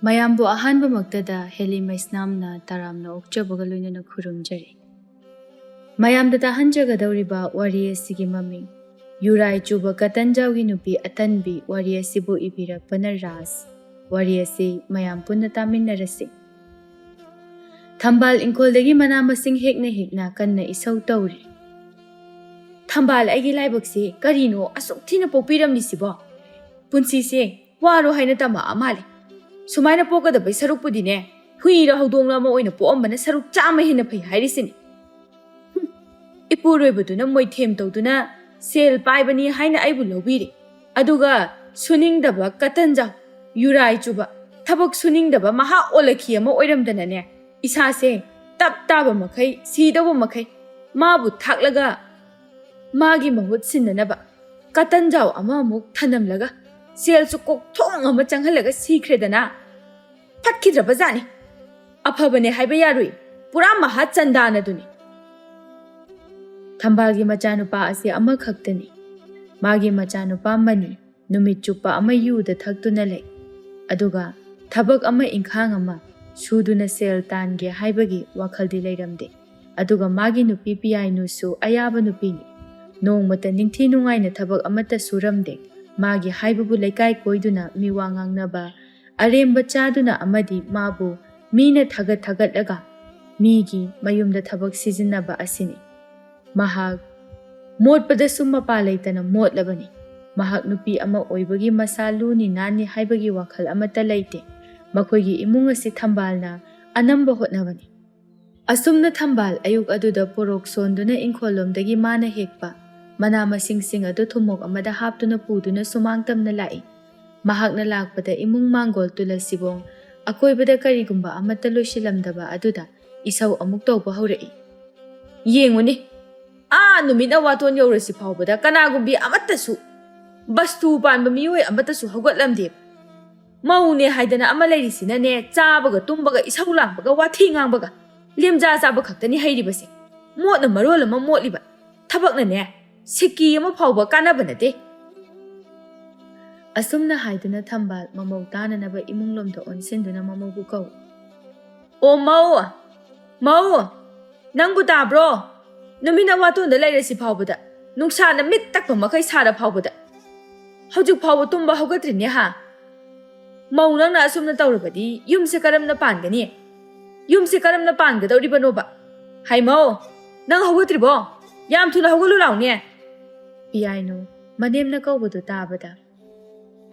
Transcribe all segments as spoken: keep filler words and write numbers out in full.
ꯃꯌꯥꯝꯕꯨ ꯑꯍꯥꯟꯕꯃꯛꯇꯗ ꯍꯦꯂꯤ ꯃꯩꯁꯅꯥꯝꯅ ꯇꯔꯥꯝꯅ ꯑꯣꯛꯆꯕꯒ ꯂꯣꯏꯅꯅ ꯈꯨꯔꯨꯝꯖꯔꯤ꯫ ꯃꯌꯥꯝꯗ ꯇꯥꯍꯟꯖꯒꯗꯧꯔꯤꯕ ꯋꯥꯔꯤ ꯑꯁꯤꯒꯤ ꯃꯃꯤꯡ ꯌꯨꯔꯥꯏ ꯆꯨꯕ ꯀꯇꯟꯖꯥꯎꯒꯤ ꯅꯨꯄꯤ ꯑꯇꯟꯕꯤ ꯋꯥꯔꯤ ꯑꯁꯤꯕꯨ ꯏꯕꯤꯔꯛꯄꯅ ꯔꯥꯖ꯫ ꯋꯥꯔꯤ ꯑꯁꯤ ꯃꯌꯥꯝ ꯄꯨꯟꯅ ꯇꯥꯃꯤꯟꯅꯔꯁꯤ꯫ ꯊꯝꯕꯥꯜ ꯏꯪꯈꯣꯜꯗꯒꯤ ꯃꯅꯥ ꯃꯁꯤꯡ ꯍꯦꯛꯅ ꯍꯦꯛꯅ ꯀꯟꯅ ꯏꯁꯧ ꯇꯧꯔꯤ꯫ "ꯊꯝꯕꯥꯜ, ꯑꯩꯒꯤ ꯂꯥꯏꯕꯛꯁꯦ ꯀꯔꯤꯅꯣ ꯑꯁꯨꯛ ꯊꯤꯅ ꯄꯣꯛꯄꯤꯔꯝꯂꯤꯁꯤꯕꯣ? ꯄꯨꯟꯁꯤꯁꯦ ꯋꯥꯔꯣ ꯍꯥꯏꯅ ꯇꯝꯃꯛꯑ ꯃꯥꯜꯂꯦ꯫ ꯁꯨꯃꯥꯏꯅ ꯄꯣꯛꯀꯗꯕꯩ ꯁꯔꯨꯛꯄꯨꯗꯤꯅꯦ, ꯍꯨꯏꯔ ꯍꯧꯗꯣꯡꯂ ꯑꯃ ꯑꯣꯏꯅ ꯄꯣꯛꯑꯝꯕꯅ ꯁꯔꯨꯛ ꯆꯥꯝꯃ ꯍꯦꯟꯅ ꯐꯩ ꯍꯥꯏꯔꯤꯁꯤꯅꯤ꯫ ꯍꯨꯝ, ꯏꯄꯨꯔꯣꯏꯕꯗꯨꯅ ꯃꯣꯏꯊꯦꯝ ꯇꯧꯗꯨꯅ ꯁꯦꯜ ꯄꯥꯏꯕꯅꯤ ꯍꯥꯏꯅ ꯑꯩꯕꯨ ꯂꯧꯕꯤꯔꯦ꯫ ꯑꯗꯨꯒ ꯁꯨꯅꯤꯡꯗꯕ ꯀꯇꯟꯖꯥꯎ, ꯌꯨꯔꯥꯏ ꯆꯨꯕ, ꯊꯕꯛ ꯁꯨꯅꯤꯡꯗꯕ ꯃꯍꯥ ꯑꯣꯜꯂꯛꯈꯤ ꯑꯃ ꯑꯣꯏꯔꯝꯗꯅꯅꯦ, ꯏꯁꯥꯁꯦ ꯇꯞ ꯇꯥꯕ ꯃꯈꯩ, ꯁꯤꯗꯧꯕ ꯃꯈꯩ ꯃꯥꯕꯨ ꯊꯥꯛꯂꯒ ꯃꯥꯒꯤ ꯃꯍꯨꯠ ꯁꯤꯟꯅꯅꯕ ꯀꯇꯟꯖꯥꯎ ꯑꯃꯃꯨꯛ ꯊꯅꯝꯂꯒ ꯁꯦꯜꯁꯨ ꯀꯣꯛꯊꯣꯡ ꯑꯃ ꯆꯪꯍꯜꯂꯒ ꯁꯤꯈ꯭ꯔꯦꯗꯅ꯫ ꯐꯠꯈꯤꯗ꯭ꯔꯕ ꯖꯥꯠꯅꯤ꯫ ꯑꯐꯕꯅꯦ ꯍꯥꯏꯕ ꯌꯥꯔꯨꯏ, ꯄꯨꯔꯥ ꯃꯍꯥ ꯆꯟꯗꯥꯅꯗꯨꯅꯤ꯫ ꯊꯝꯕꯥꯜꯒꯤ ꯃꯆꯥꯅꯨꯄꯥ ꯑꯁꯤ ꯑꯃꯈꯛꯇꯅꯤ꯫ ꯃꯥꯒꯤ ꯃꯆꯥꯅꯨꯄꯥ ꯃꯅꯤ ꯅꯨꯃꯤꯠ ꯆꯨꯞꯄ ꯑꯃ ꯌꯨꯗ ꯊꯛꯇꯨꯅ ꯂꯩ꯫ ꯑꯗꯨꯒ ꯊꯕꯛ ꯑꯃ ꯏꯪꯈꯥꯡ ꯑꯃ ꯁꯨꯗꯨꯅ ꯁꯦꯜ ꯇꯥꯟꯒꯦ ꯍꯥꯏꯕꯒꯤ ꯋꯥꯈꯜꯗꯤ ꯂꯩꯔꯝꯗꯦ꯫ ꯑꯗꯨꯒ ꯃꯥꯒꯤ ꯅꯨꯄꯤ ꯄꯤꯌꯥꯏꯅꯨꯁꯨ ꯑꯌꯥꯕ ꯅꯨꯄꯤꯅꯤ꯫ ꯅꯣꯡꯃꯇ ꯅꯤꯡꯊꯤ ꯅꯨꯡꯉꯥꯏꯅ ꯊꯕꯛ ꯑꯃꯠꯇ ꯁꯨꯔꯝꯗꯦ꯫ ꯃꯥꯒꯤ ꯍꯥꯏꯕꯕꯨ ꯂꯩꯀꯥꯏ ꯀꯣꯏꯗꯨꯅ ꯃꯤꯋꯥ ꯉꯥꯡꯅꯕ, ꯑꯔꯦꯝꯕ ꯆꯥꯗꯨꯅ ꯑꯃꯗꯤ ꯃꯥꯕꯨ ꯃꯤꯅ ꯊꯥꯒꯠ ꯊꯥꯒꯠꯂꯒ ꯃꯤꯒꯤ ꯃꯌꯨꯝꯗ ꯊꯕꯛ ꯁꯤꯖꯤꯟꯅꯕ ꯑꯁꯤꯅꯤ꯫ ꯃꯍꯥꯛ ꯃꯣꯠꯄꯗꯁꯨ ꯃꯄꯥ ꯂꯩꯇꯅ ꯃꯣꯠꯂꯕꯅꯤ꯫ ꯃꯍꯥꯛ ꯅꯨꯄꯤ ꯑꯃ ꯑꯣꯏꯕꯒꯤ ꯃꯁꯥ ꯂꯨꯅꯤ ꯅꯥꯟꯅꯤ ꯍꯥꯏꯕꯒꯤ ꯋꯥꯈꯜ ꯑꯃꯠꯇ ꯂꯩꯇꯦ꯫ ꯃꯈꯣꯏꯒꯤ ꯏꯃꯨꯡ ꯑꯁꯤ ꯊꯝꯕꯥꯜꯅ ꯑꯅꯝꯕ ꯍꯣꯠꯅꯕꯅꯤ꯫ ꯑꯁꯨꯝꯅ ꯊꯝꯕꯥꯜ ꯑꯌꯨꯛ ꯑꯗꯨꯗ ꯄꯣꯔꯣꯛ ꯁꯣꯟꯗꯨꯅ ꯏꯪꯈꯣꯜꯂꯣꯝꯗꯒꯤ ꯃꯥꯅ ꯍꯦꯛꯄ ꯃꯅꯥ ꯃꯁꯤꯡꯁꯤꯡ ꯑꯗꯨ ꯊꯨꯝꯃꯣꯛ ꯑꯃꯗ ꯍꯥꯞꯇꯨꯅ ꯄꯨꯗꯨꯅ ꯁꯨꯃꯥꯡ ꯇꯝꯅ ꯂꯥꯛꯏ꯫ ꯃꯍꯥꯛꯅ ꯂꯥꯛꯄꯗ ꯏꯃꯨꯡ ꯃꯥꯡꯒꯣꯜ, ꯇꯨꯂꯁꯤꯕꯣꯡ, ꯑꯀꯣꯏꯕꯗ ꯀꯔꯤꯒꯨꯝꯕ ꯑꯃꯠꯇ ꯂꯣꯏꯁꯤꯜꯂꯝꯗꯕ ꯑꯗꯨꯗ ꯏꯁꯧ ꯑꯃꯨꯛ ꯇꯧꯕ ꯍꯧꯔꯛꯏ꯫ "ꯌꯦꯡꯉꯨꯅꯦ, ꯑꯥ ꯅꯨꯃꯤꯠꯅ ꯋꯥꯇꯣꯟ ꯌꯧꯔꯁꯤ ꯐꯥꯎꯕꯗ ꯀꯅꯥꯒꯨꯝꯕꯤ ꯑꯃꯠꯇꯁꯨ, ꯕꯁꯇꯨ ꯄꯥꯟꯕ ꯃꯤꯑꯣꯏ ꯑꯃꯠꯇꯁꯨ ꯍꯧꯒꯠꯂꯝꯗꯦꯕ꯫ ꯃꯧꯅꯦ ꯍꯥꯏꯗꯅ ꯑꯃ ꯂꯩꯔꯤꯁꯤꯅꯅꯦ, ꯆꯥꯕꯒ ꯇꯨꯝꯕꯒ ꯏꯁꯧ ꯂꯥꯡꯕꯒ ꯋꯥꯊꯤ ꯉꯥꯡꯕꯒ ꯂꯦꯝꯖꯥ ꯆꯥꯕ ꯈꯛꯇꯅꯤ ꯍꯩꯔꯤꯕꯁꯦ꯫ ꯃꯣꯠꯅ ꯃꯔꯣꯜ ꯑꯃ ꯃꯣꯠꯂꯤꯕ, ꯊꯕꯛꯅꯅꯦ ꯁꯤꯀꯤ ꯑꯃ ꯐꯥꯎꯕ ꯀꯥꯟꯅꯕ ꯅꯠꯇꯦ"꯫ ꯑꯁꯨꯝꯅ ꯍꯥꯏꯗꯨꯅ ꯊꯝꯕꯥꯜ ꯃꯃꯧ ꯇꯥꯅꯅꯕ ꯏꯃꯨꯡꯂꯣꯝꯗ ꯑꯣꯟꯁꯤꯟꯗꯨꯅ ꯃꯃꯧꯕꯨ ꯀꯧꯏ꯫ "ꯑꯣ ꯃꯧ! ꯃꯧ! ꯅꯪꯕꯨ ꯇꯥꯕ꯭ꯔꯣ? ꯅꯨꯃꯤꯠꯅ ꯋꯥꯇꯣꯟꯗ ꯂꯩꯔꯁꯤ ꯐꯥꯎꯕꯗ, ꯅꯨꯡꯁꯥꯅ ꯃꯤꯠ ꯇꯛꯄ ꯃꯈꯩ ꯁꯥꯔ ꯐꯥꯎꯕꯗ, ꯍꯧꯖꯤꯛ ꯐꯥꯎꯕ ꯇꯨꯝꯕ ꯍꯧꯒꯠꯇ꯭ꯔꯤꯅꯦ ꯍꯥ? ꯃꯧ ꯅꯪꯅ ꯑꯁꯨꯝꯅ ꯇꯧꯔꯕꯗꯤ ꯌꯨꯝꯁꯦ ꯀꯔꯝꯅ ꯄꯥꯟꯒꯅꯤ? ꯌꯨꯝꯁꯦ ꯀꯔꯝꯅ ꯄꯥꯟꯒꯗꯧꯔꯤꯕꯅꯣꯕ? ꯍꯥꯏ ꯃꯧ, ꯅꯪ ꯍꯧꯒꯠꯇ꯭ꯔꯤꯕꯣ? ꯌꯥꯝ ꯊꯨꯅ ꯍꯧꯒꯠꯂꯨ ꯂꯥꯎꯅꯦ!" ꯄꯤꯌꯥꯏꯅꯨ ꯃꯅꯦꯝꯅ ꯀꯧꯕꯗꯨ ꯇꯥꯕꯗ,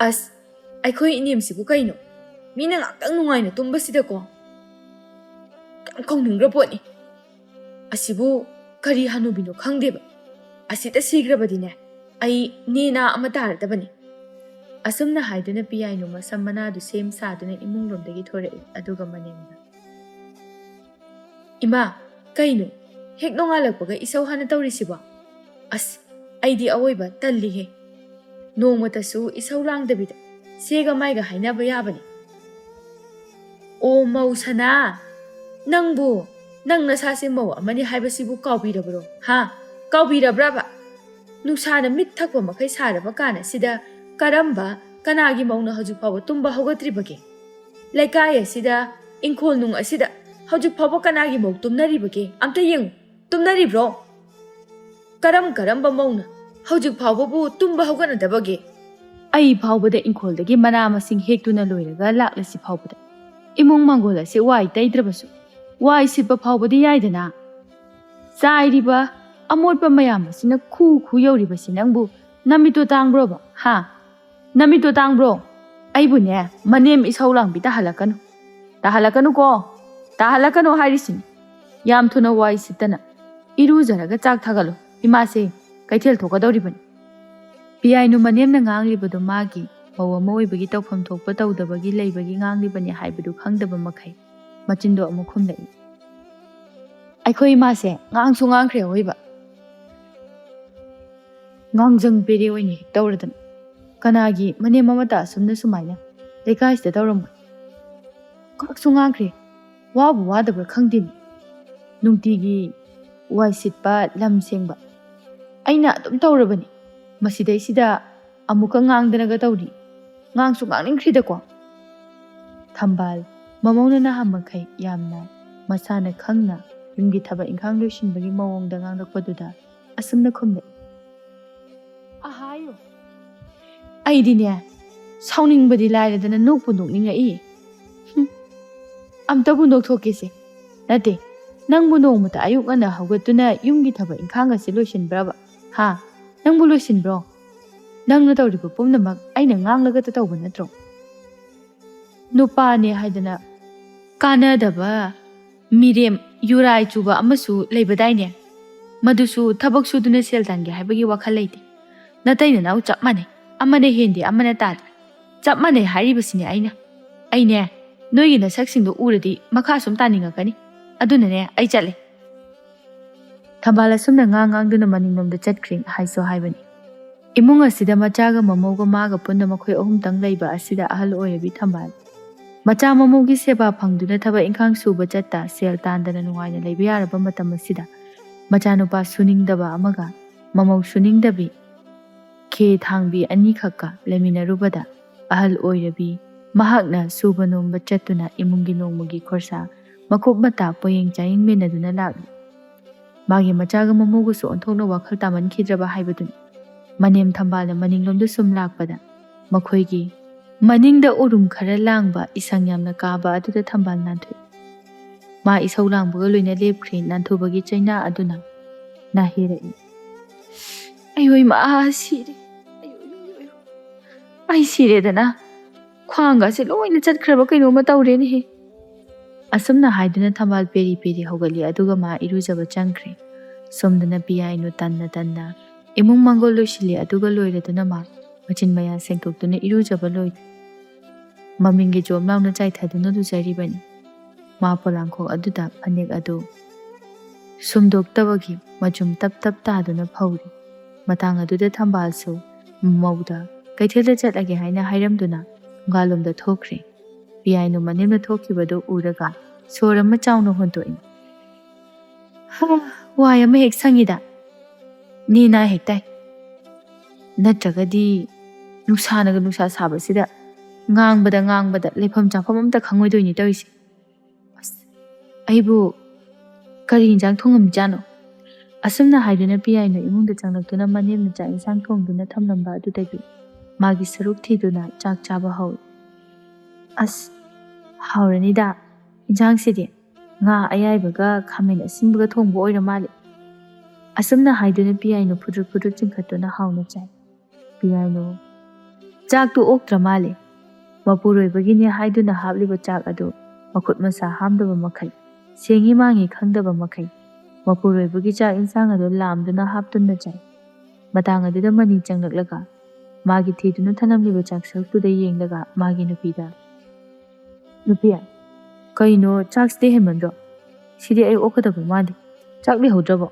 "ꯑꯁ, ꯑꯩꯈꯣꯏ ꯏꯅꯦꯝꯁꯤꯕꯨ ꯀꯩꯅꯣ? ꯃꯤꯅ ꯉꯥꯛꯇꯪ ꯅꯨꯡꯉꯥꯏꯅ ꯇꯨꯝꯕꯁꯤꯗꯀꯣ ꯌꯥꯝ ꯀꯧꯅꯤꯡꯈ꯭ꯔ ꯄꯣꯠꯅꯤ꯫ ꯑꯁꯤꯕꯨ ꯀꯔꯤ ꯍꯅꯨꯕꯤꯅꯣ ꯈꯪꯗꯦꯕ꯫ ꯑꯁꯤꯗ ꯁꯤꯈ꯭ꯔꯕꯗꯤꯅꯦ, ꯑꯩ ꯅꯦꯅꯥ ꯑꯃ ꯇꯥꯔꯗꯕꯅꯤ꯫" ꯑꯁꯨꯝꯅ ꯍꯥꯏꯗꯨꯅ ꯄꯤꯌꯥꯏꯅꯨ ꯃꯁꯝ ꯃꯅꯥꯗꯨ ꯁꯦꯝ ꯁꯥꯗꯨꯅ ꯏꯃꯨꯡꯂꯣꯝꯗꯒꯤ ꯊꯣꯔꯛꯏ꯫ ꯑꯗꯨꯒ ꯃꯅꯦꯝꯅ, "ꯏꯃꯥ, ꯀꯩꯅꯣ? ꯍꯦꯛ ꯅꯣꯡꯉꯥꯜꯂꯛꯄꯒ ꯏꯁꯧ ꯍꯥꯟꯅ ꯇꯧꯔꯤꯁꯤꯕꯣ? ꯑꯁ, ꯑꯩꯗꯤ ꯑꯋꯣꯏꯕ ꯇꯜꯂꯤꯍꯦ꯫ ꯅꯣꯡꯃꯇꯁꯨ ꯏꯁꯧ ꯂꯥꯡꯗꯕꯤꯗ ꯁꯦꯒ ꯃꯥꯏꯒ ꯍꯥꯏꯅꯕ ꯌꯥꯕꯅꯤ꯫" "ꯑꯣ, ꯃꯧ ꯁꯅꯥ, ꯅꯪꯕꯨ, ꯅꯪ ꯅꯁꯥꯁꯦ ꯃꯧ ꯑꯃꯅꯤ ꯍꯥꯏꯕꯁꯤꯕꯨ ꯀꯥꯎꯕꯤꯔꯕ꯭ꯔꯣ? ꯍꯥ? ꯀꯥꯎꯕꯤꯔꯕ꯭ꯔꯕ? ꯅꯨꯡꯁꯥꯅ ꯃꯤꯠ ꯊꯛꯄ ꯃꯈꯩ ꯁꯥꯔꯕ ꯀꯥꯟ ꯑꯁꯤꯗ ꯀꯔꯝꯕ, ꯀꯅꯥꯒꯤ ꯃꯧꯅ ꯍꯧꯖꯤꯛ ꯐꯥꯎꯕ ꯇꯨꯝꯕ ꯍꯧꯒꯠꯇ꯭ꯔꯤꯕꯒꯦ? ꯂꯩꯀꯥꯏ ꯑꯁꯤꯗ, ꯏꯪꯈꯣꯜ ꯅꯨꯡ ꯑꯁꯤꯗ ꯍꯧꯖꯤꯛ ꯐꯥꯎꯕ ꯀꯅꯥꯒꯤ ꯃꯧ ꯇꯨꯝꯅꯔꯤꯕꯒꯦ? ꯑꯝꯇ ꯌꯦꯡꯉꯨ, ꯇꯨꯝꯅꯔꯤꯕ꯭ꯔꯣ? ꯀꯔꯝ ꯀꯔꯝꯕ ꯃꯧꯅ ꯍꯧꯖꯤꯛ ꯐꯥꯎꯕꯕꯨ ꯇꯨꯝꯕ ꯍꯧꯒꯠꯅꯗꯕꯒꯦ? ꯑꯩ ꯐꯥꯎꯕꯗ ꯏꯪꯈꯣꯜꯗꯒꯤ ꯃꯅꯥ ꯃꯁꯤꯡ ꯍꯦꯛꯇꯨꯅ ꯂꯣꯏꯔꯒ ꯂꯥꯛꯂꯁꯤ ꯐꯥꯎꯕꯗ, ꯏꯃꯨꯡ ꯃꯥꯡꯒꯣꯜ ꯑꯁꯤ ꯋꯥꯏ ꯇꯩꯗ꯭ꯔꯕꯁꯨ ꯋꯥꯏ ꯁꯤꯠꯄ ꯐꯥꯎꯕꯗꯤ ꯌꯥꯏꯗꯅ꯫ ꯆꯥꯏꯔꯤꯕ ꯑꯃꯣꯠꯄ ꯃꯌꯥꯝ ꯑꯁꯤꯅ ꯈꯨ ꯈꯨ ꯌꯧꯔꯤꯕꯁꯤ ꯅꯪꯕꯨ ꯅꯃꯤꯠꯇꯣ ꯇꯥꯡꯕ꯭ꯔꯣꯕ? ꯍꯥ? ꯅꯃꯤꯠꯇꯣ ꯇꯥꯡꯕ꯭ꯔꯣ? ꯑꯩꯕꯨꯅꯦ, ꯃꯅꯦꯝ ꯏꯁꯧ ꯂꯥꯡꯕꯤ ꯇꯥꯍꯜꯂꯛꯀꯅꯨ꯫ ꯇꯥꯍꯜꯂꯛꯀꯅꯨꯀꯣ꯫ ꯇꯥꯍꯜꯂꯛꯀꯅꯨ ꯍꯥꯏꯔꯤꯁꯤꯅꯤ꯫ ꯌꯥꯝ ꯊꯨꯅ ꯋꯥꯏ ꯁꯤꯠꯇꯅ ꯏꯔꯨꯖꯔꯒ ꯆꯥꯛ ꯊꯥꯒꯠꯂꯨ꯫ ꯏꯃꯥꯁꯦ ꯀꯩꯊꯦꯜ ꯊꯣꯛꯀꯗꯧꯔꯤꯕꯅꯤ꯫" ꯄꯤꯌꯥꯏꯅꯨ ꯃꯅꯦꯝꯅ ꯉꯥꯡꯂꯤꯕꯗꯨ ꯃꯥꯒꯤ ꯃꯧ ꯑꯃ ꯑꯣꯏꯕꯒꯤ ꯇꯧꯐꯝ ꯊꯣꯛꯄ ꯇꯧꯗꯕꯒꯤ ꯂꯩꯕꯒꯤ ꯉꯥꯡꯂꯤꯕꯅꯤ ꯍꯥꯏꯕꯗꯨ ꯈꯪꯗꯕ ꯃꯈꯩ ꯃꯆꯤꯟꯗꯣ ꯑꯃꯨꯛ ꯈꯨꯝꯂꯛꯏ꯫ "ꯑꯩꯈꯣꯏ ꯏꯃꯥꯁꯦ ꯉꯥꯡꯁꯨ ꯉꯥꯡꯈ꯭ꯔꯦ ꯑꯑꯣꯏꯕ꯫ ꯉꯥꯡꯖꯪ ꯄꯦꯔꯦ ꯑꯣꯏꯅ ꯍꯦꯛ ꯇꯧꯔꯗꯅ꯫ ꯀꯅꯥꯒꯤ ꯃꯅꯦꯝ ꯑꯃꯇ ꯑꯁꯨꯝꯅ ꯁꯨꯃꯥꯏꯅ ꯂꯩꯀꯥꯏꯁꯤꯗ ꯇꯧꯔꯝꯃꯣꯏ꯫ ꯉꯥꯡꯁꯨ ꯉꯥꯡꯈ꯭ꯔꯦ, ꯋꯥꯕꯨ ꯋꯥꯗꯕ꯭ꯔꯥ ꯈꯪꯗꯦꯅꯦ꯫ ꯅꯨꯡꯇꯤꯒꯤ ꯋꯥꯏ ꯁꯤꯠꯄ, ꯂꯝ ꯁꯦꯡꯕ ꯑꯩꯅ ꯑꯗꯨꯝ ꯇꯧꯔꯕꯅꯤ꯫ ꯃꯁꯤꯗꯩꯁꯤꯗ ꯑꯃꯨꯛꯀ ꯉꯥꯡꯗꯅꯒ ꯇꯧꯔꯤ꯫ ꯉꯥꯡꯁꯨ ꯉꯥꯡꯅꯤꯡꯈ꯭ꯔꯤꯗꯀꯣ꯫ ꯊꯝꯕꯥꯜ, ꯃꯃꯧꯅ ꯅꯍꯥꯟ ꯃꯈꯩ ꯌꯥꯝꯅ ꯃꯁꯥꯅ ꯈꯪꯅ ꯌꯨꯝꯒꯤ ꯊꯕꯛ ꯏꯪꯈꯥꯡ ꯂꯣꯏꯁꯤꯟꯕꯒꯤ ꯃꯑꯣꯡꯗ ꯉꯥꯡꯂꯛꯄꯗꯨꯗ ꯑꯁꯨꯝꯅ ꯈꯨꯝꯂꯛꯏ꯫ ꯑꯍꯥꯏꯌꯣ꯫ ꯑꯩꯗꯤꯅꯦ, ꯁꯥꯎꯅꯤꯡꯕꯗꯤ ꯂꯥꯏꯔꯗꯅ ꯅꯣꯛꯄꯨ ꯅꯣꯛꯅꯤꯡꯉꯛꯏ꯫ ꯍꯨꯝ, ꯑꯝꯇꯕꯨ ꯅꯣꯛꯊꯣꯛꯀꯦꯁꯦ꯫ ꯅꯠꯇꯦ, ꯅꯪꯕꯨ ꯅꯣꯡꯃꯇ ꯑꯌꯨꯛ ꯉꯟꯅ ꯍꯧꯒꯠꯇꯨꯅ ꯌꯨꯝꯒꯤ ꯊꯕꯛ ꯏꯪꯈꯥꯡ ꯑꯁꯤ ꯂꯣꯏꯁꯤꯟꯕ꯭ꯔꯕ? ꯍꯥ? ꯅꯪꯕꯨ ꯂꯣꯏꯁꯤꯟꯕ꯭ꯔꯣ? ꯅꯪꯅ ꯇꯧꯔꯤꯕ ꯄꯨꯝꯅꯃꯛ ꯑꯩꯅ ꯉꯥꯡꯂꯒꯇ ꯇꯧꯕ ꯅꯠꯇ꯭ꯔꯣ? ꯅꯨꯄꯥꯅꯦ ꯍꯥꯏꯗꯅ ꯀꯥꯟꯅꯗꯕ ꯃꯤꯔꯦꯝ ꯌꯨꯔꯥꯏ ꯆꯨꯕ ꯑꯃꯁꯨ ꯂꯩꯕꯗꯥꯏꯅꯦ? ꯃꯗꯨꯁꯨ ꯊꯕꯛ ꯁꯨꯗꯨꯅ ꯁꯦꯜ ꯇꯥꯟꯒꯦ ꯍꯥꯏꯕꯒꯤ ꯋꯥꯈꯜ ꯂꯩꯇꯦ꯫ ꯅꯇꯩ ꯅꯅꯥꯎ ꯆꯞ ꯃꯥꯟꯅꯩ, ꯑꯃꯅ ꯍꯦꯟꯗꯦ ꯑꯃꯅ ꯇꯥꯗꯦ꯫ ꯆꯞ ꯃꯥꯟꯅꯩ ꯍꯥꯏꯔꯤꯕꯁꯤꯅꯦ ꯑꯩꯅ꯫ ꯑꯩꯅꯦ, ꯅꯣꯏꯒꯤ ꯅꯁꯛꯁꯤꯡꯗꯣ ꯎꯔꯗꯤ ꯃꯈꯥ ꯁꯨꯝ ꯇꯥꯅꯤꯡꯉꯛꯀꯅꯤ꯫ ꯑꯗꯨꯅꯅꯦ, ꯑꯩ ꯆꯠꯂꯦ꯫ ꯊꯝꯕꯥꯜ ꯑꯁꯨꯝꯅ ꯉꯥꯡ ꯉꯥꯡꯗꯨꯅ ꯃꯅꯤꯡꯂꯣꯝꯗ ꯆꯠꯈ꯭ꯔꯦ ꯍꯥꯏꯁꯨ ꯍꯥꯏꯕꯅꯤ꯫ ꯏꯃꯨꯡ ꯑꯁꯤꯗ ꯃꯆꯥꯒ ꯃꯃꯧꯒ ꯃꯥꯒ ꯄꯨꯟꯅ ꯃꯈꯣꯏ ꯑꯍꯨꯝꯇꯪ ꯂꯩꯕ ꯑꯁꯤꯗ ꯑꯍꯜ ꯑꯣꯏꯔꯕꯤ ꯊꯝꯕꯥꯜ ꯃꯆꯥ ꯃꯃꯧꯒꯤ ꯁꯦꯕꯥ ꯐꯪꯗꯨꯅ ꯊꯕꯛ ꯏꯪꯈꯥꯡ ꯁꯨꯕ ꯆꯠꯇ ꯁꯦꯜ ꯇꯥꯟꯗꯅ ꯅꯨꯡꯉꯥꯏꯅ ꯂꯩꯕ ꯌꯥꯔꯕ ꯃꯇꯝ ꯑꯁꯤꯗ ꯃꯆꯥꯅꯨꯄꯥ ꯁꯨꯅꯤꯡꯗꯕ ꯑꯃꯒ ꯃꯃꯧ ꯁꯨꯅꯤꯡꯗꯕꯤ ꯈꯦ ꯊꯥꯡꯕꯤ ꯑꯅꯤꯈꯛꯀ ꯂꯩꯃꯤꯟꯅꯔꯨꯕꯗ ꯑꯍꯜ ꯑꯣꯏꯔꯕꯤ ꯃꯍꯥꯛꯅ ꯁꯨꯕ ꯅꯣꯝꯕ ꯆꯠꯇꯨꯅ ꯏꯃꯨꯡꯒꯤ ꯅꯣꯡꯃꯒꯤ ꯈꯣꯔꯁꯥ ꯃꯀꯨꯞ ꯃꯇꯥ ꯄꯣꯌꯦꯡ ꯆꯥꯌꯦꯡꯃꯤꯟꯅꯗꯨꯅ ꯂꯥꯛꯂꯤ꯫ ꯃꯥꯒꯤ ꯃꯆꯥꯒ ꯃꯃꯧꯒꯁꯨ ꯑꯣꯟꯊꯣꯛꯅ ꯋꯥꯈꯜ ꯇꯥꯃꯟꯈꯤꯗ꯭ꯔꯕ ꯍꯥꯏꯕꯗꯨꯅꯤ꯫ ꯃꯅꯦꯝ ꯊꯝꯕꯥꯜꯅ ꯃꯅꯤꯡꯂꯣꯝꯗ ꯁꯨꯝ ꯂꯥꯛꯄꯗ ꯃꯈꯣꯏꯒꯤ ꯃꯅꯤꯡꯗ ꯎꯔꯨꯝ ꯈꯔ ꯂꯥꯡꯕ ꯏꯁꯪ ꯌꯥꯝꯅ ꯀꯥꯕ ꯑꯗꯨꯗ ꯊꯝꯕꯥꯜ ꯅꯥꯟꯊꯣꯛꯏ꯫ ꯃꯥ ꯏꯁꯧ ꯂꯥꯡꯕꯒ ꯂꯣꯏꯅ ꯂꯦꯞꯈ꯭ꯔꯦ꯫ ꯅꯥꯟꯊꯨꯕꯒꯤ ꯆꯩꯅꯥ ꯑꯗꯨꯅ ꯅꯥꯍꯦꯔꯛꯏ꯫ "ꯑꯌꯣ ꯏꯃꯥ, ꯁꯤꯔꯦ꯫ ꯑꯌꯣ, ꯑꯌꯣ, ꯑꯌꯣ, ꯑꯌꯣ꯫ ꯑꯩ ꯁꯤꯔꯦꯗꯅ꯫ ꯈ꯭ꯋꯥꯡꯒꯁꯦ ꯂꯣꯏꯅ ꯆꯠꯈ꯭ꯔꯕ ꯀꯩꯅꯣꯝꯃ ꯇꯧꯔꯦꯅꯦꯍꯦ"꯫ ꯑꯁꯨꯝꯅ ꯍꯥꯏꯗꯨꯅ ꯊꯝꯕꯥꯜ ꯄꯦꯔꯤ ꯄꯦꯔꯤ ꯍꯧꯒꯠꯂꯤ, ꯑꯗꯨꯒ ꯃꯥ ꯏꯔꯨꯖꯕ ꯆꯪꯈ꯭ꯔꯦ꯫ ꯁꯣꯝꯗꯅ ꯄꯤꯌꯥꯏꯅꯨ ꯇꯟꯅ ꯇꯟꯅ ꯏꯃꯨꯡ ꯃꯪꯒꯣꯜ ꯂꯣꯏꯁꯤꯜꯂꯤ, ꯑꯗꯨꯒ ꯂꯣꯏꯔꯗꯨꯅ ꯃꯥ ꯃꯆꯤꯟ ꯃꯌꯥ ꯁꯦꯡꯗꯣꯛꯇꯨꯅ ꯏꯔꯨꯖꯕ ꯂꯣꯏꯔꯦ꯫ ꯃꯃꯤꯡꯒꯤ ꯖꯣꯝ ꯂꯥꯎꯅ ꯆꯥꯏꯊꯗꯨꯅ ꯂꯨꯖꯔꯤꯕꯅꯤ꯫ ꯃꯥ ꯄꯣꯂꯥꯡꯈꯣꯛ ꯑꯗꯨꯗ ꯐꯅꯦꯛ ꯑꯗꯨ ꯁꯨꯝꯗꯣꯛꯇꯕꯒꯤ ꯃꯆꯨꯝ ꯇꯞ ꯇꯞ ꯇꯥꯗꯨꯅ ꯐꯧꯔꯤ꯫ ꯃꯇꯥꯡ ꯑꯗꯨꯗ ꯊꯝꯕꯥꯜꯁꯨ ꯃꯧꯗ ꯀꯩꯊꯦꯜꯗ ꯆꯠꯂꯒꯦ ꯍꯥꯏꯅ ꯍꯥꯏꯔꯝꯗꯨꯅ ꯊꯣꯡꯒꯥꯜꯂꯣꯝꯗ ꯊꯣꯛꯈ꯭ꯔꯦ꯫ ꯄꯤꯌꯥꯏꯅꯨ ꯃꯅꯦꯝꯅ ꯊꯣꯛꯈꯤꯕꯗꯨ ꯎꯔꯒ ꯁꯣꯔ ꯑꯃ ꯆꯥꯎꯅ ꯍꯣꯟꯗꯣꯛꯏ꯫ "ꯍꯥ, ꯋꯥꯏ ꯑꯃ ꯍꯦꯛ ꯁꯪꯉꯤꯗ꯫ ꯅꯦ ꯅꯥ ꯍꯦꯛ ꯇꯥꯏ꯫ ꯅꯠꯇ꯭ꯔꯒꯗꯤ ꯅꯨꯡꯁꯥꯅꯒ ꯅꯨꯡꯁꯥ ꯁꯥꯕꯁꯤꯗ ꯉꯥꯡꯕꯗ ꯉꯥꯡꯕꯗ ꯂꯩꯐꯝ ꯆꯥꯐꯝ ꯑꯝꯇ ꯈꯪꯉꯣꯏꯗꯣꯏꯅꯤ ꯇꯧꯔꯤꯁꯦ꯫ ꯑꯁ, ꯑꯩꯕꯨ ꯀꯔꯤ ꯏꯟꯖꯥꯡ ꯊꯣꯡꯉꯝꯃꯤꯖꯥꯠꯅꯣ? ꯑꯁꯨꯝꯅ ꯍꯥꯏꯗꯨꯅ ꯄꯤꯌꯥꯏꯅꯨ ꯏꯃꯨꯡꯗ ꯆꯪꯂꯛꯇꯨꯅ ꯃꯅꯦꯝꯅ ꯆꯥꯛ ꯏꯟꯁꯥꯡ ꯊꯣꯡꯗꯨꯅ ꯊꯝꯂꯝꯕ ꯑꯗꯨꯗꯒꯤ ꯃꯥꯒꯤ ꯁꯔꯨꯛ ꯊꯤꯗꯨꯅ ꯆꯥꯛ ꯆꯥꯕ ꯍꯧꯏ꯫ ꯑꯁ, ꯍꯥꯎꯔꯅꯤꯗ ꯏꯟꯖꯥꯡꯁꯤꯗꯤ꯫ ꯉꯥ ꯑꯌꯥꯏꯕꯒ ꯈꯥꯃꯦꯟ ꯑꯁꯤꯟꯕꯒ ꯊꯣꯡꯕ ꯑꯣꯏꯔ ꯃꯥꯜꯂꯦ꯫ ꯑꯁꯨꯝꯅ ꯍꯥꯏꯗꯨꯅ ꯄꯤꯌꯥꯏꯅꯨ ꯐꯨꯗ꯭ꯔꯨꯠ ꯐꯨꯗ꯭ꯔꯨꯠ ꯆꯤꯡꯈꯠꯇꯨꯅ ꯍꯥꯎꯅ ꯆꯥꯏ꯫ ꯄꯤꯌꯥꯏꯅꯨ, ꯆꯥꯛꯇꯨ ꯑꯣꯛꯇ꯭ꯔ ꯃꯥꯜꯂꯦ꯫ ꯃꯄꯨꯔꯣꯏꯕꯒꯤꯅꯦ ꯍꯥꯏꯗꯨꯅ ꯍꯥꯞꯂꯤꯕ ꯆꯥꯛ ꯑꯗꯨ ꯃꯈꯨꯠ ꯃꯁꯥ ꯍꯥꯝꯗꯕ ꯃꯈꯩ, ꯁꯦꯡꯉꯤ ꯃꯥꯡꯉꯤ ꯈꯪꯗꯕ ꯃꯈꯩ, ꯃꯄꯨꯔꯣꯏꯕꯒꯤ ꯆꯥꯛ ꯏꯟꯁꯥꯡ ꯑꯗꯨ ꯂꯥꯝꯗꯨꯅ ꯍꯥꯞꯇꯨꯅ ꯆꯥꯏ꯫ ꯃꯇꯥꯡ ꯑꯗꯨꯗ ꯃꯅꯤ ꯆꯪꯂꯛꯂꯒ ꯃꯥꯒꯤ ꯊꯤꯗꯨꯅ ꯊꯅꯝꯂꯤꯕ ꯆꯥꯛ ꯁꯔꯨꯛꯇꯨꯗ ꯌꯦꯡꯂꯒ ꯃꯥꯒꯤ ꯅꯨꯄꯤꯗ, "ꯅꯨꯄꯤ, ꯀꯩꯅꯣ ꯆꯥꯛꯁꯤꯗꯤ ꯍꯦꯟꯃꯟꯗ꯭ꯔꯣ? ꯁꯤꯗꯤ ꯑꯩ ꯑꯣꯛꯀꯗꯕ ꯃꯥꯟꯗꯦ꯫ ꯆꯥꯛ ꯂꯩꯍꯧꯗ꯭ꯔꯕꯣ?"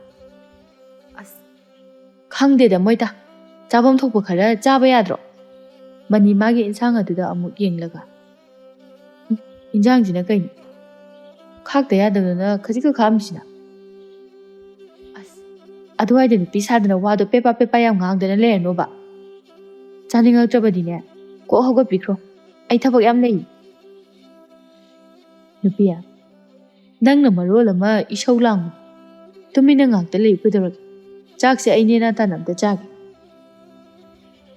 "ꯑꯁ, ꯈꯪꯗꯦꯗ ꯃꯣꯏꯇꯥ, ꯆꯥꯐꯝ ꯊꯣꯛꯄ ꯈꯔ ꯆꯥꯕ ꯌꯥꯗ꯭ꯔꯣ?" ꯃꯅꯤ ꯃꯥꯒꯤ ꯏꯟꯁꯥꯡ ꯑꯗꯨꯗ ꯑꯃꯨꯛ ꯌꯦꯡꯂꯒ, "ꯎꯝ, ꯏꯟꯖꯥꯡꯁꯤꯅ ꯀꯩꯅꯣ? ꯈꯥꯛꯇ ꯌꯥꯗꯗꯅ ꯈꯖꯤꯛꯈꯛ ꯈꯥꯛꯑꯝꯃꯤꯁꯤꯅ?" "ꯑꯁ, ꯑꯗꯨꯋꯥꯏꯗ ꯅꯨꯄꯤ ꯁꯥꯗꯅ ꯋꯥꯗꯣ ꯄꯦꯄꯥ ꯄꯦꯄꯥ ꯌꯥꯝ ꯉꯥꯡꯗꯅ ꯂꯩꯔꯅꯣꯕ꯫ ꯆꯥꯅꯤꯡꯉꯛꯇ꯭ꯔꯕꯗꯤꯅꯦ, ꯀꯣꯛ ꯍꯧꯒꯠꯄꯤꯈ꯭ꯔꯣ꯫ ꯑꯩ ꯊꯕꯛ ꯌꯥꯝ ꯂꯩ꯫" "ꯅꯨꯄꯤ, ꯅꯪꯅ ꯃꯔꯣꯜ ꯑꯃ ꯏꯁꯧ ꯂꯥꯡꯕ꯫ ꯇꯨꯃꯤꯟꯅ ꯉꯥꯛꯇ ꯂꯩꯌꯨ ꯀꯩꯗꯧꯔꯒꯦ? ꯆꯥꯛꯁꯦ ꯑꯩ ꯅꯦꯅꯥ ꯇꯥꯅ ꯑꯝꯇ ꯆꯥꯒꯦ꯫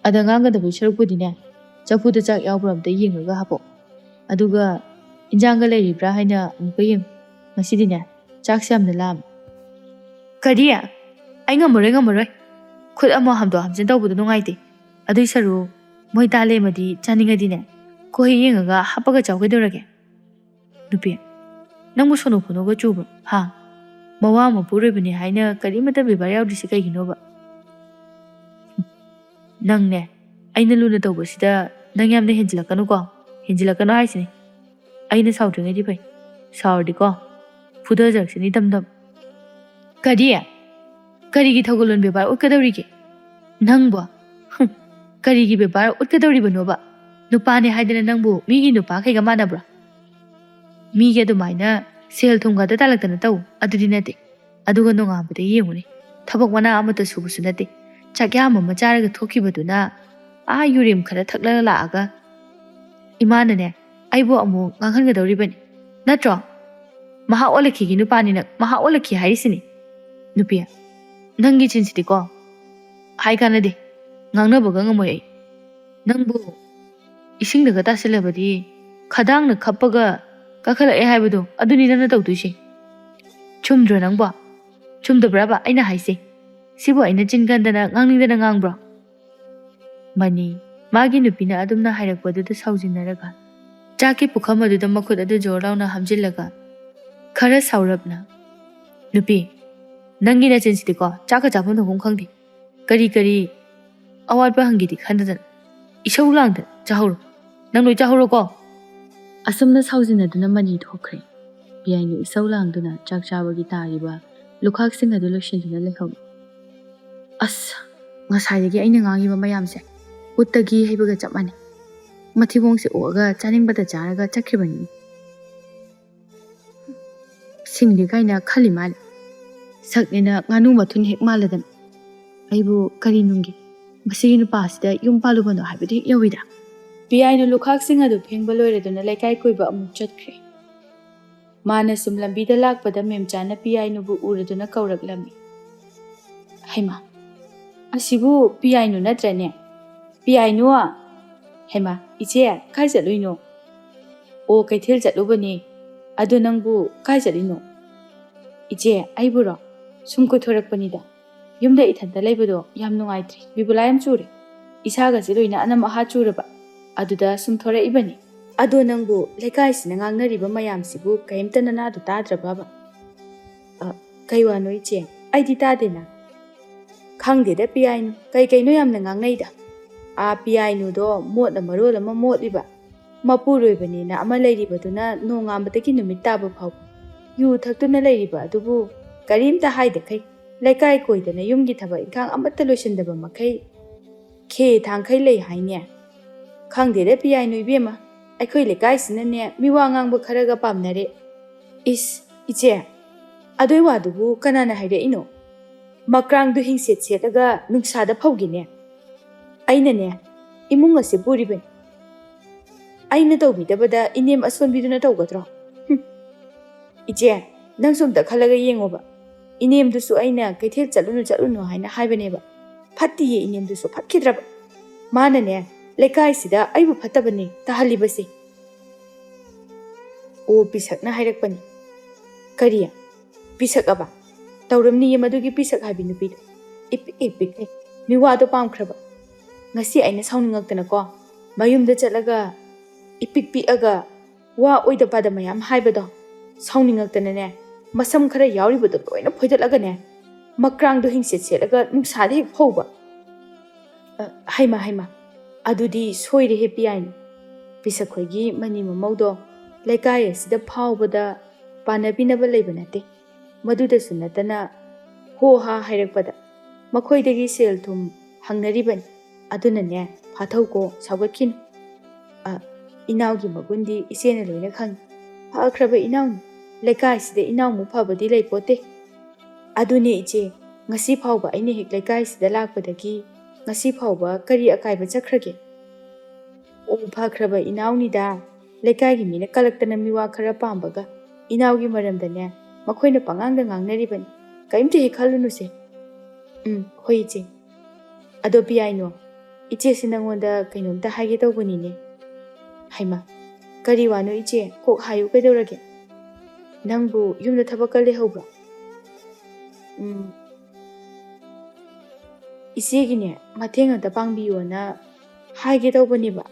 ꯑꯗ ꯉꯥꯡꯒꯗꯕꯩ ꯁꯔꯨꯛꯄꯨꯗꯤꯅꯦ, ꯆꯐꯨꯗ ꯆꯥꯛ ꯌꯥꯎꯕ꯭ꯔꯥ ꯑꯝꯇ ꯌꯦꯡꯉꯒ ꯍꯥꯄꯛꯑꯣ꯫ ꯑꯗꯨꯒ ꯏꯟꯖꯥꯡꯒ ꯂꯩꯔꯤꯕ꯭ꯔꯥ ꯍꯥꯏꯅ ꯑꯃꯨꯛꯀ ꯌꯦꯡꯉꯨ꯫ ꯉꯁꯤꯗꯤꯅꯦ, ꯆꯥꯛꯁꯦ ꯌꯥꯝꯅ ꯂꯥꯝꯃꯦ꯫" "ꯀꯔꯤ? ꯑꯩ ꯉꯝꯃꯔꯣꯏ, ꯉꯝꯃꯔꯣꯏ꯫ ꯈꯨꯠ ꯑꯃ ꯍꯥꯝꯗꯣꯛ ꯍꯥꯝꯖꯤꯟ ꯇꯧꯕꯗꯣ ꯅꯨꯡꯉꯥꯏꯇꯦ꯫ ꯑꯗꯨꯏ ꯁꯔꯨꯛ ꯃꯣꯏ ꯇꯥ ꯂꯦꯝꯃꯗꯤ ꯆꯥꯅꯤꯡꯉꯗꯤꯅꯦ, ꯈꯨꯍꯩ ꯌꯦꯡꯉꯒ ꯍꯥꯞꯄꯒ ꯆꯥꯎ ꯀꯩꯗꯧꯔꯒꯦ?" "ꯅꯨꯄꯤ, ꯅꯪꯕꯨ ꯁꯣꯅꯣ ꯐꯣꯅꯣꯒ ꯆꯨꯕ꯭ꯔꯣ? ꯍꯥ? ꯃꯋꯥ ꯃꯄꯨꯔꯣꯏꯕꯅꯤ ꯍꯥꯏꯅ ꯀꯔꯤꯃꯠꯇ ꯕꯦꯕꯥꯔ ꯌꯥꯎꯗ꯭ꯔꯤꯁꯤ ꯀꯩꯒꯤꯅꯣꯕ?" "ꯅꯪꯅꯦ, ꯑꯩꯅ ꯂꯨꯅ ꯇꯧꯕꯁꯤꯗ ꯅꯪ ꯌꯥꯝꯅ ꯍꯦꯟꯖꯤꯜꯂꯛꯀꯅꯨꯀꯣ꯫ ꯍꯦꯟꯖꯤꯜꯂꯛꯀꯅꯨ ꯍꯥꯏꯁꯤꯅꯤ꯫ ꯑꯩꯅ ꯁꯥꯎꯗ꯭ꯔꯤꯉꯩꯗꯤ ꯐꯩ꯫ ꯁꯥꯎꯔꯗꯤꯀꯣ, ꯐꯨꯊꯖꯔꯛꯁꯅꯤ ꯗꯝ ꯗꯝ꯫" "ꯀꯔꯤ? ꯀꯔꯤꯒꯤ ꯊꯧꯒꯜꯂꯣꯟ ꯕꯦꯕꯥꯔ ꯎꯠꯀꯗꯧꯔꯤꯒꯦ? ꯅꯪꯕꯣ? ꯍꯨꯝ, ꯀꯔꯤꯒꯤ ꯕꯦꯕꯥꯔ ꯎꯠꯀꯗꯧꯔꯤꯕꯅꯣꯕ? ꯅꯨꯄꯥꯅꯦ ꯍꯥꯏꯗꯅ ꯅꯪꯕꯨ ꯃꯤꯒꯤ ꯅꯨꯄꯥꯈꯩꯒ ꯃꯥꯟꯅꯕ꯭ꯔꯣ? ꯃꯤꯒꯤ ꯑꯗꯨꯃꯥꯏꯅ ꯁꯦꯜ ꯊꯨꯝꯒꯗ ꯇꯥꯜꯂꯛꯇꯅ ꯇꯧ, ꯑꯗꯨꯗꯤ ꯅꯠꯇꯦ꯫ ꯑꯗꯨꯒ ꯅꯣꯡꯉꯥꯟꯕꯗ ꯌꯦꯡꯉꯨꯅꯦ, ꯊꯕꯛ ꯃꯅꯥ ꯑꯃꯠꯇ ꯁꯨꯕꯁꯨ ꯅꯠꯇꯦ꯫ ꯆꯥꯛꯌꯥꯝ ꯑꯃ ꯆꯥꯔꯒ ꯊꯣꯛꯈꯤꯕꯗꯨꯅ ꯑꯥ ꯌꯨꯔꯦꯝ ꯈꯔ ꯊꯛꯂꯒ ꯂꯥꯛꯑꯒ ꯏꯃꯥꯅꯅꯦ ꯑꯩꯕꯨ ꯑꯃꯨꯛ ꯉꯥꯡꯍꯟꯒꯗꯧꯔꯤꯕꯅꯤ ꯅꯠꯇ꯭ꯔꯣ? ꯃꯍꯥ ꯑꯣꯜꯂꯛꯈꯤꯒꯤ ꯅꯨꯄꯥꯅꯤꯅ ꯃꯍꯥ ꯑꯣꯜꯂꯛꯈꯤ ꯍꯥꯏꯔꯤꯁꯤꯅꯤ꯫ ꯅꯨꯄꯤ, ꯅꯪꯒꯤ ꯆꯤꯟꯁꯤꯗꯤꯀꯣ ꯍꯥꯏ ꯀꯥꯟꯅꯗꯦ, ꯉꯥꯡꯅꯕꯒ ꯉꯝꯃꯣꯏ ꯑꯩ꯫ ꯅꯪꯕꯨ ꯏꯁꯤꯡꯗꯒ ꯇꯥꯁꯤꯜꯂꯕꯗꯤ ꯈꯗꯥꯡꯅ ꯈꯞꯄꯒ ꯀꯥꯈꯠꯂꯛꯑꯦ ꯍꯥꯏꯕꯗꯣ ꯑꯗꯨꯅꯤ ꯅꯪꯅ ꯇꯧꯗꯣꯏꯁꯦ꯫ ꯆꯨꯝꯗ꯭ꯔꯣ ꯅꯪꯕꯣ? ꯆꯨꯝꯗꯕ꯭ꯔꯕ ꯑꯩꯅ ꯍꯥꯏꯁꯦ? ꯁꯤꯕꯨ ꯑꯩꯅ ꯆꯤꯟ ꯀꯟꯗꯅ ꯉꯥꯡꯅꯤꯡꯗꯅ ꯉꯥꯡꯕ꯭ꯔꯣ? ꯃꯅꯤ, ꯃꯥꯒꯤ ꯅꯨꯄꯤꯅ ꯑꯗꯨꯝꯅ ꯍꯥꯏꯔꯛꯄꯗꯨꯗ ꯁꯥꯎꯖꯤꯟꯅꯔꯒ ꯆꯥꯛꯀꯤ ꯄꯨꯈꯝ ꯑꯗꯨꯗ ꯃꯈꯨꯠ ꯑꯗꯨ ꯖꯣꯔ ꯂꯥꯎꯅ ꯍꯥꯝꯖꯤꯜꯂꯒ ꯈꯔ ꯁꯥꯎꯔꯞꯅ, "ꯅꯨꯄꯤ, ꯅꯪꯒꯤ ꯅꯆꯤꯟꯁꯤꯗꯤꯀꯣ ꯆꯥꯛꯀ ꯆꯥꯐꯝ ꯊꯣꯛꯐꯝ ꯈꯪꯗꯦ꯫ ꯀꯔꯤ ꯀꯔꯤ ꯑꯋꯥꯠꯄ ꯍꯪꯒꯦꯗꯤ ꯈꯟꯗꯗꯅ ꯏꯁꯧ ꯂꯥꯡꯗꯅ ꯆꯥꯍꯧꯔꯣ꯫ ꯅꯪ ꯂꯣꯏ ꯆꯥꯍꯧꯔꯣꯀꯣ꯫" ꯑꯁꯨꯝꯅ ꯁꯥꯎꯖꯤꯟꯅꯗꯨꯅ ꯃꯅꯤ ꯊꯣꯛꯈ꯭ꯔꯦ꯫ ꯄꯤꯌꯥꯏꯅꯨ ꯏꯁꯧ ꯂꯥꯡꯗꯨꯅ ꯆꯥꯛ ꯆꯥꯕꯒꯤ ꯇꯥꯔꯤꯕ ꯂꯨꯈꯥꯛꯁꯤꯡ ꯑꯗꯨ ꯂꯣꯏꯁꯤꯟꯗꯨꯅ ꯂꯩꯍꯧꯏ꯫ ꯑꯁ, ꯉꯁꯥꯏꯗꯒꯤ ꯑꯩꯅ ꯉꯥꯡꯉꯤꯕ ꯃꯌꯥꯝꯁꯦ ꯎꯠꯇꯒꯤ ꯍꯩꯕꯒ ꯆꯞ ꯃꯥꯟꯅꯩ꯫ ꯃꯊꯤꯕꯣꯡꯁꯦ ꯑꯣꯛꯑꯒ ꯆꯥꯅꯤꯡꯕꯇ ꯆꯥꯔꯒ ꯆꯠꯈ꯭ꯔꯤꯕꯅꯤ꯫ ꯁꯤꯡꯂꯤ ꯀꯥꯏꯅ ꯈꯜꯂꯤ ꯃꯥꯜꯂꯦ꯫ ꯁꯛꯅꯦꯅ ꯉꯥꯅꯨ ꯃꯊꯨꯟ ꯍꯦꯛ ꯃꯥꯜꯂꯗꯅ꯫ ꯑꯩꯕꯨ ꯀꯔꯤ ꯅꯨꯡꯒꯤ ꯃꯁꯤꯒꯤ ꯅꯨꯄꯥꯁꯤꯗ ꯌꯨꯝ ꯄꯥꯜꯂꯨꯕꯅꯣ ꯍꯥꯏꯕꯗꯨ ꯍꯦꯛ ꯌꯧꯏꯗ꯫ ꯄꯤꯌꯥꯏꯅꯨ ꯂꯨꯈꯥꯛꯁꯤꯡ ꯑꯗꯨ ꯐꯦꯡꯕ ꯂꯣꯏꯔꯗꯨꯅ ꯂꯩꯀꯥꯏ ꯀꯣꯏꯕ ꯑꯃꯨꯛ ꯆꯠꯈ꯭ꯔꯦ꯫ ꯃꯥꯅ ꯁꯨꯝ ꯂꯝꯕꯤꯗ ꯂꯥꯛꯄꯗ ꯃꯦꯝꯆꯥꯅ ꯄꯤꯌꯥꯏꯅꯨꯕꯨ ꯎꯔꯗꯨꯅ ꯀꯧꯔꯛꯂꯝꯃꯤ꯫ "ꯍꯩꯃꯥ, ꯑꯁꯤꯕꯨ ꯄꯤꯌꯥꯏꯅꯨ ꯅꯠꯇ꯭ꯔꯅꯦ? ꯄꯤꯌꯥꯏꯅꯨ! ꯍꯩꯃꯥ, ꯏꯆꯦ, ꯀꯥꯏ ꯆꯠꯂꯨꯏꯅꯣ?" "ꯑꯣ, ꯀꯩꯊꯦꯜ ꯆꯠꯂꯨꯕꯅꯦ꯫ ꯑꯗꯣ ꯅꯪꯕꯨ ꯀꯥꯏ ꯆꯠꯂꯤꯅꯣ?" "ꯏꯆꯦ, ꯑꯩꯕꯨꯔꯣ? ꯁꯨꯝ ꯀꯣꯏꯊꯣꯔꯛꯄꯅꯤꯗ꯫ ꯌꯨꯝꯗ ꯏꯊꯟꯇ ꯂꯩꯕꯗꯣ ꯌꯥꯝ ꯅꯨꯡꯉꯥꯏꯇ꯭ꯔꯦ, ꯕꯤꯕꯨꯂꯥ ꯌꯥꯝ ꯆꯨꯔꯦ꯫ ꯏꯁꯥꯒꯁꯦ ꯂꯣꯏꯅ ꯑꯅꯝ ꯑꯍꯥ ꯆꯨꯔꯕ꯫ ꯑꯗꯨꯗ ꯁꯨꯝ ꯊꯣꯔꯛꯏꯕꯅꯤ꯫ ꯑꯗꯣ ꯅꯪꯕꯨ ꯂꯩꯀꯥꯏꯁꯤꯅ ꯉꯥꯡꯅꯔꯤꯕ ꯃꯌꯥꯝꯁꯤꯕꯨ ꯀꯔꯤꯝꯇ ꯅꯅꯥꯗꯨ ꯇꯥꯗ꯭ꯔꯕꯕ?" "ꯑ, ꯀꯩ ꯋꯥꯅꯣ ꯏꯆꯦ? ꯑꯩꯗꯤ ꯇꯥꯗꯦꯅ꯫" "ꯈꯪꯗꯦꯗ ꯄꯤꯌꯥꯏꯅꯨ, ꯀꯩ ꯀꯩꯅꯣ ꯌꯥꯝꯅ ꯉꯥꯡꯅꯩꯗ꯫ ꯑꯥ ꯄꯤꯌꯥꯏꯅꯨꯗꯣ ꯃꯣꯠꯅ ꯃꯔꯣꯜ ꯑꯃ ꯃꯣꯠꯂꯤꯕ, ꯃꯄꯨꯔꯣꯏꯕꯅꯦꯅ ꯑꯃ ꯂꯩꯔꯤꯕꯗꯨꯅ ꯅꯣꯡꯉꯥꯟꯕꯗꯒꯤ ꯅꯨꯃꯤꯠ ꯇꯥꯕ ꯐꯥꯎꯕ ꯌꯨ ꯊꯛꯇꯨꯅ ꯂꯩꯔꯤꯕ ꯑꯗꯨꯕꯨ ꯀꯔꯤꯝꯇ ꯍꯥꯏꯗꯈꯩ, ꯂꯩꯀꯥꯏ ꯀꯣꯏꯗꯅ ꯌꯨꯝꯒꯤ ꯊꯕꯛ ꯏꯪꯈꯥꯡ ꯑꯃꯠꯇ ꯂꯣꯏꯁꯤꯟꯗꯕ ꯃꯈꯩ ꯈꯦ ꯊꯥꯡꯈꯩ ꯂꯩ ꯍꯥꯏꯅꯦ꯫ ꯈꯪꯗꯦꯗ ꯄꯤꯌꯥꯏꯅꯨ ꯏꯕꯦꯝꯃ, ꯑꯩꯈꯣꯏ ꯂꯩꯀꯥꯏꯁꯤꯅꯅꯦ ꯃꯤꯋꯥ ꯉꯥꯡꯕ ꯈꯔꯒ ꯄꯥꯝꯅꯔꯦ꯫" "ꯏꯁ, ꯏꯆꯦ, ꯑꯗꯨꯏ ꯋꯥꯗꯨꯕꯨ ꯀꯅꯥꯅ ꯍꯥꯏꯔꯛꯏꯅꯣ? ꯃꯀ꯭ꯔꯥꯡꯗꯨ ꯍꯤꯡꯁꯦꯠ ꯁꯦꯠꯂꯒ ꯅꯨꯡꯁꯥꯗ ꯐꯧꯒꯤꯅꯦ꯫ ꯑꯩꯅꯅꯦ, ꯏꯃꯨꯡ ꯑꯁꯤ ꯄꯨꯔꯤꯕꯅꯤ꯫ ꯑꯩꯅ ꯇꯧꯕꯤꯗꯕꯗ ꯏꯅꯦꯝ ꯑꯁꯣꯟꯕꯤꯗꯨꯅ ꯇꯧꯒꯗ꯭ꯔꯣ? ꯍꯨꯝ꯫ ꯏꯆꯦ, ꯅꯪꯁꯨ ꯑꯝꯇ ꯈꯜꯂꯒ ꯌꯦꯡꯉꯣꯕ꯫ ꯏꯅꯦꯝꯗꯨꯁꯨ ꯑꯩꯅ ꯀꯩꯊꯦꯜ ꯆꯠꯂꯨꯅꯨ ꯆꯠꯂꯨꯅꯨ ꯍꯥꯏꯅ ꯍꯥꯏꯕꯅꯦꯕ꯫ ꯐꯠꯇꯤꯌꯦ ꯏꯅꯦꯝꯗꯨꯁꯨ, ꯐꯠꯈꯤꯗ꯭ꯔꯕ꯫ ꯃꯥꯅꯅꯦ, ꯂꯩꯀꯥꯏꯁꯤꯗ ꯑꯩꯕꯨ ꯐꯠꯇꯕꯅꯦ ꯇꯥꯍꯜꯂꯤꯕꯁꯦ꯫ ꯑꯣ, ꯄꯤꯁꯛꯅ ꯍꯥꯏꯔꯛꯄꯅꯤ꯫ ꯀꯔꯤ? ꯄꯤꯁꯛ ꯑꯕ? ꯇꯧꯔꯝꯅꯤꯌꯦ ꯃꯗꯨꯒꯤ ꯄꯤꯁꯛ ꯍꯥꯏꯕꯤ ꯅꯨꯄꯤꯗꯣ꯫ ꯏꯄꯤꯛ ꯏꯄꯤꯛꯈꯩ꯫ ꯃꯤꯋꯥꯗꯣ ꯄꯥꯝꯈ꯭ꯔꯕ꯫ ꯉꯁꯤ ꯑꯩꯅ ꯁꯥꯎꯅꯤꯡꯉꯛꯇꯅꯀꯣ, ꯃꯌꯨꯝꯗ ꯆꯠꯂꯒ ꯏꯄꯤꯛ ꯄꯤꯛꯑꯒ ꯋꯥ ꯑꯣꯏꯗ ꯄꯥꯗ ꯃꯌꯥꯝ ꯍꯥꯏꯕꯗꯣ, ꯁꯥꯎꯅꯤꯡꯉꯛꯇꯅꯅꯦ, ꯃꯁꯝ ꯈꯔ ꯌꯥꯎꯔꯤꯕꯗꯣ ꯂꯣꯏꯅ ꯐꯣꯏꯗꯠꯂꯒꯅꯦ, ꯃꯀ꯭ꯔꯥꯡꯗꯣ ꯍꯤꯡꯁꯦꯠ ꯁꯦꯠꯂꯒ ꯅꯨꯡꯁꯥꯗ ꯍꯦꯛ ꯐꯧꯕ꯫ ꯑ, ꯍꯩꯃ, ꯍꯩꯃ, ꯑꯗꯨꯗꯤ ꯁꯣꯏꯔꯦꯍꯦ ꯄꯤꯌꯥꯏꯅꯨ꯫ ꯄꯤꯁꯛꯈꯣꯏꯒꯤ ꯃꯅꯤ ꯃꯃꯧꯗꯣ ꯂꯩꯀꯥꯏ ꯑꯁꯤꯗ ꯐꯥꯎꯕꯗ ꯄꯥꯟꯅꯕꯤꯅꯕ ꯂꯩꯕ ꯅꯠꯇꯦ꯫ ꯃꯗꯨꯗꯁꯨ ꯅꯠꯇꯅ ꯍꯣ ꯍꯥ ꯍꯥꯏꯔꯛꯄꯗ ꯃꯈꯣꯏꯗꯒꯤ ꯁꯦꯜ ꯊꯨꯝ ꯍꯪꯅꯔꯤꯕꯅꯤ꯫ ꯑꯗꯨꯅꯅꯦ, ꯐꯥꯊꯧꯀꯣ, ꯁꯥꯎꯒꯠꯈꯤꯅꯨ꯫ ꯑ, ꯏꯅꯥꯎꯒꯤ ꯃꯒꯨꯟꯗꯤ ꯏꯆꯦꯅ ꯂꯣꯏꯅ ꯈꯪꯏ꯫ ꯐꯈ꯭ꯔꯕ ꯏꯅꯥꯎꯅꯤ꯫ ꯂꯩꯀꯥꯏꯁꯤꯗ ꯏꯅꯥꯎꯃꯨꯛ ꯐꯕꯗꯤ ꯂꯩꯄꯣꯠꯇꯦ꯫ ꯑꯗꯨꯅꯦ ꯏꯆꯦ, ꯉꯁꯤ ꯐꯥꯎꯕ ꯑꯩꯅ ꯍꯦꯛ ꯂꯩꯀꯥꯏꯁꯤꯗ ꯂꯥꯛꯄꯗꯒꯤ ꯉꯁꯤ ꯐꯥꯎꯕ ꯀꯔꯤ ꯑꯀꯥꯏꯕ ꯆꯠꯈ꯭ꯔꯒꯦ? ꯑꯣ, ꯐꯈ꯭ꯔꯕ ꯏꯅꯥꯎꯅꯤꯗ꯫ ꯂꯩꯀꯥꯏꯒꯤ ꯃꯤꯅ ꯀꯂꯛꯇꯅ ꯃꯤꯋꯥ ꯈꯔ ꯄꯥꯝꯕꯒ ꯏꯅꯥꯎꯒꯤ ꯃꯔꯝꯗꯅꯦ, ꯃꯈꯣꯏꯅ ꯄꯉꯥꯡꯗ ꯉꯥꯡꯅꯔꯤꯕꯅꯤ꯫ ꯀꯔꯤꯝꯇ ꯍꯦꯛ ꯈꯜꯂꯨꯅꯨꯁꯦ꯫ ꯎꯝ, ꯍꯣꯏ ꯏꯆꯦ꯫ ꯑꯗꯣ ꯄꯤꯌꯥꯏꯅꯣ, ꯏꯆꯦꯁꯤ ꯅꯪꯉꯣꯟꯗ ꯀꯩꯅꯣꯝꯇ ꯍꯥꯏꯒꯦ ꯇꯧꯕꯅꯤꯅꯦ꯫ ꯍꯩꯃꯥ, ꯀꯔꯤ ꯋꯥꯅꯣ ꯏꯆꯦ? ꯀꯣꯛ ꯍꯥꯏꯌꯨ, ꯀꯩꯗꯧꯔꯒꯦ? ꯅꯪꯕꯨ ꯌꯨꯝꯗ ꯊꯕꯛꯀ ꯂꯩꯍꯧꯕ꯭ꯔꯣ? ꯎꯝ, ꯏꯆꯦꯒꯤꯅꯦ, ꯃꯇꯦꯡ ꯑꯝꯇ ꯄꯥꯡꯕꯤꯌꯣꯅ ꯍꯥꯏꯒꯦ ꯇꯧꯕꯅꯦꯕ꯫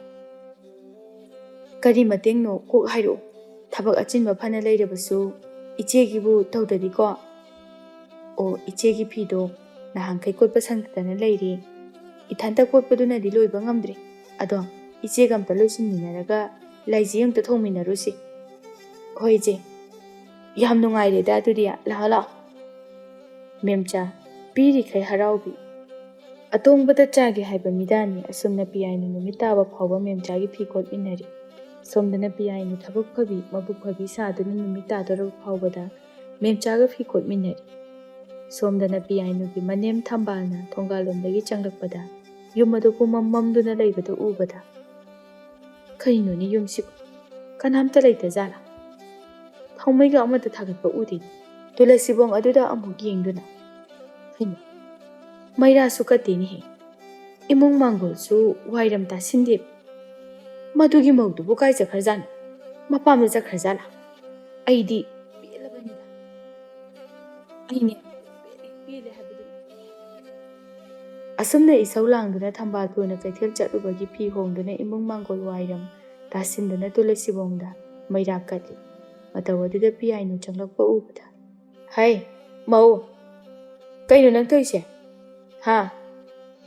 ꯀꯔꯤ ꯃꯇꯦꯡꯅꯣ? ꯀꯣꯛ ꯍꯥꯏꯔꯛꯑꯣ꯫ ꯊꯕꯛ ꯑꯆꯤꯟꯕ ꯐꯅ ꯂꯩꯔꯕꯁꯨ ꯏꯆꯦꯒꯤꯕꯨ ꯇꯧꯗꯗꯤꯀꯣ꯫ ꯑꯣ, ꯏꯆꯦꯒꯤ ꯐꯤꯗꯣ ꯅꯍꯥꯟꯈꯩ ꯀꯣꯠꯄ ꯁꯪꯗꯗꯅ ꯂꯩꯔꯤ꯫ ꯏꯊꯟꯇ ꯀꯣꯠꯄꯗꯨꯅꯗꯤ ꯂꯣꯏꯕ ꯉꯝꯗ꯭ꯔꯤ꯫ ꯑꯗꯣ ꯏꯆꯦꯒ ꯑꯝꯇ ꯂꯣꯏꯁꯤꯟꯃꯤꯟꯅꯔꯒ ꯂꯥꯏꯖꯤ ꯑꯝꯇ ꯊꯣꯡꯃꯤꯟꯅꯔꯨꯁꯤ꯫ ꯍꯣꯏ ꯏꯆꯦ, ꯌꯥꯝ ꯅꯨꯡꯉꯥꯏꯔꯦꯗ ꯑꯗꯨꯗꯤ꯫ ꯂꯥꯛꯑꯣ, ꯂꯥꯛꯑꯣ꯫ ꯃꯦꯝꯆꯥ, ꯄꯤꯔꯤꯈꯩ ꯍꯔꯥꯎꯕꯤ꯫ ꯑꯇꯣꯡꯕꯗ ꯆꯥꯒꯦ ꯍꯥꯏꯕ ꯃꯤꯗꯥꯅꯤ꯫ ꯑꯁꯨꯝꯅ ꯄꯤꯌꯥꯏꯅꯨ ꯅꯨꯃꯤꯠ ꯇꯥꯕ ꯐꯥꯎꯕ ꯃꯦꯝꯆꯥꯒꯤ ꯐꯤ ꯀꯣꯠꯃꯤꯟꯅꯔꯤ꯫ ꯁꯣꯝꯗꯅ ꯄꯤꯌꯥꯏꯅꯨ ꯊꯕꯛ ꯐꯕꯤ, ꯃꯕꯨꯛ ꯐꯕꯤ ꯁꯥꯗꯨꯅ ꯅꯨꯃꯤꯠ ꯇꯥꯗꯣꯔꯕ ꯐꯥꯎꯕꯗ ꯃꯦꯝꯆꯥꯒ ꯐꯤ ꯀꯣꯠꯃꯤꯟꯅꯔꯤ꯫ ꯁꯣꯝꯗꯅ ꯄꯤꯌꯥꯏꯅꯨꯒꯤ ꯃꯅꯦꯝ ꯊꯝꯕꯥꯜꯅ ꯊꯣꯡꯒꯥꯜꯂꯣꯝꯗꯒꯤ ꯆꯪꯂꯛꯄꯗ ꯌꯨꯝ ꯑꯗꯨ ꯄꯨꯝꯃꯝ ꯃꯝꯗꯨꯅ ꯂꯩꯕꯗꯨ ꯎꯕꯗ, "ꯀꯩꯅꯣꯅꯦ ꯌꯨꯝꯁꯤꯕꯨ? ꯀꯅꯥꯝꯇ ꯂꯩꯇꯖꯥꯠꯂꯥ?" ꯊꯥꯎꯃꯩꯒ ꯑꯃꯠꯇ ꯊꯥꯒꯠꯄ ꯎꯗꯦ꯫ ꯇꯨꯂꯁꯤꯕꯣꯡ ꯑꯗꯨꯗ ꯑꯃꯨꯛ ꯌꯦꯡꯗꯨꯅ, "ꯍꯩꯃꯥ, ꯃꯩꯔꯥꯁꯨ ꯀꯠꯇꯦꯅꯦꯍꯦ꯫ ꯏꯃꯨꯡ ꯃꯥꯡꯒꯣꯜꯁꯨ ꯋꯥꯏꯔꯝ ꯇꯥꯁꯤꯟꯗꯦ꯫ ꯃꯗꯨꯒꯤ ꯃꯧꯗꯨꯕꯨ ꯀꯥꯏ ꯆꯠꯈ꯭ꯔꯖꯥꯠꯅꯣ? ꯃꯄꯥꯝꯗ ꯆꯠꯈ꯭ꯔꯖꯥꯠꯂꯥ? ꯑꯩꯗꯤ ꯄꯦꯜꯂꯕꯅꯤꯗ꯫ ꯑꯩꯅꯦ, ꯄꯦꯜꯂꯦ, ꯄꯦꯜꯂꯦ ꯍꯥꯏꯕꯗꯨꯅꯤ꯫" ꯑꯁꯨꯝꯅ ꯏꯁꯧ ꯂꯥꯡꯗꯨꯅ ꯊꯝꯕꯥꯜ ꯊꯣꯏꯅ ꯀꯩꯊꯦꯜ ꯆꯠꯂꯨꯕꯒꯤ ꯐꯤ ꯍꯣꯡꯗꯨꯅ ꯏꯃꯨꯡ ꯃꯥꯡꯒꯣꯜ ꯋꯥꯏꯔꯝ ꯇꯥꯁꯤꯟꯗꯨꯅ ꯇꯨꯂꯁꯤꯕꯣꯡꯗ ꯃꯩꯔꯥ ꯀꯠꯂꯤ꯫ ꯃꯇꯧ ꯑꯗꯨꯗ ꯄꯤꯌꯥꯏꯅꯨ ꯆꯪꯂꯛꯄ ꯎꯕꯗ, "ꯍꯩ, ꯃꯧ, ꯀꯩꯅꯣ ꯅꯪ ꯇꯧꯔꯤꯁꯦ? ꯍꯥ?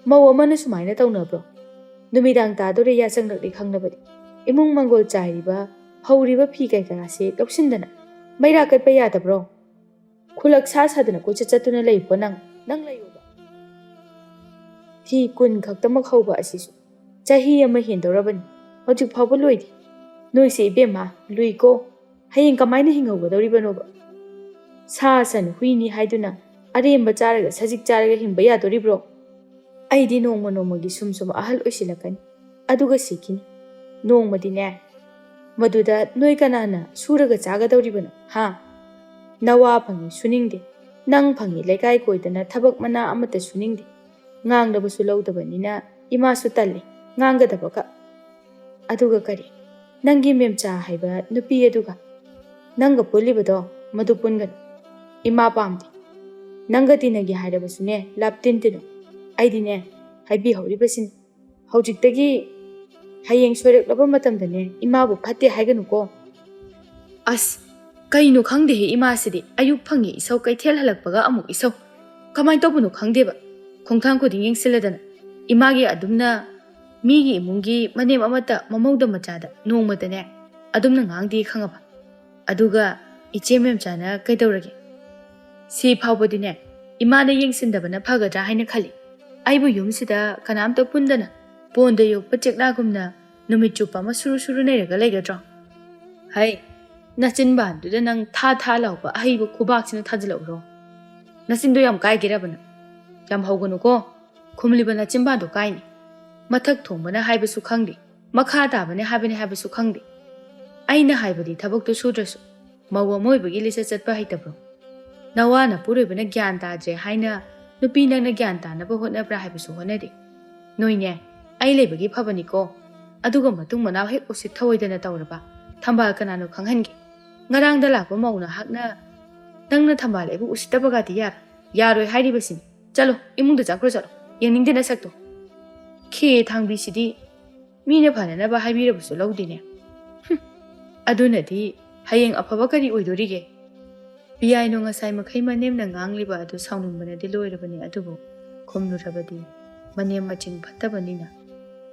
ꯃꯧ ꯑꯃꯅ ꯁꯨꯃꯥꯏꯅ ꯇꯧꯅꯕ꯭ꯔꯣ? ꯅꯨꯃꯤꯗꯥꯡ ꯇꯥꯗꯣꯔꯦ, ꯌꯥꯆꯪꯂꯛꯂꯦ ꯈꯪꯂꯕꯗꯤ ꯏꯃꯨꯡ ꯃꯪꯒꯣꯜ ꯆꯥꯏꯔꯤꯕ, ꯐꯧꯔꯤꯕ ꯐꯤ ꯀꯩꯀꯥꯁꯦ ꯂꯧꯁꯤꯟꯗꯅ ꯃꯩꯔꯥ ꯀꯠꯄ ꯌꯥꯗꯕ꯭ꯔꯣ? ꯈꯨꯂꯛ ꯁꯥ ꯁꯥꯗꯅ ꯀꯣꯏꯆꯠ ꯆꯠꯇꯨꯅ ꯂꯩꯕ꯭ꯔꯣ ꯅꯪ? ꯅꯪ ꯂꯩꯌꯣꯕ꯫ ꯐꯤ ꯀꯨꯟ ꯈꯛꯇꯃꯛ ꯍꯧꯕ ꯑꯁꯤꯁꯨ ꯆꯍꯤ ꯑꯃ ꯍꯦꯟꯗꯧꯔꯕꯅꯤ, ꯍꯧꯖꯤꯛ ꯐꯥꯎꯕ ꯂꯣꯏꯗꯦ꯫ ꯅꯣꯏꯁꯦ ꯏꯕꯦꯝꯃ, ꯂꯨꯏꯀꯣ꯫ ꯍꯌꯦꯡ ꯀꯃꯥꯏꯅ ꯍꯤꯡꯍꯧꯒꯗꯧꯔꯤꯕꯅꯣꯕ? ꯁꯥ ꯁꯟ ꯍꯨꯏꯅꯤ ꯍꯥꯏꯗꯨꯅ ꯑꯔꯦꯝꯕ ꯆꯥꯔꯒ, ꯁꯖꯤꯛ ꯆꯥꯔꯒ ꯍꯤꯡꯕ ꯌꯥꯗꯣꯔꯤꯕ꯭ꯔꯣ? ꯑꯩꯗꯤ ꯅꯣꯡꯃ ꯅꯣꯡꯃꯒꯤ ꯁꯨꯝ ꯁꯨꯝ ꯑꯍꯜ ꯑꯣꯏꯁꯤꯜꯂꯛꯀꯅꯤ, ꯑꯗꯨꯒ ꯁꯤꯈꯤꯅꯤ꯫ ꯅꯣꯡꯃꯗꯤꯅꯦ, ꯃꯗꯨꯗ ꯅꯣꯏ ꯀꯅꯥꯅ ꯁꯨꯔꯒ ꯆꯥꯒꯗꯧꯔꯤꯕꯅꯣ, ꯍꯥ? ꯅꯋꯥ ꯐꯪꯉꯤ ꯁꯨꯅꯤꯡꯗꯦ, ꯅꯪ ꯐꯪꯉꯤ ꯂꯩꯀꯥꯏ ꯀꯣꯏꯗꯅ ꯊꯕꯛ ꯃꯅꯥ ꯑꯃꯠꯇ ꯁꯨꯅꯤꯡꯗꯦ꯫ ꯉꯥꯡꯂꯕꯁꯨ ꯂꯧꯗꯕꯅꯤꯅ ꯏꯃꯥꯁꯨ ꯇꯜꯂꯤ ꯉꯥꯡꯒꯗꯕꯒ꯫ ꯑꯗꯨꯒ ꯀꯔꯤ, ꯅꯪꯒꯤ ꯃꯦꯝꯆꯥ ꯍꯥꯏꯕ ꯅꯨꯄꯤ ꯑꯗꯨꯒ ꯅꯪꯒ ꯄꯨꯜꯂꯤꯕꯗꯣ, ꯃꯗꯨ ꯄꯨꯟꯒꯅꯨ꯫ ꯏꯃꯥ ꯄꯥꯝꯗꯦ꯫ ꯅꯪꯒ ꯇꯤꯟꯅꯒꯦ ꯍꯥꯏꯔꯕꯁꯨꯅꯦ, ꯂꯥꯞꯇꯤꯟ ꯇꯤꯟꯅꯧ꯫ ꯑꯩꯗꯤꯅꯦ, ꯍꯥꯏꯕꯤꯍꯧꯔꯤꯕꯁꯤꯅꯤ꯫ ꯍꯧꯖꯤꯛꯇꯒꯤ ꯍꯌꯦꯡ ꯁꯣꯏꯔꯛꯂꯕ ꯃꯇꯝꯗꯅꯦ, ꯏꯃꯥꯕꯨ ꯐꯠꯇꯦ ꯍꯥꯏꯒꯅꯨꯀꯣ꯫ ꯑꯁ, ꯀꯩꯅꯣ ꯈꯪꯗꯦꯍꯦ ꯏꯃꯥꯁꯤꯗꯤ꯫ ꯑꯌꯨꯛ ꯐꯪꯉꯤ ꯏꯁꯧ, ꯀꯩꯊꯦꯜ ꯍꯜꯂꯛꯄꯒ ꯑꯃꯨꯛ ꯏꯁꯧ꯫ ꯀꯃꯥꯏꯅ ꯇꯧꯕꯅꯣ ꯈꯪꯗꯦꯕ꯫ ꯈꯣꯡꯊꯥꯡ ꯈꯨꯗꯤꯡ ꯌꯦꯡꯁꯤꯜꯂꯗꯅ꯫ ꯏꯃꯥꯒꯤ ꯑꯗꯨꯝꯅ ꯃꯤꯒꯤ ꯏꯃꯨꯡꯒꯤ ꯃꯅꯦꯝ ꯑꯃꯠꯇ ꯃꯃꯧꯗ ꯃꯆꯥꯗ ꯅꯣꯡꯃꯇꯅꯦ ꯑꯗꯨꯝꯅ ꯉꯥꯡꯗꯦ ꯈꯪꯉꯕ? ꯑꯗꯨꯒ ꯏꯆꯦ ꯃꯦꯝꯆꯥꯅ ꯀꯩꯗꯧꯔꯒꯦ? ꯁꯤ ꯐꯥꯎꯕꯗꯤꯅꯦ ꯏꯃꯥꯅ ꯌꯦꯡꯁꯤꯟꯗꯕꯅ ꯐꯒꯗ꯭ꯔꯥ ꯍꯥꯏꯅ ꯈꯜꯂꯤ꯫ ꯑꯩꯕꯨ ꯌꯨꯝꯁꯤꯗ ꯀꯅꯥꯝꯇ ꯄꯨꯟꯗꯅ ꯄꯣꯟꯗ ꯌꯣꯛꯄ ꯆꯦꯛꯂꯥꯒꯨꯝꯅ ꯅꯨꯃꯤꯠ ꯆꯨꯞꯄ ꯑꯃ ꯁꯨꯔꯨ ꯁꯨꯔꯨ ꯅꯩꯔꯒ ꯂꯩꯒꯗ꯭ꯔꯣ? ꯍꯩ, ꯅꯆꯤꯟꯕꯥꯟꯗꯨꯗ ꯅꯪ ꯊꯥ ꯊꯥ ꯂꯥꯎꯕ ꯑꯍꯩꯕ ꯈꯨꯕꯥꯛꯁꯤꯅ ꯊꯥꯖꯤꯜꯂꯛꯎꯔꯣ? ꯅꯆꯤꯟꯗꯣ ꯌꯥꯝ ꯀꯥꯏꯒꯦꯔꯕ ꯅꯪ? ꯌꯥꯝ ꯍꯧꯒꯅꯨꯀꯣ, ꯈꯨꯝꯂꯤꯕ ꯅꯆꯤꯟꯕꯥꯟꯗꯣ ꯀꯥꯏꯅꯤ꯫ ꯃꯊꯛ ꯊꯣꯡꯕꯅ ꯍꯥꯏꯕꯁꯨ ꯈꯪꯗꯦ, ꯃꯈꯥ ꯇꯥꯕꯅ ꯍꯥꯏꯕꯅꯤ ꯍꯥꯏꯕꯁꯨ ꯈꯪꯗꯦ꯫ ꯑꯩꯅ ꯍꯥꯏꯕꯗꯤ ꯊꯕꯛꯇꯨ ꯁꯨꯗ꯭ꯔꯁꯨ ꯃꯧ ꯑꯃ ꯑꯣꯏꯕꯒꯤ ꯂꯤꯆꯠ ꯆꯠꯄ ꯍꯩꯇꯕ꯭ꯔꯣ? ꯅꯋꯥ ꯅꯄꯨꯔꯣꯏꯕꯅ ꯒ꯭ꯌꯥꯟ ꯇꯥꯗ꯭ꯔꯦ ꯍꯥꯏꯅ ꯅꯨꯄꯤ ꯅꯪꯅ ꯒ꯭ꯌꯥꯟ ꯇꯥꯅꯕ ꯍꯣꯠꯅꯕ꯭ꯔꯥ ꯍꯥꯏꯕꯁꯨ ꯍꯣꯠꯅꯗꯦ꯫ ꯅꯣꯏꯅꯦ, ꯑꯩ ꯂꯩꯕꯒꯤ ꯐꯕꯅꯤꯀꯣ, ꯑꯗꯨꯒ ꯃꯇꯨꯡ ꯃꯅꯥꯎ ꯍꯦꯛ ꯎꯁꯤꯠ ꯊꯑꯣꯏꯗꯅ ꯇꯧꯔꯕ ꯊꯝꯕꯥꯜ ꯀꯅꯥꯅꯣ ꯈꯪꯍꯟꯒꯦ꯫ ꯉꯔꯥꯡꯗ ꯂꯥꯛꯄ ꯃꯧ ꯅꯍꯥꯛꯅ ꯅꯪꯅ ꯊꯝꯕꯥꯜ ꯑꯩꯕꯨ ꯎꯁꯤꯠꯇꯕꯒꯗꯤ ꯌꯥꯔꯣꯏ, ꯌꯥꯔꯣꯏ ꯍꯥꯏꯔꯤꯕꯁꯤꯅꯤ꯫ ꯆꯠꯂꯣ, ꯏꯃꯨꯡꯗ ꯆꯪꯈ꯭ꯔꯣ, ꯆꯠꯂꯣ, ꯌꯦꯡꯅꯤꯡꯗꯦ ꯅꯁꯛꯇꯣ꯫ ꯈꯦ ꯊꯥꯡꯕꯤꯁꯤꯗꯤ ꯃꯤꯅ ꯐꯅꯅꯕ ꯍꯥꯏꯕꯤꯔꯕꯁꯨ ꯂꯧꯗꯦꯅꯦ꯫ ꯍꯨꯝ, ꯑꯗꯨꯅꯗꯤ ꯍꯌꯦꯡ ꯑꯐꯕ ꯀꯔꯤ ꯑꯣꯏꯗꯣꯔꯤꯒꯦ? ꯄꯤꯌꯥꯏꯅꯣ ꯉꯁꯥꯏ ꯃꯈꯩ ꯃꯅꯦꯝꯅ ꯉꯥꯡꯂꯤꯕ ꯑꯗꯨ ꯁꯥꯎꯅꯤꯡꯕꯅꯗꯤ ꯂꯣꯏꯔꯕꯅꯤ, ꯑꯗꯨꯕꯨ ꯈꯨꯝꯂꯨꯔꯕꯗꯤ ꯃꯅꯦꯝ ꯃꯆꯤꯟ ꯐꯠꯇꯕꯅꯤꯅ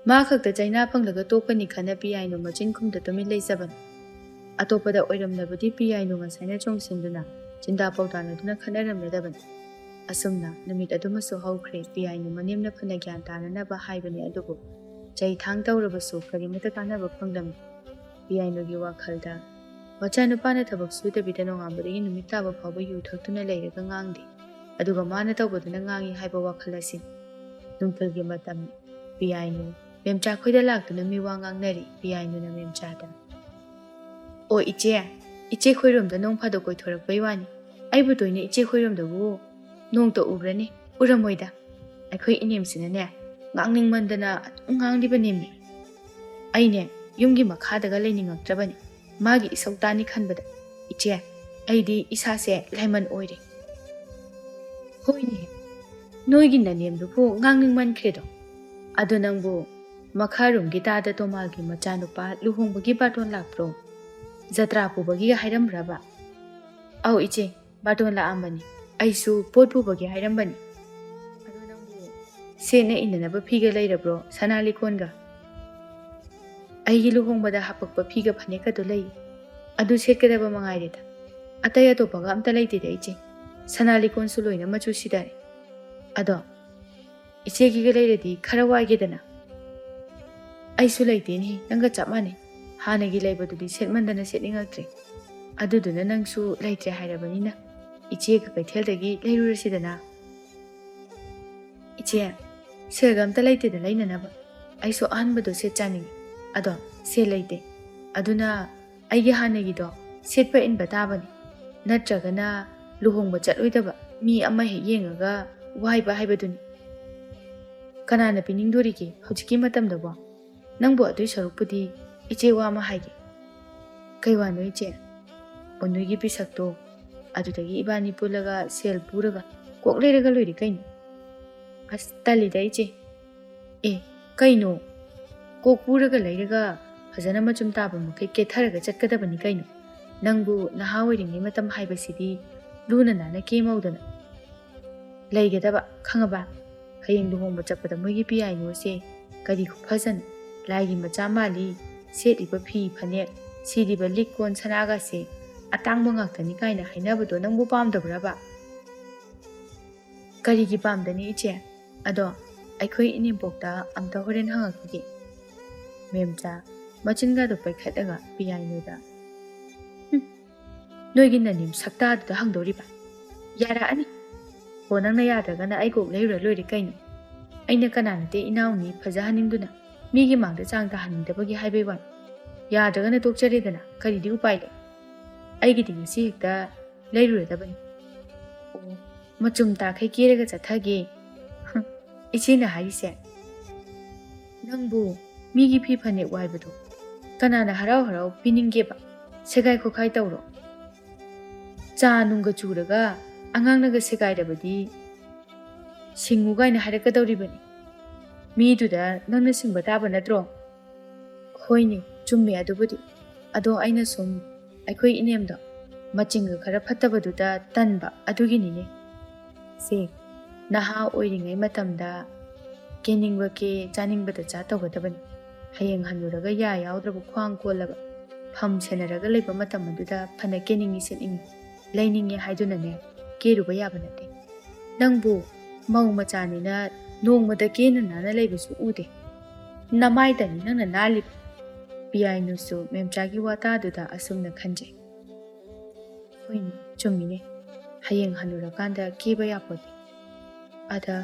ꯃꯥ ꯈꯛꯇ ꯆꯩꯅꯥ ꯐꯪꯂꯒ ꯇꯣꯛꯀꯅꯤ ꯈꯟꯅ ꯄꯤꯌꯥꯏꯅꯣ ꯃꯆꯤꯟ ꯈꯨꯝꯗ ꯇꯨꯃꯤꯟ ꯂꯩꯖꯕꯅꯤ꯫ ꯑꯇꯣꯞꯄꯗ ꯑꯣꯏꯔꯝꯂꯕꯗꯤ ꯄꯤꯌꯥꯏꯅꯣ ꯉꯁꯥꯏꯅ ꯆꯣꯡꯁꯤꯟꯗꯨꯅ ꯆꯤꯟꯗꯥ ꯄꯥꯎꯗꯥꯅꯗꯨꯅ ꯈꯠꯅꯔꯝꯂꯗꯕꯅꯤ꯫ ꯑꯁꯨꯝꯅ ꯅꯨꯃꯤꯠ ꯑꯗꯨꯃꯁꯨ ꯍꯧꯈ꯭ꯔꯦ꯫ ꯄꯤꯌꯥꯏꯅꯣ ꯃꯅꯦꯝꯅ ꯐꯅ ꯒ꯭ꯌꯥꯟ ꯇꯥꯅꯅꯕ ꯍꯥꯏꯕꯅꯤ, ꯑꯗꯨꯕꯨ ꯆꯩ ꯊꯥꯡ ꯇꯧꯔꯕꯁꯨ ꯀꯔꯤꯃꯠꯇ ꯀꯥꯟꯅꯕ ꯐꯪꯂꯝꯗꯦ꯫ ꯄꯤꯌꯥꯏꯅꯣꯒꯤ ꯋꯥꯈꯜꯗ ꯃꯆꯥꯅꯨꯄꯥꯅ ꯊꯕꯛ ꯁꯨꯗꯕꯤꯗ ꯅꯣꯡꯉꯥꯟꯕꯗꯒꯤ ꯅꯨꯃꯤꯠ ꯇꯥꯕ ꯐꯥꯎꯕ ꯌꯨ ꯊꯛꯇꯨꯅ ꯂꯩꯔꯒ ꯉꯥꯡꯗꯦ, ꯑꯗꯨꯒ ꯃꯥꯅ ꯇꯧꯕꯗꯨꯅ ꯉꯥꯡꯉꯤ ꯍꯥꯏꯕ ꯋꯥꯈꯜ ꯑꯁꯤ꯫ ꯅꯨꯡꯊꯤꯜꯒꯤ ꯃꯇꯝ꯫ ꯄꯤꯌꯥꯏꯅꯨ ꯃꯦꯝꯆꯥ ꯈꯣꯏꯗ ꯂꯥꯛꯇꯨꯅ ꯃꯤꯋꯥ ꯉꯥꯡꯅꯔꯤ꯫ ꯄꯤꯌꯥꯏꯅꯨꯅ ꯃꯦꯝꯆꯥꯗ, "ꯑꯣ ꯏꯆꯦ, ꯏꯆꯦ ꯈꯣꯏꯔꯣꯝꯗ ꯅꯣꯡ ꯐꯥꯗꯣꯛ ꯀꯣꯏꯊꯣꯔꯛꯄꯩ ꯋꯥꯅꯤ꯫ ꯑꯩꯕꯨ ꯇꯣꯏꯅ ꯏꯆꯦ ꯈꯣꯏꯔꯣꯝꯗꯕꯨ ꯅꯣꯡꯇ ꯎꯕ꯭ꯔꯅꯤ? ꯎꯔꯝꯃꯣꯏꯗ꯫ ꯑꯩꯈꯣꯏ ꯏꯅꯦꯝꯁꯤꯅꯅꯦ, ꯉꯥꯡꯅꯤꯡꯃꯟꯗꯅ ꯑꯗꯨꯝ ꯉꯥꯡꯂꯤꯕꯅꯦꯃꯤ꯫ ꯑꯩꯅꯦ, ꯌꯨꯝꯒꯤ ꯃꯈꯥꯗꯒ ꯂꯩꯅꯤꯡꯉꯛꯇ꯭ꯔꯕꯅꯤ꯫ ꯃꯥꯒꯤ ꯏꯁꯧ ꯇꯥꯅꯤ ꯈꯟꯕꯗ꯫ ꯏꯆꯦ, ꯑꯩꯗꯤ ꯏꯁꯥꯁꯦ ꯂꯥꯏꯃꯟ ꯑꯣꯏꯔꯦ꯫" "ꯍꯣꯏꯅꯦ, ꯅꯣꯏꯒꯤ ꯅꯅꯦꯝꯗꯨꯕꯨ ꯉꯥꯡꯅꯤꯡꯃꯟꯈ꯭ꯔꯦꯗꯣ꯫ ꯑꯗꯣ ꯅꯪꯕꯨ ꯃꯈꯥꯔꯣꯝꯒꯤ ꯇꯥꯗ ꯇꯣꯃꯥꯒꯤ ꯃꯆꯥꯅꯨꯄꯥ ꯂꯨꯍꯣꯡꯕꯒꯤ ꯕꯥꯇꯣꯟ ꯂꯥꯛꯄ꯭ꯔꯣ? ꯖꯇ꯭ꯔꯥ ꯄꯨꯕꯒꯤ ꯍꯥꯏꯔꯝꯕ꯭ꯔꯕ?" "ꯑꯧ ꯏꯆꯦ, ꯕꯥꯇꯣꯟ ꯂꯥꯛꯑꯝꯕꯅꯤ꯫ ꯑꯩꯁꯨ ꯄꯣꯠ ꯄꯨꯕꯒꯤ ꯍꯥꯏꯔꯝꯕꯅꯤ꯫" "ꯑꯗꯣ ꯅꯪꯕꯨ ꯁꯦꯠꯅ ꯏꯟꯅꯅꯕ ꯐꯤꯒ ꯂꯩꯔꯕ꯭ꯔꯣ, ꯁꯅꯥ ꯂꯤꯛꯀꯣꯟꯒ?" "ꯑꯩꯒꯤ ꯂꯨꯍꯣꯡꯕꯗ ꯍꯥꯄꯛꯄ ꯐꯤꯒ ꯐꯅꯦꯛꯀꯗꯣ ꯂꯩ꯫ ꯑꯗꯨ ꯁꯦꯠꯀꯗꯕ ꯃꯉꯥꯏꯔꯦꯗ꯫ ꯑꯇꯩ ꯑꯇꯣꯞꯄꯒ ꯑꯝꯇ ꯂꯩꯇꯦꯗ ꯏꯆꯦ꯫ ꯁꯅꯥ ꯂꯤꯛꯀꯣꯟꯁꯨ ꯂꯣꯏꯅ ꯃꯆꯨ ꯁꯤꯗꯔꯦ꯫ ꯑꯗꯣ ꯏꯆꯦꯒꯤꯒ ꯂꯩꯔꯗꯤ ꯈꯔ ꯋꯥꯏꯒꯦꯗꯅ꯫" "ꯑꯩꯁꯨ ꯂꯩꯇꯦꯅꯦ, ꯅꯪꯒ ꯆꯞ ꯃꯥꯟꯅꯩ꯫ ꯍꯥꯟꯅꯒꯤ ꯂꯩꯕꯗꯨꯗꯤ ꯁꯦꯠꯃꯟꯗꯅ ꯁꯦꯠꯅꯤꯡꯉꯛꯇ꯭ꯔꯦ꯫ ꯑꯗꯨꯗꯨꯅ ꯅꯪꯁꯨ ꯂꯩꯇ꯭ꯔꯦ ꯍꯥꯏꯔꯕꯅꯤꯅ ꯏꯆꯦꯒ ꯀꯩꯊꯦꯜꯗꯒꯤ ꯂꯩꯔꯨꯔꯁꯤꯗꯅ꯫" "ꯏꯆꯦ, ꯁꯦꯜꯒ ꯑꯝꯇ ꯂꯩꯇꯦꯗ ꯂꯩꯅꯅꯕ꯫ ꯑꯩꯁꯨ ꯑꯍꯟꯕꯗꯣ ꯁꯦꯠ ꯆꯥꯅꯤꯡꯉꯤ꯫ ꯑꯗꯣ ꯁꯦꯜ ꯂꯩꯇꯦ꯫ ꯑꯗꯨꯅ ꯑꯩꯒꯤ ꯍꯥꯟꯅꯒꯤꯗꯣ ꯁꯦꯠꯄ ꯏꯟꯕ ꯇꯥꯕꯅꯤ꯫ ꯅꯠꯇ꯭ꯔꯒꯅ ꯂꯨꯍꯣꯡꯕ ꯆꯠꯂꯣꯏꯗꯕ ꯃꯤ ꯑꯃ ꯍꯦꯛ ꯌꯦꯡꯉꯒ ꯋꯥꯏꯕ ꯍꯥꯏꯕꯗꯨꯅꯤ꯫ ꯀꯅꯥꯅ ꯄꯤꯅꯤꯡꯗꯣꯔꯤꯒꯦ ꯍꯧꯖꯤꯛꯀꯤ ꯃꯇꯝꯗꯕꯣ? ꯅꯪꯕꯨ ꯑꯗꯨꯏ ꯁꯔꯨꯛꯄꯨꯗꯤ ꯏꯆꯦ ꯋꯥ ꯑꯃ ꯍꯥꯏꯒꯦ꯫ "ꯀꯩ ꯋꯥꯅꯣ ꯏꯆꯦ?" "ꯑꯣ, ꯅꯣꯏꯒꯤ ꯄꯤꯁꯛꯇꯣ, ꯑꯗꯨꯗꯒꯤ ꯏꯕꯥꯅꯤ ꯄꯨꯜꯂꯒ ꯁꯦꯜ ꯄꯨꯔꯒ ꯀꯣꯛ ꯂꯩꯔꯒ ꯂꯣꯏꯔꯦ ꯀꯩꯅꯣ?" "ꯑꯁ, ꯇꯜꯂꯤꯗ ꯏꯆꯦ꯫" "ꯑꯦ, ꯀꯩꯅꯣ? ꯀꯣꯛ ꯄꯨꯔꯒ ꯂꯩꯔꯒ ꯐꯖꯅ ꯃꯆꯨꯝ ꯇꯥꯕ ꯃꯈꯩ ꯀꯦꯊꯔꯒ ꯆꯠꯀꯗꯕꯅꯤ ꯀꯩꯅꯣ꯫ ꯅꯪꯕꯨ ꯅꯍꯥ ꯑꯣꯏꯔꯤꯉꯩ ꯃꯇꯝ ꯍꯥꯏꯕꯁꯤꯗꯤ ꯂꯨꯅ ꯅꯥꯟꯅ ꯀꯦꯃꯧꯗꯅ ꯂꯩꯒꯗꯕ, ꯈꯪꯉꯕ? ꯍꯌꯦꯡ ꯂꯨꯍꯣꯡꯕ ꯆꯠꯄꯗ ꯃꯣꯏꯒꯤ ꯄꯤꯌꯥꯏꯅꯨꯁꯦ ꯀꯔꯤ ꯈꯨꯐꯖꯅꯣ, ꯂꯥꯏꯒꯤ ꯃꯆꯥ ꯃꯥꯜꯂꯤ, ꯁꯦꯠꯂꯤꯕ ꯐꯤ ꯐꯅꯦꯛ, ꯁꯤꯔꯤꯕ ꯂꯤꯛ ꯀꯣꯟ ꯁꯅꯥꯒꯁꯦ ꯑꯇꯥꯡꯕ ꯉꯥꯛꯇꯅꯤ" ꯀꯥꯏꯅ ꯍꯥꯏꯅꯕꯗꯣ ꯅꯪꯕꯨ ꯄꯥꯝꯗꯕ꯭ꯔꯕ? "ꯀꯔꯤꯒꯤ ꯄꯥꯝꯗꯅꯤ ꯏꯆꯦ? ꯑꯗꯣ ꯑꯩꯈꯣꯏ ꯏꯅꯦꯝꯄꯣꯛꯇ ꯑꯝꯇ ꯍꯣꯔꯦꯟ ꯍꯪꯉꯛꯈꯤꯒꯦ꯫" ꯃꯦꯝꯆꯥ ꯃꯆꯤꯟꯒꯗꯣ ꯄꯩꯈꯠꯂꯒ ꯄꯤꯌꯥꯏꯅꯨꯗ, "ꯍꯨꯝ, ꯅꯣꯏꯒꯤ ꯅꯅꯦꯝ ꯁꯛꯇꯥꯗꯨꯗ ꯍꯪꯗꯧꯔꯤꯕ? ꯌꯥꯔꯛꯑꯅꯤ꯫ ꯍꯣ, ꯅꯪꯅ ꯌꯥꯗ꯭ꯔꯒꯅ ꯑꯩ ꯀꯣꯛ ꯂꯩꯔꯨꯔ ꯂꯣꯏꯔꯦ ꯀꯩꯅꯣ꯫ ꯑꯩꯅ ꯀꯅꯥ ꯅꯠꯇꯦ ꯏꯅꯥꯎꯅꯤ ꯐꯖꯍꯟꯅꯤꯡꯗꯨꯅ ꯃꯤꯒꯤ ꯃꯥꯡꯗ ꯆꯥꯡ ꯇꯥꯍꯟꯅꯤꯡꯗꯕꯒꯤ ꯍꯥꯏꯕꯩ ꯋꯥꯅꯤ꯫ ꯌꯥꯗ꯭ꯔꯒꯅ ꯇꯣꯛꯆꯔꯦꯗꯅ, ꯀꯔꯤꯗꯤ ꯎꯄꯥꯏ ꯂꯩ? ꯑꯩꯒꯤꯗꯤ ꯉꯁꯤ ꯍꯦꯛꯇ ꯂꯩꯔꯨꯔꯗꯕꯅꯤ꯫" "ꯑꯣ, ꯃꯆꯨꯝ ꯇꯥꯈꯩ ꯀꯦꯔꯒ ꯆꯠꯊꯒꯦ꯫" "ꯍꯨꯝ, ꯏꯆꯦꯅ ꯍꯥꯏꯔꯤꯁꯦ? ꯅꯪꯕꯨ ꯃꯤꯒꯤ ꯐꯤ ꯐꯅꯦꯛ ꯋꯥꯏꯕꯗꯣ ꯀꯅꯥꯅ ꯍꯔꯥꯎ ꯍꯔꯥꯎ ꯄꯤꯅꯤꯡꯒꯦꯕ? ꯁꯦꯒꯥꯏ ꯈꯣꯠꯈꯥꯏ ꯇꯧꯔꯣ꯫ ꯆꯥ ꯅꯨꯡꯒ ꯆꯨꯔꯒ ꯑꯉꯥꯡꯅꯒ ꯁꯦꯒꯥꯏꯔꯕꯗꯤ ꯁꯤꯡꯉꯨ ꯀꯥꯏꯅ ꯍꯥꯏꯔꯛꯀꯗꯧꯔꯤꯕꯅꯤ꯫ ꯃꯤꯗꯨꯗ ꯅꯪꯅ ꯁꯤꯡꯕ ꯇꯥꯕ ꯅꯠꯇ꯭ꯔꯣ?" "ꯍꯣꯏꯅꯦ, ꯆꯨꯝꯃꯦ ꯑꯗꯨꯕꯨꯗꯤ꯫ ꯑꯗꯣ ꯑꯩꯅ ꯁꯨꯝ ꯑꯩꯈꯣꯏ ꯏꯅꯦꯝꯗꯣ ꯃꯆꯤꯡꯒ ꯈꯔ ꯐꯠꯇꯕꯗꯨꯗ ꯇꯟꯕ ꯑꯗꯨꯒꯤꯅꯤꯅꯦ꯫ ꯁꯦ, ꯅꯍꯥ ꯑꯣꯏꯔꯤꯉꯩ ꯃꯇꯝꯗ ꯀꯦꯅꯤꯡꯕ ꯀꯦ, ꯆꯥꯅꯤꯡꯕꯗ ꯆꯥ ꯇꯧꯒꯗꯕꯅꯤ꯫ ꯍꯌꯦꯡ ꯍꯟꯅꯨꯔꯒ ꯌꯥ ꯌꯥꯎꯗ꯭ꯔꯕ ꯈ꯭ꯋꯥꯡ ꯀꯣꯜꯂꯒ ꯐꯝ ꯁꯦꯟꯅꯔꯒ ꯂꯩꯕ ꯃꯇꯝ ꯑꯗꯨꯗ ꯐꯅ ꯀꯦꯅꯤꯡꯉꯤ ꯁꯦꯠꯅꯤꯡꯉꯤ, ꯂꯩꯅꯤꯡꯉꯦ ꯍꯥꯏꯗꯨꯅꯅꯦ ꯀꯦꯔꯨꯕ ꯌꯥꯕ ꯅꯠꯇꯦ꯫ ꯅꯪꯕꯨ ꯃꯧ ꯃꯆꯥꯅꯤꯅ ꯅꯣꯡꯃꯗ ꯀꯦꯅ ꯅꯥꯟꯅ ꯂꯩꯕꯁꯨ ꯎꯗꯦ꯫ ꯅꯃꯥꯏꯗꯅꯤ ꯅꯪꯅ ꯅꯥꯜꯂꯤꯕ꯫" ꯄꯤꯌꯥꯏꯅꯨꯁꯨ ꯃꯦꯝꯆꯥꯒꯤ ꯋꯥꯇꯥꯗꯨꯗ ꯑꯁꯨꯝꯅ ꯈꯟꯖꯩ꯫ "ꯍꯣꯏꯅꯦ, ꯆꯨꯝꯃꯤꯅꯦ꯫ ꯍꯌꯦꯡ ꯍꯟꯅꯨꯔꯀꯥꯟꯗ ꯀꯦꯕ ꯌꯥꯄꯣꯠꯇꯦ꯫ ꯑꯗ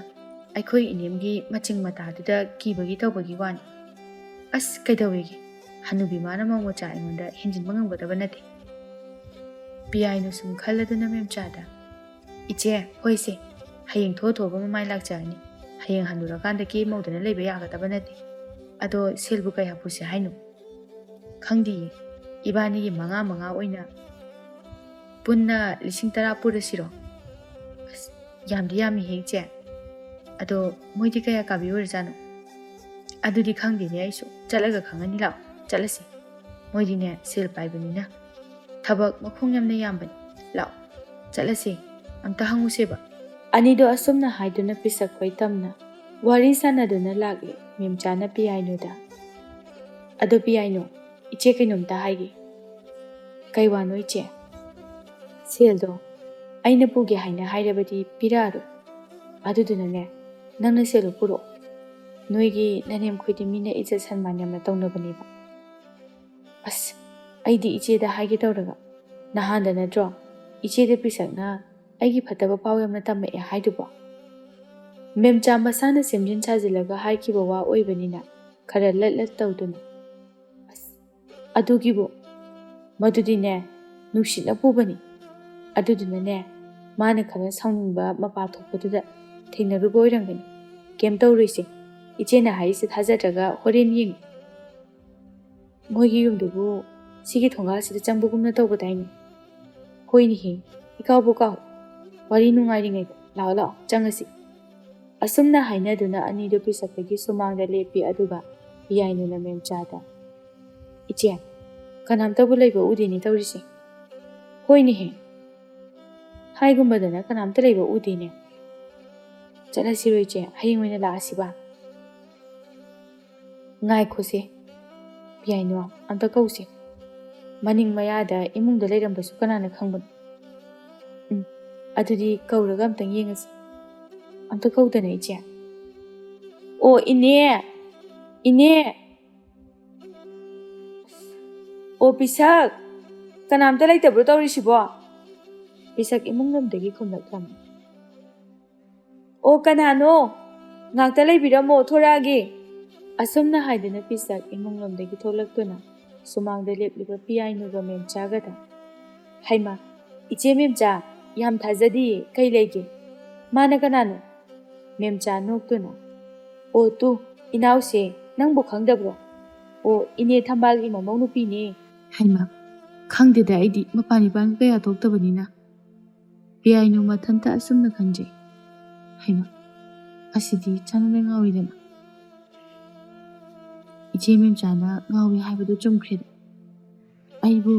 ꯑꯩꯈꯣꯏ ꯏꯅꯦꯝꯒꯤ ꯃꯆꯤꯡ ꯃꯇꯥꯗꯨꯗ ꯀꯤꯕꯒꯤ ꯇꯧꯕꯒꯤ ꯋꯥꯅꯤ꯫ ꯑꯁ, ꯀꯩꯗꯧꯋꯦꯒꯦ? ꯍꯅꯨꯕꯤ ꯃꯥꯅ ꯃꯧ ꯃꯆꯥ ꯑꯩꯉꯣꯟꯗ ꯍꯦꯟꯖꯤꯟꯕ ꯉꯝꯒꯗꯕ ꯅꯠꯇꯦ꯫ ꯄꯤꯌꯥꯏꯅꯨ ꯁꯨꯝ ꯈꯜꯂꯗꯨꯅ ꯃꯦꯝꯆꯥꯗ, "ꯏꯆꯦ, ꯍꯣꯏꯁꯦ, ꯍꯌꯦꯡ ꯊꯣꯛ ꯊꯣꯛꯑꯒ ꯃꯃꯥꯏ ꯂꯥꯛꯆꯔꯅꯤ꯫ ꯍꯌꯦꯡ ꯍꯟꯅꯨꯔꯀꯥꯟꯗ ꯀꯦ ꯃꯧꯗꯅ ꯂꯩꯕ ꯌꯥꯒꯗꯕ ꯅꯠꯇꯦ꯫ ꯑꯗꯣ ꯁꯦꯜꯕꯨ ꯀꯌꯥ ꯄꯨꯁꯦ ꯍꯥꯏꯅꯣ?" "ꯈꯪꯗꯤꯌꯦ, ꯏꯕꯥꯅꯤꯒꯤ ꯃꯉꯥ ꯃꯉꯥ ꯑꯣꯏꯅ ꯄꯨꯟꯅ ꯂꯤꯁꯤꯡ ꯇꯔꯥ ꯄꯨꯔꯁꯤꯔꯣ?" "ꯑꯁ, ꯌꯥꯝꯗꯤ ꯌꯥꯝꯃꯤꯍꯦ, ꯏꯆꯦ꯫ ꯑꯗꯣ ꯃꯣꯏꯗꯤ ꯀꯌꯥ ꯀꯥꯕꯤ ꯑꯣꯏꯔꯖꯥꯠꯅꯣ?" "ꯑꯗꯨꯗꯤ ꯈꯪꯗꯦꯅꯦ ꯑꯩꯁꯨ꯫ ꯆꯠꯂꯒ ꯈꯪꯉꯅꯤ, ꯂꯥꯛꯑꯣ, ꯆꯠꯂꯁꯤ꯫ ꯃꯣꯏꯗꯤꯅꯦ, ꯁꯦꯜ ꯄꯥꯏꯕꯅꯤꯅ ꯊꯕꯛ ꯃꯈꯣꯡ ꯌꯥꯝꯅ ꯌꯥꯝꯕꯅꯤ꯫ ꯂꯥꯛꯑꯣ, ꯆꯠꯂꯁꯦ, ꯑꯝꯇ ꯍꯪꯉꯨꯁꯦꯕ꯫" ꯑꯅꯤꯗꯣ ꯑꯁꯨꯝꯅ ꯍꯥꯏꯗꯨꯅ ꯄꯤꯁꯛ ꯈꯣꯏ ꯇꯝꯅ ꯋꯥꯔꯤ ꯁꯥꯟꯅꯗꯨꯅ ꯂꯥꯛꯂꯦ ꯃꯦꯝꯆꯥꯅ ꯄꯤꯌꯥꯏꯅꯨꯗ꯫ "ꯑꯗꯣ ꯄꯤꯌꯥꯏꯅꯨ, ꯏꯆꯦ ꯀꯩꯅꯣꯝꯇ ꯍꯥꯏꯒꯦ꯫" "ꯀꯩ ꯋꯥꯅꯣ ꯏꯆꯦ?" "ꯁꯦꯜꯗꯣ ꯑꯩꯅ ꯄꯨꯒꯦ ꯍꯥꯏꯅ ꯍꯥꯏꯔꯕꯗꯤ ꯄꯤꯔꯛꯑꯔꯣꯏ꯫ ꯑꯗꯨꯗꯨꯅꯅꯦ, ꯅꯪꯅ ꯁꯦꯜꯗꯣ ꯄꯨꯔꯛꯑꯣ꯫ ꯅꯣꯏꯒꯤ ꯅꯅꯦꯝꯈꯣꯏꯗꯤ ꯃꯤꯅ ꯏꯖꯠ ꯁꯟꯃꯥꯟ ꯌꯥꯝꯅ ꯇꯧꯅꯕꯅꯦꯕ꯫" "ꯑꯁ, ꯑꯩꯗꯤ ꯏꯆꯦꯗ ꯍꯥꯏꯒꯦ ꯇꯧꯔꯒ, ꯅꯍꯥꯟꯗ ꯅꯠꯇ꯭ꯔꯣ ꯏꯆꯦꯗ ꯄꯤꯁꯛꯅ ꯑꯩꯒꯤ ꯐꯠꯇꯕ ꯄꯥꯎ ꯌꯥꯝꯅ ꯇꯝꯃꯛꯑꯦ ꯍꯥꯏꯗꯨꯕꯣ?" ꯃꯦꯝꯆꯥ ꯃꯁꯥꯅ ꯁꯦꯝꯖꯤꯟ ꯁꯥꯖꯤꯜꯂꯒ ꯍꯥꯏꯈꯤꯕ ꯋꯥ ꯑꯣꯏꯕꯅꯤꯅ ꯈꯔ ꯂꯠ ꯂꯠ ꯇꯧꯗꯨꯅ, "ꯑꯁ, ꯑꯗꯨꯒꯤꯕꯨ, ꯃꯗꯨꯗꯤꯅꯦ, ꯅꯨꯡꯁꯤꯠꯅ ꯄꯨꯕꯅꯤ꯫ ꯑꯗꯨꯗꯨꯅꯅꯦ, ꯃꯥꯅ ꯈꯔ ꯁꯥꯎꯅꯤꯡꯕ ꯃꯄꯥ ꯊꯣꯛꯄꯗꯨꯗ ꯊꯦꯡꯅꯔꯨꯕ ꯑꯣꯏꯔꯝꯒꯅꯤ꯫ ꯀꯩꯝ ꯇꯧꯔꯣꯏꯁꯦ꯫ ꯏꯆꯦꯅ ꯍꯥꯏꯔꯤꯁꯦ ꯊꯥꯖꯗ꯭ꯔꯒ ꯍꯣꯔꯦꯟ ꯌꯦꯡꯉꯨ꯫ ꯃꯣꯏꯒꯤ ꯌꯨꯝꯗꯨꯕꯨ ꯁꯤꯒꯤ ꯊꯣꯡꯒꯥꯜꯁꯤꯗ ꯆꯪꯕꯒꯨꯝꯅ ꯇꯧꯕꯗꯥꯏꯅꯦ?" "ꯍꯣꯏꯅꯦꯍꯦ, ꯏꯀꯥꯎꯕꯨ ꯀꯥꯎ꯫ ꯋꯥꯔꯤ ꯅꯨꯡꯉꯥꯏꯔꯤꯉꯩꯗ ꯂꯥꯛꯑꯣ, ꯂꯥꯛꯑꯣ, ꯆꯪꯉꯁꯤ꯫" ꯑꯁꯨꯝꯅ ꯍꯥꯏꯅꯗꯨꯅ ꯑꯅꯤꯗꯨ ꯄꯤꯁꯛꯇꯒꯤ ꯁꯨꯃꯥꯡꯗ ꯂꯦꯞꯄꯤ, ꯑꯗꯨꯒ ꯄꯤꯌꯥꯏꯅꯨꯅ ꯃꯦꯝꯆꯥꯗ, "ꯏꯆꯦ, ꯀꯅꯥꯝꯇꯕꯨ ꯂꯩꯕ ꯎꯗꯦꯅꯦ ꯇꯧꯔꯤꯁꯦ꯫" "ꯍꯣꯏꯅꯦꯍꯦ, ꯍꯥꯏꯒꯨꯝꯕꯗꯅ ꯀꯅꯥꯝꯇ ꯂꯩꯕ ꯎꯗꯦꯅꯦ꯫ ꯆꯠꯂꯁꯤꯔꯣ ꯏꯆꯦ, ꯍꯌꯦꯡ ꯑꯣꯏꯅ ꯂꯥꯛꯑꯁꯤꯕ?" "ꯉꯥꯏꯈꯣꯁꯦ, ꯄꯤꯌꯥꯏꯅꯨ, ꯑꯝꯇ ꯀꯧꯁꯦ꯫ ꯃꯅꯤꯡ ꯃꯌꯥꯗ ꯏꯃꯨꯡꯗ ꯂꯩꯔꯝꯕꯁꯨ ꯀꯅꯥꯅ ꯈꯪꯕꯅꯣ?" "ꯎꯝ, ꯑꯗꯨꯗꯤ ꯀꯧꯔꯒ ꯑꯝꯇꯪ ꯌꯦꯡꯉꯁꯤ꯫ ꯑꯝꯇ ꯀꯧꯗꯅ, ꯏꯆꯦ꯫ ꯑꯣ, ꯏꯅꯦ! ꯏꯅꯦ! ꯑꯣ, ꯄꯤꯁꯛ! ꯀꯅꯥꯝꯇ ꯂꯩꯇꯕ꯭ꯔꯣ ꯇꯧꯔꯤꯁꯤꯕꯣ?" ꯄꯤꯁꯛ ꯏꯃꯨꯡ ꯂꯣꯝꯗꯒꯤ ꯈꯨꯝꯂꯛꯂꯝꯃꯤ꯫ "ꯑꯣ, ꯀꯅꯥꯅꯣ?" "ꯉꯥꯛꯇ ꯂꯩꯕꯤꯔꯝꯃꯣ, ꯊꯣꯔꯛꯑꯒꯦ"꯫ ꯑꯁꯨꯝꯅ ꯍꯥꯏꯗꯨꯅ ꯄꯤꯁꯛ ꯏꯃꯨꯡꯂꯣꯝꯗꯒꯤ ꯊꯣꯛꯂꯛꯇꯨꯅ ꯁꯨꯃꯥꯡꯗ ꯂꯦꯞꯂꯤꯕ ꯄꯤꯌꯥꯏꯅꯨꯒ ꯃꯦꯝꯆꯥꯒꯗ, "ꯍꯩꯃꯥ, ꯏꯆꯦ ꯃꯦꯝꯆꯥ, ꯌꯥꯝ ꯊꯥꯖꯗꯤꯌꯦ, ꯀꯩ ꯂꯩꯒꯦ? ꯃꯥꯅ ꯀꯅꯥꯅꯣ?" ꯃꯦꯝꯆꯥ ꯅꯣꯛꯇꯨꯅ, "ꯑꯣ ꯇꯨ, ꯏꯅꯥꯎꯁꯦ, ꯅꯪꯕꯨ ꯈꯪꯗꯕ꯭ꯔꯣ? ꯑꯣ, ꯏꯅꯦ ꯊꯝꯕꯥꯜꯒꯤ ꯃꯃꯧ ꯅꯨꯄꯤꯅꯦ"꯫ ꯍꯩꯃꯥ, ꯈꯪꯗꯦꯗ, ꯑꯩꯗꯤ ꯃꯄꯥꯟ ꯏꯄꯥꯟ ꯀꯌꯥ ꯊꯣꯛꯇꯕꯅꯤꯅ꯫ ꯄꯤꯌꯥꯏꯅꯨ ꯃꯊꯟꯇ ꯑꯁꯨꯝꯅ ꯈꯟꯖꯩ꯫ ꯍꯩꯃꯥ, ꯑꯁꯤꯗꯤ ꯆꯥꯟꯅꯅ ꯉꯥꯎꯔꯤꯗꯅ꯫ ꯏꯆꯦ ꯃꯦꯝꯆꯥꯅ ꯉꯥꯎꯏ ꯍꯥꯏꯕꯗꯨ ꯆꯨꯝꯈ꯭ꯔꯦꯗ꯫ ꯑꯩꯕꯨ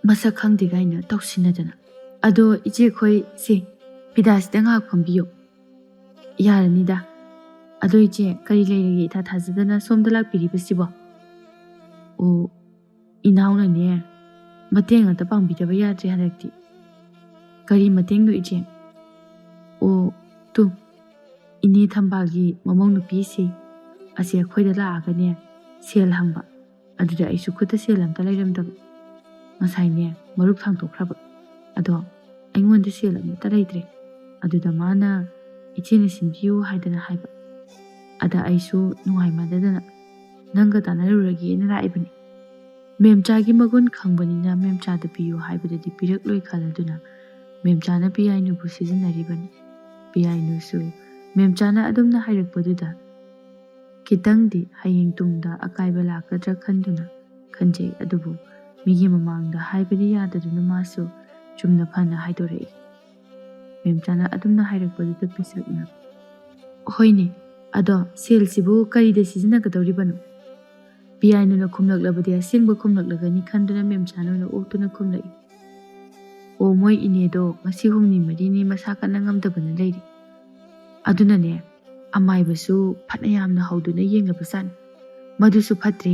ꯃꯁꯛ ꯈꯪꯗꯦ ꯀꯥꯏꯅ ꯇꯧꯁꯤꯟꯅꯗꯅ꯫ "ꯑꯗꯣ ꯏꯆꯦ, ꯑꯩꯈꯣꯏ ꯁꯦ ꯐꯤꯗꯥꯁꯤꯗ ꯉꯥꯏꯍꯥꯛ ꯐꯝꯕꯤꯌꯣ"꯫ "ꯌꯥꯔꯅꯤꯗ꯫ ꯑꯗꯣ ꯏꯆꯦ, ꯀꯔꯤ ꯂꯩꯔꯒꯦ ꯏꯊꯥ ꯊꯥꯖꯗꯅ ꯁꯣꯝꯗ ꯂꯥꯛꯄꯤꯔꯤꯕꯁꯤꯕꯣ?" "ꯑꯣ, ꯏꯅꯥꯎꯅꯅꯦ, ꯃꯇꯦꯡ ꯑꯃꯇ ꯄꯥꯡꯕꯤꯗꯕ ꯌꯥꯗ꯭ꯔꯦ ꯍꯟꯗꯛꯇꯤ"꯫ "ꯀꯔꯤ ꯃꯇꯦꯡꯅꯣ ꯏꯆꯦ?" "ꯑꯣ, ꯇꯨ, ꯏꯅꯦ ꯊꯝꯕꯥꯜꯒꯤ ꯃꯃꯧ ꯅꯨꯄꯤꯁꯦ, ꯑꯁꯤ ꯑꯩꯈꯣꯏꯗ ꯂꯥꯛꯑꯒꯅꯦ, ꯁꯦꯜ ꯍꯪꯕ꯫ ꯑꯗꯨꯗ ꯑꯩꯁꯨ ꯈꯨꯠꯇ ꯁꯦꯜ ꯑꯝꯇ ꯂꯩꯔꯝꯗꯕ꯫ ꯉꯁꯥꯏꯅꯦ, ꯃꯔꯨꯞ ꯊꯥꯡꯗꯣꯛꯈ꯭ꯔꯕ꯫ ꯑꯗꯣ ꯑꯩꯉꯣꯟꯗ ꯁꯦꯜ ꯑꯃꯠꯇ ꯂꯩꯇ꯭ꯔꯦ꯫ ꯑꯗꯨꯗ ꯃꯥꯅ ꯏꯆꯦꯅ ꯁꯤꯟꯕꯤꯌꯨ ꯍꯥꯏꯗꯅ ꯍꯥꯏꯕ꯫ ꯑꯗ ꯑꯩꯁꯨ ꯅꯨꯡꯉꯥꯏꯃꯟꯗꯗꯅ ꯅꯪꯒ ꯇꯥꯟꯅꯔꯨꯔꯒꯦꯅ ꯂꯥꯛꯏꯕꯅꯤ꯫ ꯃꯦꯝꯆꯥꯒꯤ ꯃꯒꯨꯟ ꯈꯪꯕꯅꯤꯅ ꯃꯦꯝꯆꯥꯗ ꯄꯤꯌꯨ ꯍꯥꯏꯕꯗꯗꯤ ꯄꯤꯔꯛꯂꯣꯏ ꯈꯜꯂꯗꯨꯅ ꯃꯦꯝꯆꯥꯅ ꯄꯤꯌꯥꯏꯅꯨꯕꯨ ꯁꯤꯖꯤꯟꯅꯔꯤꯕꯅꯤ꯫ ꯄꯤꯌꯥꯏꯅꯨꯁꯨ ꯃꯦꯝꯆꯥꯅ ꯑꯗꯨꯝꯅ ꯍꯥꯏꯔꯛꯄꯗꯨꯗ ꯈꯤꯇꯪꯗꯤ ꯍꯌꯦꯡ ꯇꯨꯡꯗ ꯑꯀꯥꯏꯕ ꯂꯥꯛꯀꯗ꯭ꯔꯥ ꯈꯟꯗꯨꯅ ꯈꯟꯖꯩ꯫ ꯑꯗꯨꯕꯨ ꯃꯤꯒꯤ ꯃꯃꯥꯡꯗ ꯍꯥꯏꯕꯗꯤ ꯌꯥꯗꯗꯨꯅ ꯃꯥꯁꯨ ꯆꯨꯝꯅ ꯐꯅ ꯍꯥꯏꯗꯣꯔꯛꯏ꯫ ꯃꯦꯝꯆꯥꯅ ꯑꯗꯨꯝꯅ ꯍꯥꯏꯔꯛꯄꯗꯨꯗ ꯄꯤꯁꯛꯅ, "ꯍꯣꯏꯅꯦ, ꯑꯗꯣ ꯁꯦꯜꯁꯤꯕꯨ ꯀꯔꯤꯗ ꯁꯤꯖꯤꯟꯅꯒꯗꯧꯔꯤꯕꯅꯣ?" ꯄꯤꯌꯥꯏꯅꯨꯅ ꯈꯨꯝꯂꯛꯂꯕꯗꯤ ꯑꯁꯦꯡꯕ ꯈꯨꯝꯂꯛꯂꯒꯅꯤ ꯈꯟꯗꯨꯅ ꯃꯦꯝꯆꯥꯅ ꯑꯣꯏꯅ ꯑꯣꯛꯇꯨꯅ ꯈꯨꯝꯂꯛꯏ꯫ "ꯑꯣ, ꯃꯣꯏ ꯏꯅꯦꯗꯣ ꯉꯁꯤ ꯍꯨꯝꯅꯤ ꯃꯔꯤꯅꯤ ꯃꯁꯥ ꯀꯟꯅ ꯉꯝꯗꯕꯅ ꯂꯩꯔꯤ꯫ ꯑꯗꯨꯅꯅꯦ, ꯑꯃꯥꯏꯕꯁꯨ ꯐꯅ ꯌꯥꯝꯅ ꯍꯧꯗꯨꯅ ꯌꯦꯡꯂꯕꯖꯥꯠꯅꯤ꯫ ꯃꯗꯨꯁꯨ ꯐꯠꯇ꯭ꯔꯦ꯫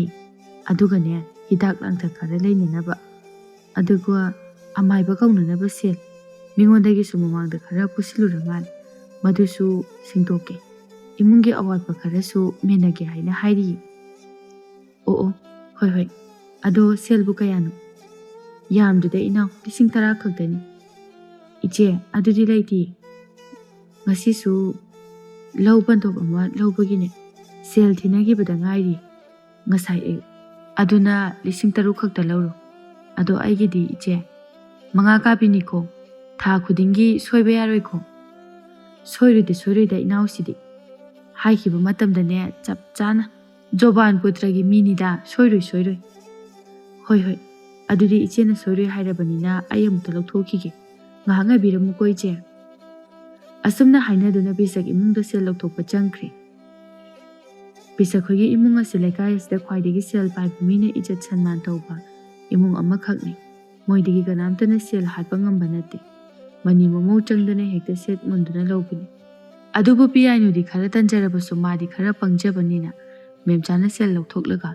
ꯑꯗꯨꯒꯅꯦ, ꯍꯤꯗꯥꯛ ꯂꯥꯡꯊꯛ ꯈꯔ ꯂꯩꯅꯅꯕ, ꯑꯗꯨꯒ ꯑꯃꯥꯏꯕ ꯀꯧꯅꯅꯕ ꯁꯦꯜ ꯃꯤꯉꯣꯟꯗꯒꯤꯁꯨ ꯃꯃꯥꯡꯗ ꯈꯔ ꯄꯨꯁꯤꯜꯂꯨꯔ ꯃꯥꯜꯂꯦ꯫ ꯃꯗꯨꯁꯨ ꯁꯤꯡꯗꯣꯛꯀꯦ꯫ ꯏꯃꯨꯡꯒꯤ ꯑꯋꯥꯠꯄ ꯈꯔꯁꯨ ꯃꯦꯟꯅꯒꯦ ꯍꯥꯏꯅ ꯍꯥꯏꯔꯤꯌꯦ"꯫ "ꯑꯣ, ꯑꯣ, ꯍꯣꯏ, ꯍꯣꯏ꯫ ꯑꯗꯣ ꯁꯦꯜꯕꯨ ꯀꯌꯥꯅꯣ?" "ꯌꯥꯝꯗ꯭ꯔꯤꯗ ꯏꯅꯥꯎ, ꯂꯤꯁꯤꯡ ꯇꯔꯥ ꯈꯛꯇꯅꯤ"꯫ "ꯏꯆꯦ, ꯑꯗꯨꯗꯤ ꯂꯩꯇꯦ꯫ ꯉꯁꯤꯁꯨ ꯂꯧ ꯄꯟꯊꯣꯛ ꯑꯃ ꯂꯧꯕꯒꯤꯅꯦ, ꯁꯦꯜ ꯊꯤꯅꯈꯤꯕꯗ ꯉꯥꯏꯔꯤ, ꯉꯁꯥꯏ ꯑꯌꯨꯛ꯫ ꯑꯗꯨꯅ ꯂꯤꯁꯤꯡ ꯇꯔꯨꯛ ꯈꯛꯇ ꯂꯧꯔꯣ꯫ ꯑꯗꯣ ꯑꯩꯒꯤꯗꯤ ꯏꯆꯦ, ꯃꯉꯥ ꯀꯥꯕꯤꯅꯤꯀꯣ, ꯊꯥ ꯈꯨꯗꯤꯡꯒꯤ ꯁꯣꯏꯕ ꯌꯥꯔꯣꯏꯀꯣ꯫ ꯁꯣꯏꯔꯣꯏꯗ, ꯁꯣꯏꯔꯣꯏꯗ ꯏꯅꯥꯎꯁꯤꯗꯤ꯫ ꯍꯥꯏꯈꯤꯕ ꯃꯇꯝꯗꯅꯦ ꯆꯞ ꯆꯥꯅ꯫ ꯖꯣꯕꯥꯟ ꯄꯨꯇ꯭ꯔꯒꯤ ꯃꯤꯅꯤꯗ, ꯁꯣꯏꯔꯣꯏ, ꯁꯣꯏꯔꯣꯏ꯫ ꯍꯣꯏ, ꯍꯣꯏ, ꯑꯗꯨꯗꯤ ꯏꯆꯦꯅ ꯁꯣꯏꯔꯣꯏ ꯍꯥꯏꯔꯕꯅꯤꯅ ꯑꯩ ꯑꯃꯨꯛꯇ ꯂꯧꯊꯣꯛꯈꯤꯒꯦ꯫ ꯉꯥꯏꯍꯥꯛ ꯉꯥꯏꯕꯤꯔꯝꯃꯨꯀꯣ ꯏꯆꯦ꯫ ꯑꯁꯨꯝꯅ ꯍꯥꯏꯅꯗꯨꯅ ꯄꯤꯁꯛ ꯏꯃꯨꯡꯗ ꯁꯦꯜ ꯂꯧꯊꯣꯛꯄ ꯆꯪꯈ꯭ꯔꯦ꯫ ꯄꯤꯁꯛ ꯈꯣꯏꯒꯤ ꯏꯃꯨꯡ ꯑꯁꯤ ꯂꯩꯀꯥꯏ ꯑꯁꯤꯗ ꯈ꯭ꯋꯥꯏꯗꯒꯤ ꯁꯦꯜ ꯄꯥꯏꯕ ꯃꯤꯅ ꯏꯖꯠ ꯁꯟꯃꯥꯟ ꯇꯧꯕ ꯏꯃꯨꯡ ꯑꯃꯈꯛꯅꯤ꯫ ꯃꯣꯏꯗꯒꯤ ꯀꯅꯥꯝꯇꯅ ꯁꯦꯜ ꯍꯥꯠꯄ ꯉꯝꯕ ꯅꯠꯇꯦ꯫ ꯃꯅꯤ ꯃꯃꯧ ꯆꯪꯗꯅ ꯍꯦꯛꯇ ꯁꯦꯠ ꯃꯨꯟꯗꯨꯅ ꯂꯧꯕꯅꯤ꯫ ꯑꯗꯨꯕꯨ ꯄꯤꯌꯥꯏꯅꯨꯗꯤ ꯈꯔ ꯇꯟꯖꯔꯕꯁꯨ ꯃꯥꯗꯤ ꯈꯔ ꯄꯪꯖꯕꯅꯤꯅ ꯃꯦꯝꯆꯥꯅ ꯁꯦꯜ ꯂꯧꯊꯣꯛꯂꯒ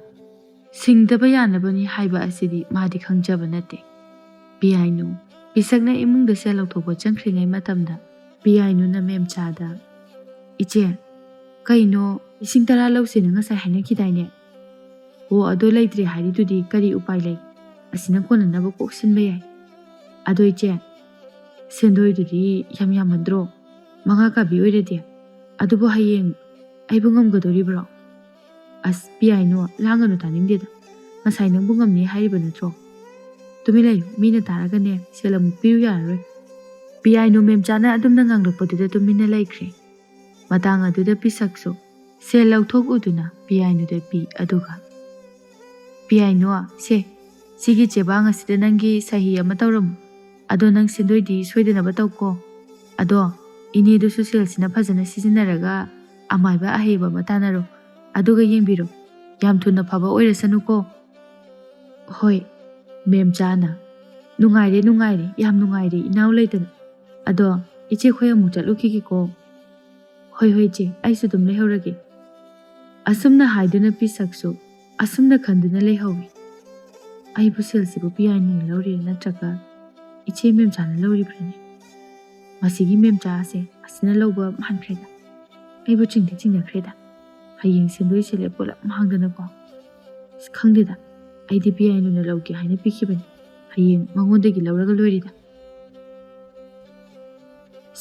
ꯁꯤꯡꯗꯕ ꯌꯥꯅꯕꯅꯤ ꯍꯥꯏꯕ ꯑꯁꯤꯗꯤ ꯃꯥꯗꯤ ꯈꯪꯖꯕ ꯅꯠꯇꯦ꯫ ꯄꯤꯌꯥꯏꯅꯨ, ꯄꯤꯁꯛꯅ ꯏꯃꯨꯡꯗ ꯁꯦꯜ ꯂꯧꯊꯣꯛꯄ ꯆꯪꯈ꯭ꯔꯤꯉꯩ ꯃꯇꯝꯗ ꯄꯤꯌꯥꯏꯅꯨꯅ ꯃꯦꯝꯆꯥꯗ, "ꯏꯆꯦ, ꯀꯩꯅꯣ ꯂꯤꯁꯤꯡ ꯇꯔꯥ ꯂꯧꯁꯦꯅ ꯉꯁꯥꯏ ꯍꯥꯏꯅꯈꯤꯗꯥꯏꯅꯦ? ꯑꯣ, ꯑꯗꯣ ꯂꯩꯇ꯭ꯔꯦ ꯍꯥꯏꯔꯤꯗꯨꯗꯤ ꯀꯔꯤ ꯎꯄꯥꯏ ꯂꯩ? ꯑꯁꯤꯅ ꯀꯣꯟꯅꯅꯕ ꯀꯣꯛ ꯁꯤꯟꯕ ꯌꯥꯏ꯫ ꯑꯗꯣ ꯏꯆꯦ, ꯁꯦꯟꯗꯣꯏꯗꯨꯗꯤ ꯌꯥꯝ ꯌꯥꯝꯃꯟꯗ꯭ꯔꯣ? ꯃꯉꯥ ꯀꯥꯕꯤ ꯑꯣꯏꯔꯗꯤ? ꯑꯗꯨꯕꯨ ꯍꯌꯦꯡ ꯑꯩꯕꯨ ꯉꯝꯒꯗꯣꯔꯤꯕ꯭ꯔꯣ?" "ꯑꯁ, ꯄꯤꯌꯥꯏꯅꯨ, ꯂꯥꯡꯒꯅꯨ, ꯇꯥꯅꯤꯡꯗꯦꯗ꯫ ꯉꯁꯥꯏ ꯅꯪꯕꯨ ꯉꯝꯅꯤ ꯍꯥꯏꯔꯤꯕ ꯅꯠꯇ꯭ꯔꯣ? ꯇꯨꯃꯤꯟ ꯂꯩꯌꯨ, ꯃꯤꯅ ꯇꯥꯔꯒꯅꯦ ꯁꯦꯜ ꯑꯃꯨꯛ ꯄꯤꯌꯨ ꯌꯥꯔꯔꯣꯏ꯫" ꯄꯤꯌꯥꯏꯅꯨ ꯃꯦꯝꯆꯥꯅ ꯑꯗꯨꯝꯅ ꯉꯥꯡꯂꯛꯄꯗꯨꯗ ꯇꯨꯃꯤꯟꯅ ꯂꯩꯈ꯭ꯔꯦ꯫ ꯃꯇꯥꯡ ꯑꯗꯨꯗ ꯄꯤꯁꯛꯁꯨ ꯁꯦꯜ ꯂꯧꯊꯣꯛꯎꯗꯨꯅ ꯄꯤꯌꯥꯏꯅꯨꯗ ꯄꯤ, ꯑꯗꯨꯒ, "ꯄꯤꯌꯥꯏꯅꯨ, ꯁꯦ, ꯁꯤꯒꯤ ꯆꯦꯕꯥꯡ ꯑꯁꯤꯗ ꯅꯪꯒꯤ ꯁꯍꯤ ꯑꯃ ꯇꯧꯔꯝꯃꯨ꯫ ꯑꯗꯣ ꯅꯪ ꯁꯦꯟꯗꯣꯏꯗꯤ ꯁꯣꯏꯗꯅꯕ ꯇꯧꯀꯣ꯫ ꯑꯗꯣ ꯏꯅꯦꯗꯨꯁꯨ ꯁꯦꯜꯁꯤꯅ ꯐꯖꯅ ꯁꯤꯖꯤꯟꯅꯔꯒ ꯑꯃꯥꯏꯕ ꯑꯍꯩꯕ ꯑꯃ ꯇꯥꯟꯅꯔꯣ꯫ ꯑꯗꯨꯒ ꯌꯦꯡꯕꯤꯔꯣ, ꯌꯥꯝ ꯊꯨꯅ ꯐꯕ ꯑꯣꯏꯔꯁꯅꯨꯀꯣ꯫" "ꯍꯣꯏ, ꯃꯦꯝꯆꯥꯅ꯫ ꯅꯨꯡꯉꯥꯏꯔꯦ, ꯅꯨꯡꯉꯥꯏꯔꯦ, ꯌꯥꯝ ꯅꯨꯡꯉꯥꯏꯔꯦ ꯏꯅꯥꯎ ꯂꯩꯗꯅ꯫ ꯑꯗꯣ ꯏꯆꯦ ꯈꯣꯏ ꯑꯃꯨꯛ ꯆꯠꯂꯨꯈꯤꯒꯦꯀꯣ꯫" "ꯍꯣꯏ, ꯍꯣꯏ ꯏꯆꯦ, ꯑꯩꯁꯨ ꯑꯗꯨꯝ ꯂꯩꯍꯧꯔꯒꯦ꯫" ꯑꯁꯨꯝꯅ ꯍꯥꯏꯗꯨꯅ ꯄꯤꯁꯛꯁꯨ ꯑꯁꯨꯝꯅ ꯈꯟꯗꯨꯅ ꯂꯩꯍꯧꯏ꯫ "ꯑꯩꯕꯨ ꯁꯦꯜꯁꯤꯕꯨ ꯄꯤꯌꯥꯏꯅꯨꯅ ꯂꯧꯔꯤꯔꯥ ꯅꯠꯇ꯭ꯔꯒ ꯏꯆꯦ ꯃꯦꯝꯆꯥꯅ ꯂꯧꯔꯤꯕ꯭ꯔꯥꯅꯦ? ꯃꯁꯤꯒꯤ ꯃꯦꯝꯆꯥ ꯑꯁꯦ ꯑꯁꯤꯅ ꯂꯧꯕ ꯃꯥꯟꯈ꯭ꯔꯦꯗ꯫ ꯑꯩꯕꯨ ꯆꯤꯡꯗꯤ ꯆꯤꯡꯅꯈ꯭ꯔꯦꯗ꯫ ꯍꯌꯦꯡ ꯁꯦꯟꯗꯣꯏ ꯁꯦꯜꯂꯦꯞ ꯄꯨꯂꯞ ꯃꯥꯡꯗꯅꯀꯣ꯫ ꯑꯁ, ꯈꯪꯗꯦꯗ, ꯑꯩꯗꯤ ꯄꯤꯌꯥꯏꯅꯨꯅ ꯂꯧꯒꯦ ꯍꯥꯏꯅ ꯄꯤꯈꯤꯕꯅꯤ꯫ ꯍꯌꯦꯡ ꯃꯉꯣꯟꯗꯒꯤ ꯂꯧꯔꯒ ꯂꯣꯏꯔꯦꯗ꯫"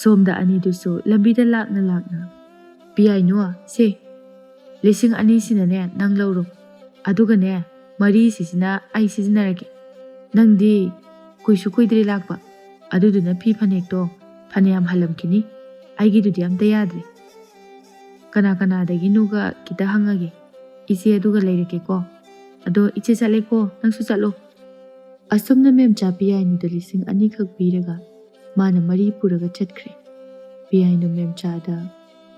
ꯁꯣꯝꯗ ꯑꯅꯤꯗꯨꯁꯨ ꯂꯝꯕꯤꯗ ꯂꯥꯛꯅ ꯂꯥꯛꯅ "ꯄꯤꯌꯥꯏꯅꯨ, ꯁꯦ, ꯂꯤꯁꯤꯡ ꯑꯅꯤꯁꯤꯅꯅꯦ ꯅꯪ ꯂꯧꯔꯣ, ꯑꯗꯨꯒꯅꯦ ꯃꯔꯤꯁꯤꯁꯤꯅ ꯑꯩ ꯁꯤꯖꯤꯟꯅꯔꯒꯦ꯫ ꯅꯪꯗꯤ ꯀꯨꯏꯁꯨ ꯀꯨꯏꯗ꯭ꯔꯤ ꯂꯥꯛꯄ, ꯑꯗꯨꯗꯨꯅ ꯐꯤ ꯐꯅꯦꯛꯇꯣ ꯐꯅꯌꯥꯝ ꯍꯜꯂꯝꯈꯤꯅꯤ꯫ ꯑꯩꯒꯤꯗꯨꯗꯤ ꯑꯝꯇ ꯌꯥꯗ꯭ꯔꯤ꯫ ꯀꯅꯥ ꯀꯅꯥꯗꯒꯤꯅꯣꯒ ꯈꯤꯇ ꯍꯪꯉꯒꯦ, ꯏꯆꯦ ꯑꯗꯨꯒ ꯂꯩꯔꯛꯀꯦꯀꯣ꯫ ꯑꯗꯣ ꯏꯆꯦ ꯆꯠꯂꯦꯀꯣ, ꯅꯪꯁꯨ ꯆꯠꯂꯣ"꯫ ꯑꯁꯨꯝꯅ ꯃꯦꯝꯆꯥ ꯄꯤꯌꯥꯏꯅꯨꯗ ꯂꯤꯁꯤꯡ ꯑꯅꯤꯈꯛ ꯄꯤꯔꯒ ꯃꯥꯅ ꯃꯔꯤ ꯄꯨꯔꯒ ꯆꯠꯈ꯭ꯔꯦ꯫ ꯄꯤꯌꯥꯏꯅꯨ ꯃꯦꯝꯆꯥꯗ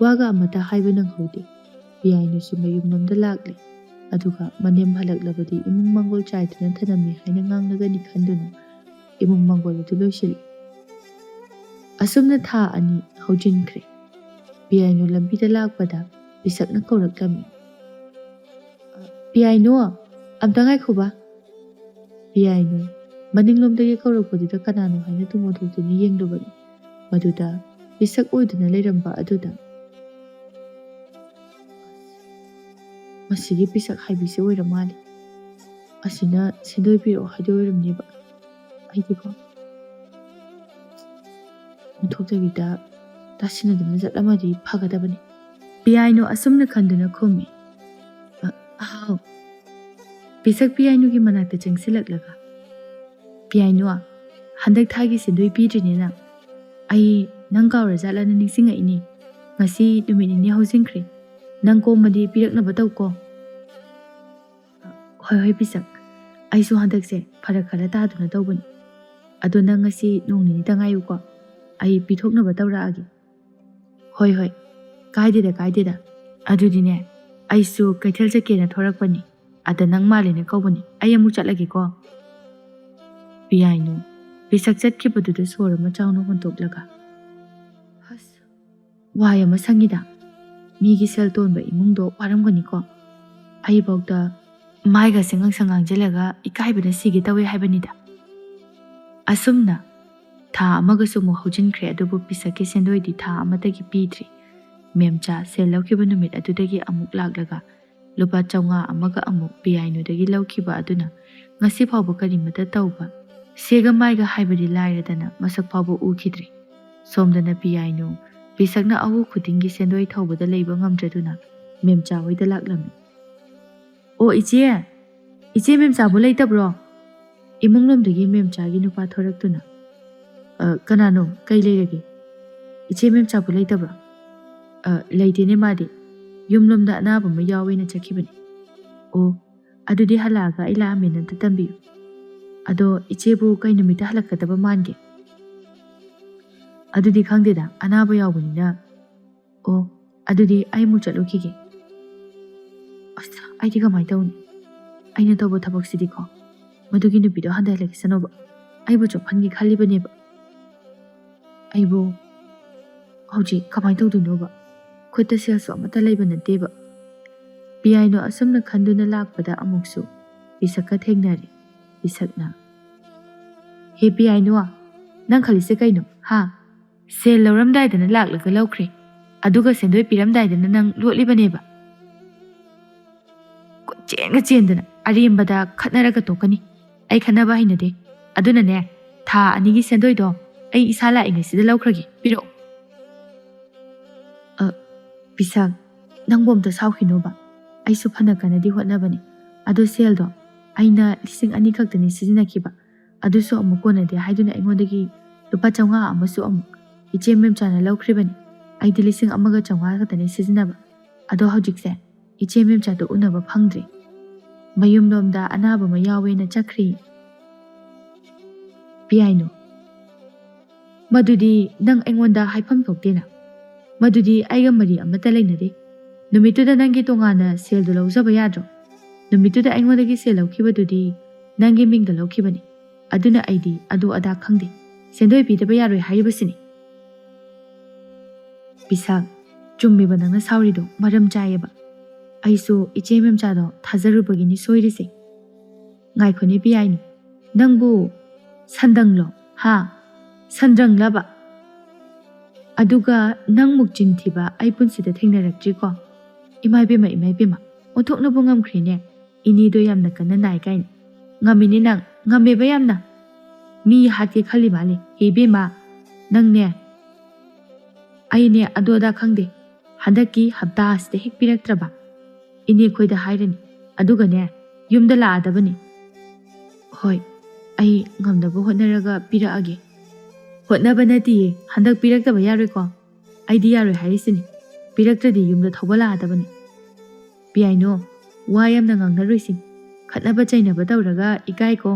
ꯋꯥꯒ ꯑꯃꯠꯇ ꯍꯥꯏꯕ ꯅꯪꯍꯧꯗꯦ꯫ ꯄꯤꯌꯥꯏꯅꯨꯁꯨ ꯃꯌꯨꯝꯂꯣꯝꯗ ꯂꯥꯛꯂꯦ꯫ ꯑꯗꯨꯒ ꯃꯅꯦꯝ ꯍꯜꯂꯛꯂꯕꯗꯤ ꯏꯃꯨꯡ ꯃꯪꯒꯣꯜ ꯆꯥꯏꯗꯨꯅ ꯊꯅꯝꯃꯤ ꯍꯥꯏꯅ ꯉꯥꯡꯂꯒꯅꯤ ꯈꯟꯗꯨꯅ ꯏꯃꯨꯡ ꯃꯪꯒꯣꯜ ꯑꯗꯨ ꯂꯣꯏꯁꯤꯜꯂꯤ꯫ ꯑꯁꯨꯝꯅ ꯊꯥ ꯑꯅꯤ ꯍꯧꯖꯤꯟꯈ꯭ꯔꯦ꯫ ꯄꯤꯌꯥꯏꯅꯨ ꯂꯝꯕꯤꯗ ꯂꯥꯛꯄꯗ ꯄꯤꯁꯛꯅ ꯀꯧꯔꯛꯂꯝꯃꯤ꯫ "ꯄꯤꯌꯥꯏꯅꯨ, ꯑꯝꯇ ꯉꯥꯏꯈꯣꯕ"꯫ ꯄꯤꯌꯥꯏꯅꯨ ꯃꯅꯤꯡꯂꯣꯝꯗꯒꯤ ꯀꯧꯔꯛꯄꯗꯨꯗ ꯀꯅꯥꯅꯣ ꯍꯥꯏꯅ ꯇꯨꯡ ꯑꯣꯟꯊꯣꯛꯇꯨꯅ ꯌꯦꯡꯂꯨꯕꯅꯤ꯫ ꯃꯗꯨꯗ ꯄꯤꯁꯛ ꯑꯣꯏꯗꯨꯅ ꯂꯩꯔꯝꯕ ꯑꯗꯨꯗ, "ꯃꯁꯤꯒꯤ ꯄꯤꯁꯛ ꯍꯥꯏꯕꯤꯁꯦ ꯑꯣꯏꯔ ꯃꯥꯜꯂꯦ꯫ ꯑꯁꯤꯅ ꯁꯦꯟꯗꯣꯏ ꯄꯤꯔꯛꯑꯣ ꯍꯥꯏꯗꯣ ꯑꯣꯏꯔꯝꯅꯦꯕ꯫ ꯑꯩꯗꯤꯀꯣ"꯫ ꯑꯣꯟꯊꯣꯛꯇꯕꯤꯗ ꯇꯥꯁꯤꯟꯅꯗꯅ ꯆꯠꯂꯝꯃꯗꯤ ꯐꯒꯗꯕꯅꯤ꯫ ꯄꯤꯌꯥꯏꯅꯨ ꯑꯁꯨꯝꯅ ꯈꯟꯗꯨꯅ ꯈꯨꯝꯃꯤ꯫ "ꯑ-, ꯑꯍꯥꯎ"꯫ ꯄꯤꯁꯛ ꯄꯤꯌꯥꯏꯅꯨꯒꯤ ꯃꯅꯥꯛꯇ ꯆꯪꯁꯤꯜꯂꯛꯂꯒ, "ꯄꯤꯌꯥꯏꯅꯨ, ꯍꯟꯗꯛ ꯊꯥꯒꯤ ꯁꯦꯟꯗꯣꯏ ꯄꯤꯗ꯭ꯔꯤꯅꯦ ꯅꯪ꯫ ꯑꯩ ꯅꯪ ꯀꯥꯎꯔꯖꯥꯠꯂꯅ ꯅꯤꯡꯁꯤꯡꯉꯛꯏꯅꯦ꯫ ꯉꯁꯤ ꯅꯨꯃꯤꯠ ꯅꯤꯅꯤ ꯍꯧꯖꯤꯟꯈ꯭ꯔꯦ꯫ ꯅꯪ ꯀꯣꯝꯃꯗꯤ ꯄꯤꯔꯛꯅꯕ ꯇꯧꯀꯣ"꯫ "ꯍꯣꯏ, ꯍꯣꯏ, ꯄꯤꯁꯛ꯫ ꯑꯩꯁꯨ ꯍꯟꯗꯛꯁꯦ ꯐꯔꯛ ꯈꯔ ꯇꯥꯗꯨꯅ ꯇꯧꯕꯅꯤ꯫ ꯑꯗꯣ ꯅꯪ ꯉꯁꯤ ꯅꯣꯡ ꯅꯤꯅꯤꯇ ꯉꯥꯏꯌꯨꯀꯣ꯫ ꯑꯩ ꯄꯤꯊꯣꯛꯅꯕ ꯇꯧꯔꯛꯑꯒꯦ"꯫ "ꯍꯣꯏ, ꯍꯣꯏ꯫ ꯀꯥꯏꯗꯦꯗ, ꯀꯥꯏꯗꯦꯗ꯫ ꯑꯗꯨꯗꯤꯅꯦ, ꯑꯩꯁꯨ ꯀꯩꯊꯦꯜ ꯆꯠꯀꯦꯅ ꯊꯣꯔꯛꯄꯅꯤ꯫ ꯑꯗ ꯅꯪ ꯃꯥꯜꯂꯦꯅ ꯀꯧꯕꯅꯤ꯫ ꯑꯩ ꯑꯃꯨꯛ ꯆꯠꯂꯒꯦꯀꯣ"꯫ ꯄꯤꯌꯥꯏꯅꯨ ꯄꯤꯁꯛ ꯆꯠꯈꯤꯕꯗꯨꯗ ꯁꯣꯔ ꯑꯃ ꯆꯥꯎꯅ ꯍꯣꯟꯗꯣꯛꯂꯒ, "ꯍꯁ, ꯋꯥꯏ ꯑꯃ ꯁꯪꯉꯤꯗ꯫ ꯃꯤꯒꯤ ꯁꯦꯜ ꯇꯣꯟꯕ ꯏꯃꯨꯡꯗꯣ ꯋꯥꯔꯝꯒꯅꯤꯀꯣ꯫ ꯑꯩꯐꯥꯎꯗ ꯃꯥꯏꯒꯁꯦ ꯉꯥꯡꯁꯪ ꯉꯥꯡꯁꯤꯜꯂꯒ ꯏꯀꯥꯏꯕꯅ ꯁꯤꯒꯦ ꯇꯧꯋꯦ ꯍꯥꯏꯕꯅꯤꯗ"꯫ ꯑꯁꯨꯝꯅ ꯊꯥ ꯑꯃꯒꯁꯨ ꯑꯃꯨꯛ ꯍꯧꯖꯤꯟꯈ꯭ꯔꯦ, ꯑꯗꯨꯕꯨ ꯄꯤꯁꯛꯀꯤ ꯁꯦꯟꯗꯣꯏꯗꯤ ꯊꯥ ꯑꯃꯗꯒꯤ ꯄꯤꯗ꯭ꯔꯤ꯫ ꯃꯦꯝꯆꯥ ꯁꯦꯜ ꯂꯧꯈꯤꯕ ꯅꯨꯃꯤꯠ ꯑꯗꯨꯗꯒꯤ ꯑꯃꯨꯛ ꯂꯥꯛꯂꯒ ꯂꯨꯄꯥ ꯆꯥꯝꯃꯉꯥ ꯑꯃꯒ ꯑꯃꯨꯛ ꯄꯤꯌꯥꯏꯅꯨꯗꯒꯤ ꯂꯧꯈꯤꯕ ꯑꯗꯨꯅ ꯉꯁꯤ ꯐꯥꯎꯕ ꯀꯔꯤꯃꯠꯇ ꯇꯧꯕ, ꯁꯦꯒ ꯃꯥꯏꯒ ꯍꯥꯏꯕꯗꯤ ꯂꯥꯏꯔꯗꯅ ꯃꯁꯛ ꯐꯥꯎꯕ ꯎꯈꯤꯗ꯭ꯔꯤ꯫ ꯁꯣꯝꯗꯅ ꯄꯤꯌꯥꯏꯅꯨ ꯄꯤꯁꯛꯅ ꯑꯍꯨ ꯈꯨꯗꯤꯡꯒꯤ ꯁꯦꯟꯗꯣꯏ ꯊꯧꯕꯗ ꯂꯩꯕ ꯉꯝꯗ꯭ꯔꯗꯨꯅ ꯃꯦꯝꯆꯥ ꯍꯣꯏꯗ ꯂꯥꯛꯂꯝꯃꯤ꯫ "ꯑꯣ ꯏꯆꯦ, ꯏꯆꯦ ꯃꯦꯝꯆꯥꯕꯨ ꯂꯩꯇꯕ꯭ꯔꯣ?" ꯏꯃꯨꯡ ꯂꯣꯝꯗꯒꯤ ꯃꯦꯝꯆꯥꯒꯤ ꯅꯨꯄꯥ ꯊꯣꯔꯛꯇꯨꯅ, "ꯑ, ꯀꯅꯥꯅꯣ? ꯀꯩ ꯂꯩꯔꯒꯦ? ꯏꯆꯦ ꯃꯦꯝꯆꯥꯕꯨ ꯂꯩꯇꯕ꯭ꯔꯣ?" "ꯑ, ꯂꯩꯇꯦꯅꯦ ꯃꯥꯗꯤ꯫ ꯌꯨꯝꯂꯣꯝꯗ ꯑꯅꯥꯕ ꯑꯃ ꯌꯥꯎꯋꯦꯅ ꯆꯠꯈꯤꯕꯅꯦ꯫" "ꯑꯣ, ꯑꯗꯨꯗꯤ ꯍꯜꯂꯛꯑꯒ ꯑꯩ ꯂꯥꯛꯑꯝꯃꯦꯅ ꯑꯝꯇ ꯇꯝꯕꯤꯌꯨ꯫ ꯑꯗꯣ ꯏꯆꯦꯕꯨ ꯀꯩ ꯅꯨꯃꯤꯠꯇ ꯍꯜꯂꯛꯀꯗꯕ ꯃꯥꯟꯒꯦ?" "ꯑꯗꯨꯗꯤ ꯈꯪꯗꯦꯗ, ꯑꯅꯥꯕ ꯌꯥꯎꯕꯅꯤꯅ꯫" "ꯑꯣ, ꯑꯗꯨꯗꯤ ꯑꯩ ꯑꯃꯨꯛ ꯆꯠꯂꯨꯈꯤꯒꯦ꯫" ꯑꯁ, ꯑꯩꯗꯤ ꯀꯃꯥꯏꯅ ꯇꯧꯅꯤ? ꯑꯩꯅ ꯇꯧꯕ ꯊꯕꯛꯁꯤꯗꯤꯀꯣ, ꯃꯗꯨꯒꯤ ꯅꯨꯄꯤꯗꯣ ꯍꯟꯊꯍꯜꯂꯒꯦꯁꯅꯣꯕ꯫ ꯑꯩꯕꯨ ꯆꯣꯞꯍꯟꯒꯦ ꯈꯜꯂꯤꯕꯅꯦꯕ꯫ ꯑꯩꯕꯨ ꯍꯧꯖꯤꯛ ꯀꯃꯥꯏꯅ ꯇꯧꯗꯣꯏꯅꯣꯕ? ꯈꯨꯠꯇ ꯁꯦꯜꯁꯨ ꯑꯃꯠꯇ ꯂꯩꯕ ꯅꯠꯇꯦꯕ꯫ ꯄꯤꯌꯥꯏꯅꯣ ꯑꯁꯨꯝꯅ ꯈꯟꯗꯨꯅ ꯂꯥꯛꯄꯗ ꯑꯃꯨꯛꯁꯨ ꯄꯤꯁꯛꯀ ꯊꯦꯡꯅꯔꯦ꯫ ꯄꯤꯁꯛꯅ, "ꯍꯦ ꯄꯤꯌꯥꯏꯅꯣ, ꯅꯪ ꯈꯜꯂꯤꯁꯦ ꯀꯩꯅꯣ, ꯍꯥ? ꯁꯦꯜ ꯂꯧꯔꯝꯗꯥꯏꯗꯅ ꯂꯥꯛꯂꯒ ꯂꯧꯈ꯭ꯔꯦ, ꯑꯗꯨꯒ ꯁꯦꯟꯗꯣꯏ ꯄꯤꯔꯝꯗꯥꯏꯗꯅ ꯅꯪ ꯂꯣꯠꯂꯤꯕꯅꯦꯕ꯫ ꯀꯣꯏꯆꯦꯟꯒ ꯆꯦꯟꯗꯅ ꯑꯔꯦꯝꯕꯗ ꯈꯠꯅꯔꯒ ꯇꯣꯛꯀꯅꯤ꯫ ꯑꯩ ꯈꯠꯅꯕ ꯍꯩꯅꯗꯦ꯫ ꯑꯗꯨꯅꯅꯦ, ꯊꯥ ꯑꯅꯤꯒꯤ ꯁꯦꯟꯗꯣꯏꯗꯣ ꯑꯩ ꯏꯁꯥ ꯂꯥꯛꯏꯉꯩꯁꯤꯗ ꯂꯧꯈ꯭ꯔꯒꯦ꯫ ꯄꯤꯔꯛꯑꯣ꯫" "ꯑ, ꯄꯤꯁꯛ, ꯅꯪꯕꯨ ꯑꯝꯇ ꯁꯥꯎꯈꯤꯅꯣꯕ꯫ ꯑꯩꯁꯨ ꯐꯅ ꯀꯟꯅꯗꯤ ꯍꯣꯠꯅꯕꯅꯤ꯫ ꯑꯗꯣ ꯁꯦꯜꯗꯣ ꯑꯩꯅ ꯂꯤꯁꯤꯡ ꯑꯅꯤ ꯈꯛꯇꯅꯤ ꯁꯤꯖꯤꯟꯅꯈꯤꯕ꯫ ꯑꯗꯨꯁꯨ ꯑꯃꯨꯛ ꯀꯣꯟꯅꯗꯦ ꯍꯥꯏꯗꯨꯅ ꯑꯩꯉꯣꯟꯗꯒꯤ ꯂꯨꯄꯥ ꯆꯥꯝꯃꯉꯥ ꯑꯃꯁꯨ ꯑꯃꯨꯛ ꯏꯆꯦ ꯃꯦꯝꯆꯥꯅ ꯂꯧꯈ꯭ꯔꯤꯕꯅꯤ꯫ ꯑꯩꯗꯤ ꯂꯤꯁꯤꯡ ꯑꯃꯒ ꯆꯥꯝꯃꯉꯥ ꯈꯛꯇꯅꯤ ꯁꯤꯖꯤꯟꯅꯕ꯫ ꯑꯗꯣ ꯍꯧꯖꯤꯛꯁꯦ ꯏꯆꯦ ꯃꯦꯝꯆꯥꯗꯣ ꯎꯅꯕ ꯐꯪꯗ꯭ꯔꯤ꯫ ꯃꯌꯨꯝꯂꯣꯝꯗ ꯑꯅꯥꯕ ꯑꯃ ꯌꯥꯎꯋꯦꯅ ꯆꯠꯈ꯭ꯔꯤ꯫" ꯄꯤꯌꯥꯏꯅꯨ, "ꯃꯗꯨꯗꯤ ꯅꯪ ꯑꯩꯉꯣꯟꯗ ꯍꯥꯏꯐꯝ ꯊꯣꯛꯇꯦꯅ꯫ ꯃꯗꯨꯗꯤ ꯑꯩꯒ ꯃꯔꯤ ꯑꯃꯠꯇ ꯂꯩꯅꯗꯦ꯫ ꯅꯨꯃꯤꯠꯇꯨꯗ ꯅꯪꯒꯤ ꯇꯣꯉꯥꯟꯅ ꯁꯦꯜꯗꯨ ꯂꯧꯖꯕ ꯌꯥꯗ꯭ꯔꯣ? ꯅꯨꯃꯤꯠꯇꯨꯗ ꯑꯩꯉꯣꯟꯗꯒꯤ ꯁꯦꯜ ꯂꯧꯈꯤꯕꯗꯨꯗꯤ ꯅꯪꯒꯤ ꯃꯤꯡꯗ ꯂꯧꯈꯤꯕꯅꯤ꯫ ꯑꯗꯨꯅ ꯑꯩꯗꯤ ꯑꯗꯨ ꯑꯗꯥ ꯈꯪꯗꯦ꯫ ꯁꯦꯟꯗꯣꯏ ꯄꯤꯗꯕ ꯌꯥꯔꯣꯏ ꯍꯥꯏꯔꯤꯕꯁꯤꯅꯤ꯫" ꯄꯤꯁꯛ, ꯆꯨꯝꯃꯦꯕ ꯅꯪꯅ ꯁꯥꯎꯔꯤꯗꯣ, ꯃꯔꯝ ꯆꯥꯏꯌꯦꯕ꯫ ꯑꯩꯁꯨ ꯏꯆꯦ ꯃꯦꯝꯆꯥꯗꯣ ꯊꯥꯖꯔꯨꯕꯒꯤꯅꯤ ꯁꯣꯏꯔꯤꯁꯦ꯫ ꯉꯥꯏꯈꯣꯅꯦ ꯄꯤꯌꯥꯏꯅꯨ, ꯅꯪꯕꯨ ꯁꯟꯗꯪꯂꯣ? ꯍꯥ? ꯁꯟꯗ꯭ꯔꯪꯂꯕ? ꯑꯗꯨꯒ ꯅꯪꯃꯨꯛ ꯆꯤꯟ ꯊꯤꯕ ꯑꯩ ꯄꯨꯟꯁꯤꯗ ꯊꯦꯡꯅꯔꯛꯇ꯭ꯔꯤꯀꯣ꯫ ꯏꯃꯥ ꯏꯕꯦꯝꯃ, ꯏꯃꯥ ꯏꯕꯦꯝꯃ, ꯑꯣꯟꯊꯣꯛꯅꯕꯨ ꯉꯝꯈ꯭ꯔꯦꯅꯦ꯫ ꯏꯅꯦꯗꯣ ꯌꯥꯝꯅ ꯀꯟꯅ ꯅꯥꯏ ꯀꯥꯏꯅ꯫ ꯉꯝꯃꯤꯅꯦ ꯅꯪ, ꯉꯝꯃꯦꯕ ꯌꯥꯝꯅ꯫ ꯃꯤ ꯍꯥꯠꯀꯦ ꯈꯜꯂꯤ ꯃꯥꯜꯂꯦ꯫ ꯍꯦ ꯏꯕꯦꯝꯃ, ꯅꯪꯅꯦ꯫ ꯑꯩꯅꯦ ꯑꯗꯨ ꯑꯗꯥ ꯈꯪꯗꯦ, ꯍꯟꯗꯛꯀꯤ ꯍꯞꯇꯥ ꯑꯁꯤꯗ ꯍꯦꯛ ꯄꯤꯔꯛꯇ꯭ꯔꯕ ꯏꯅꯦ ꯈꯣꯏꯗ ꯍꯥꯏꯔꯅꯤ, ꯑꯗꯨꯒꯅꯦ ꯌꯨꯝꯗ ꯂꯥꯛꯑꯗꯕꯅꯤ꯫ ꯍꯣꯏ, ꯑꯩ ꯉꯝꯅꯕ ꯍꯣꯠꯅꯔꯒ ꯄꯤꯔꯛꯑꯒꯦ꯫ ꯍꯣꯠꯅꯕ ꯅꯠꯇꯤꯌꯦ, ꯍꯟꯗꯛ ꯄꯤꯔꯛꯇꯕ ꯌꯥꯔꯣꯏꯀꯣ꯫ ꯑꯩꯗꯤ ꯌꯥꯔꯣꯏ ꯍꯥꯏꯔꯤꯁꯤꯅꯤ, ꯄꯤꯔꯛꯇ꯭ꯔꯗꯤ ꯌꯨꯝꯗ ꯊꯧꯕ ꯂꯥꯛꯑꯗꯕꯅꯤ꯫ ꯄꯤꯌꯥꯏꯅꯣ, ꯋꯥ ꯌꯥꯝꯅ ꯉꯥꯡꯅꯔꯣꯏꯁꯤ꯫ ꯈꯠꯅꯕ ꯆꯩꯅꯕ ꯇꯧꯔꯒ ꯏꯀꯥꯏꯀꯣ꯫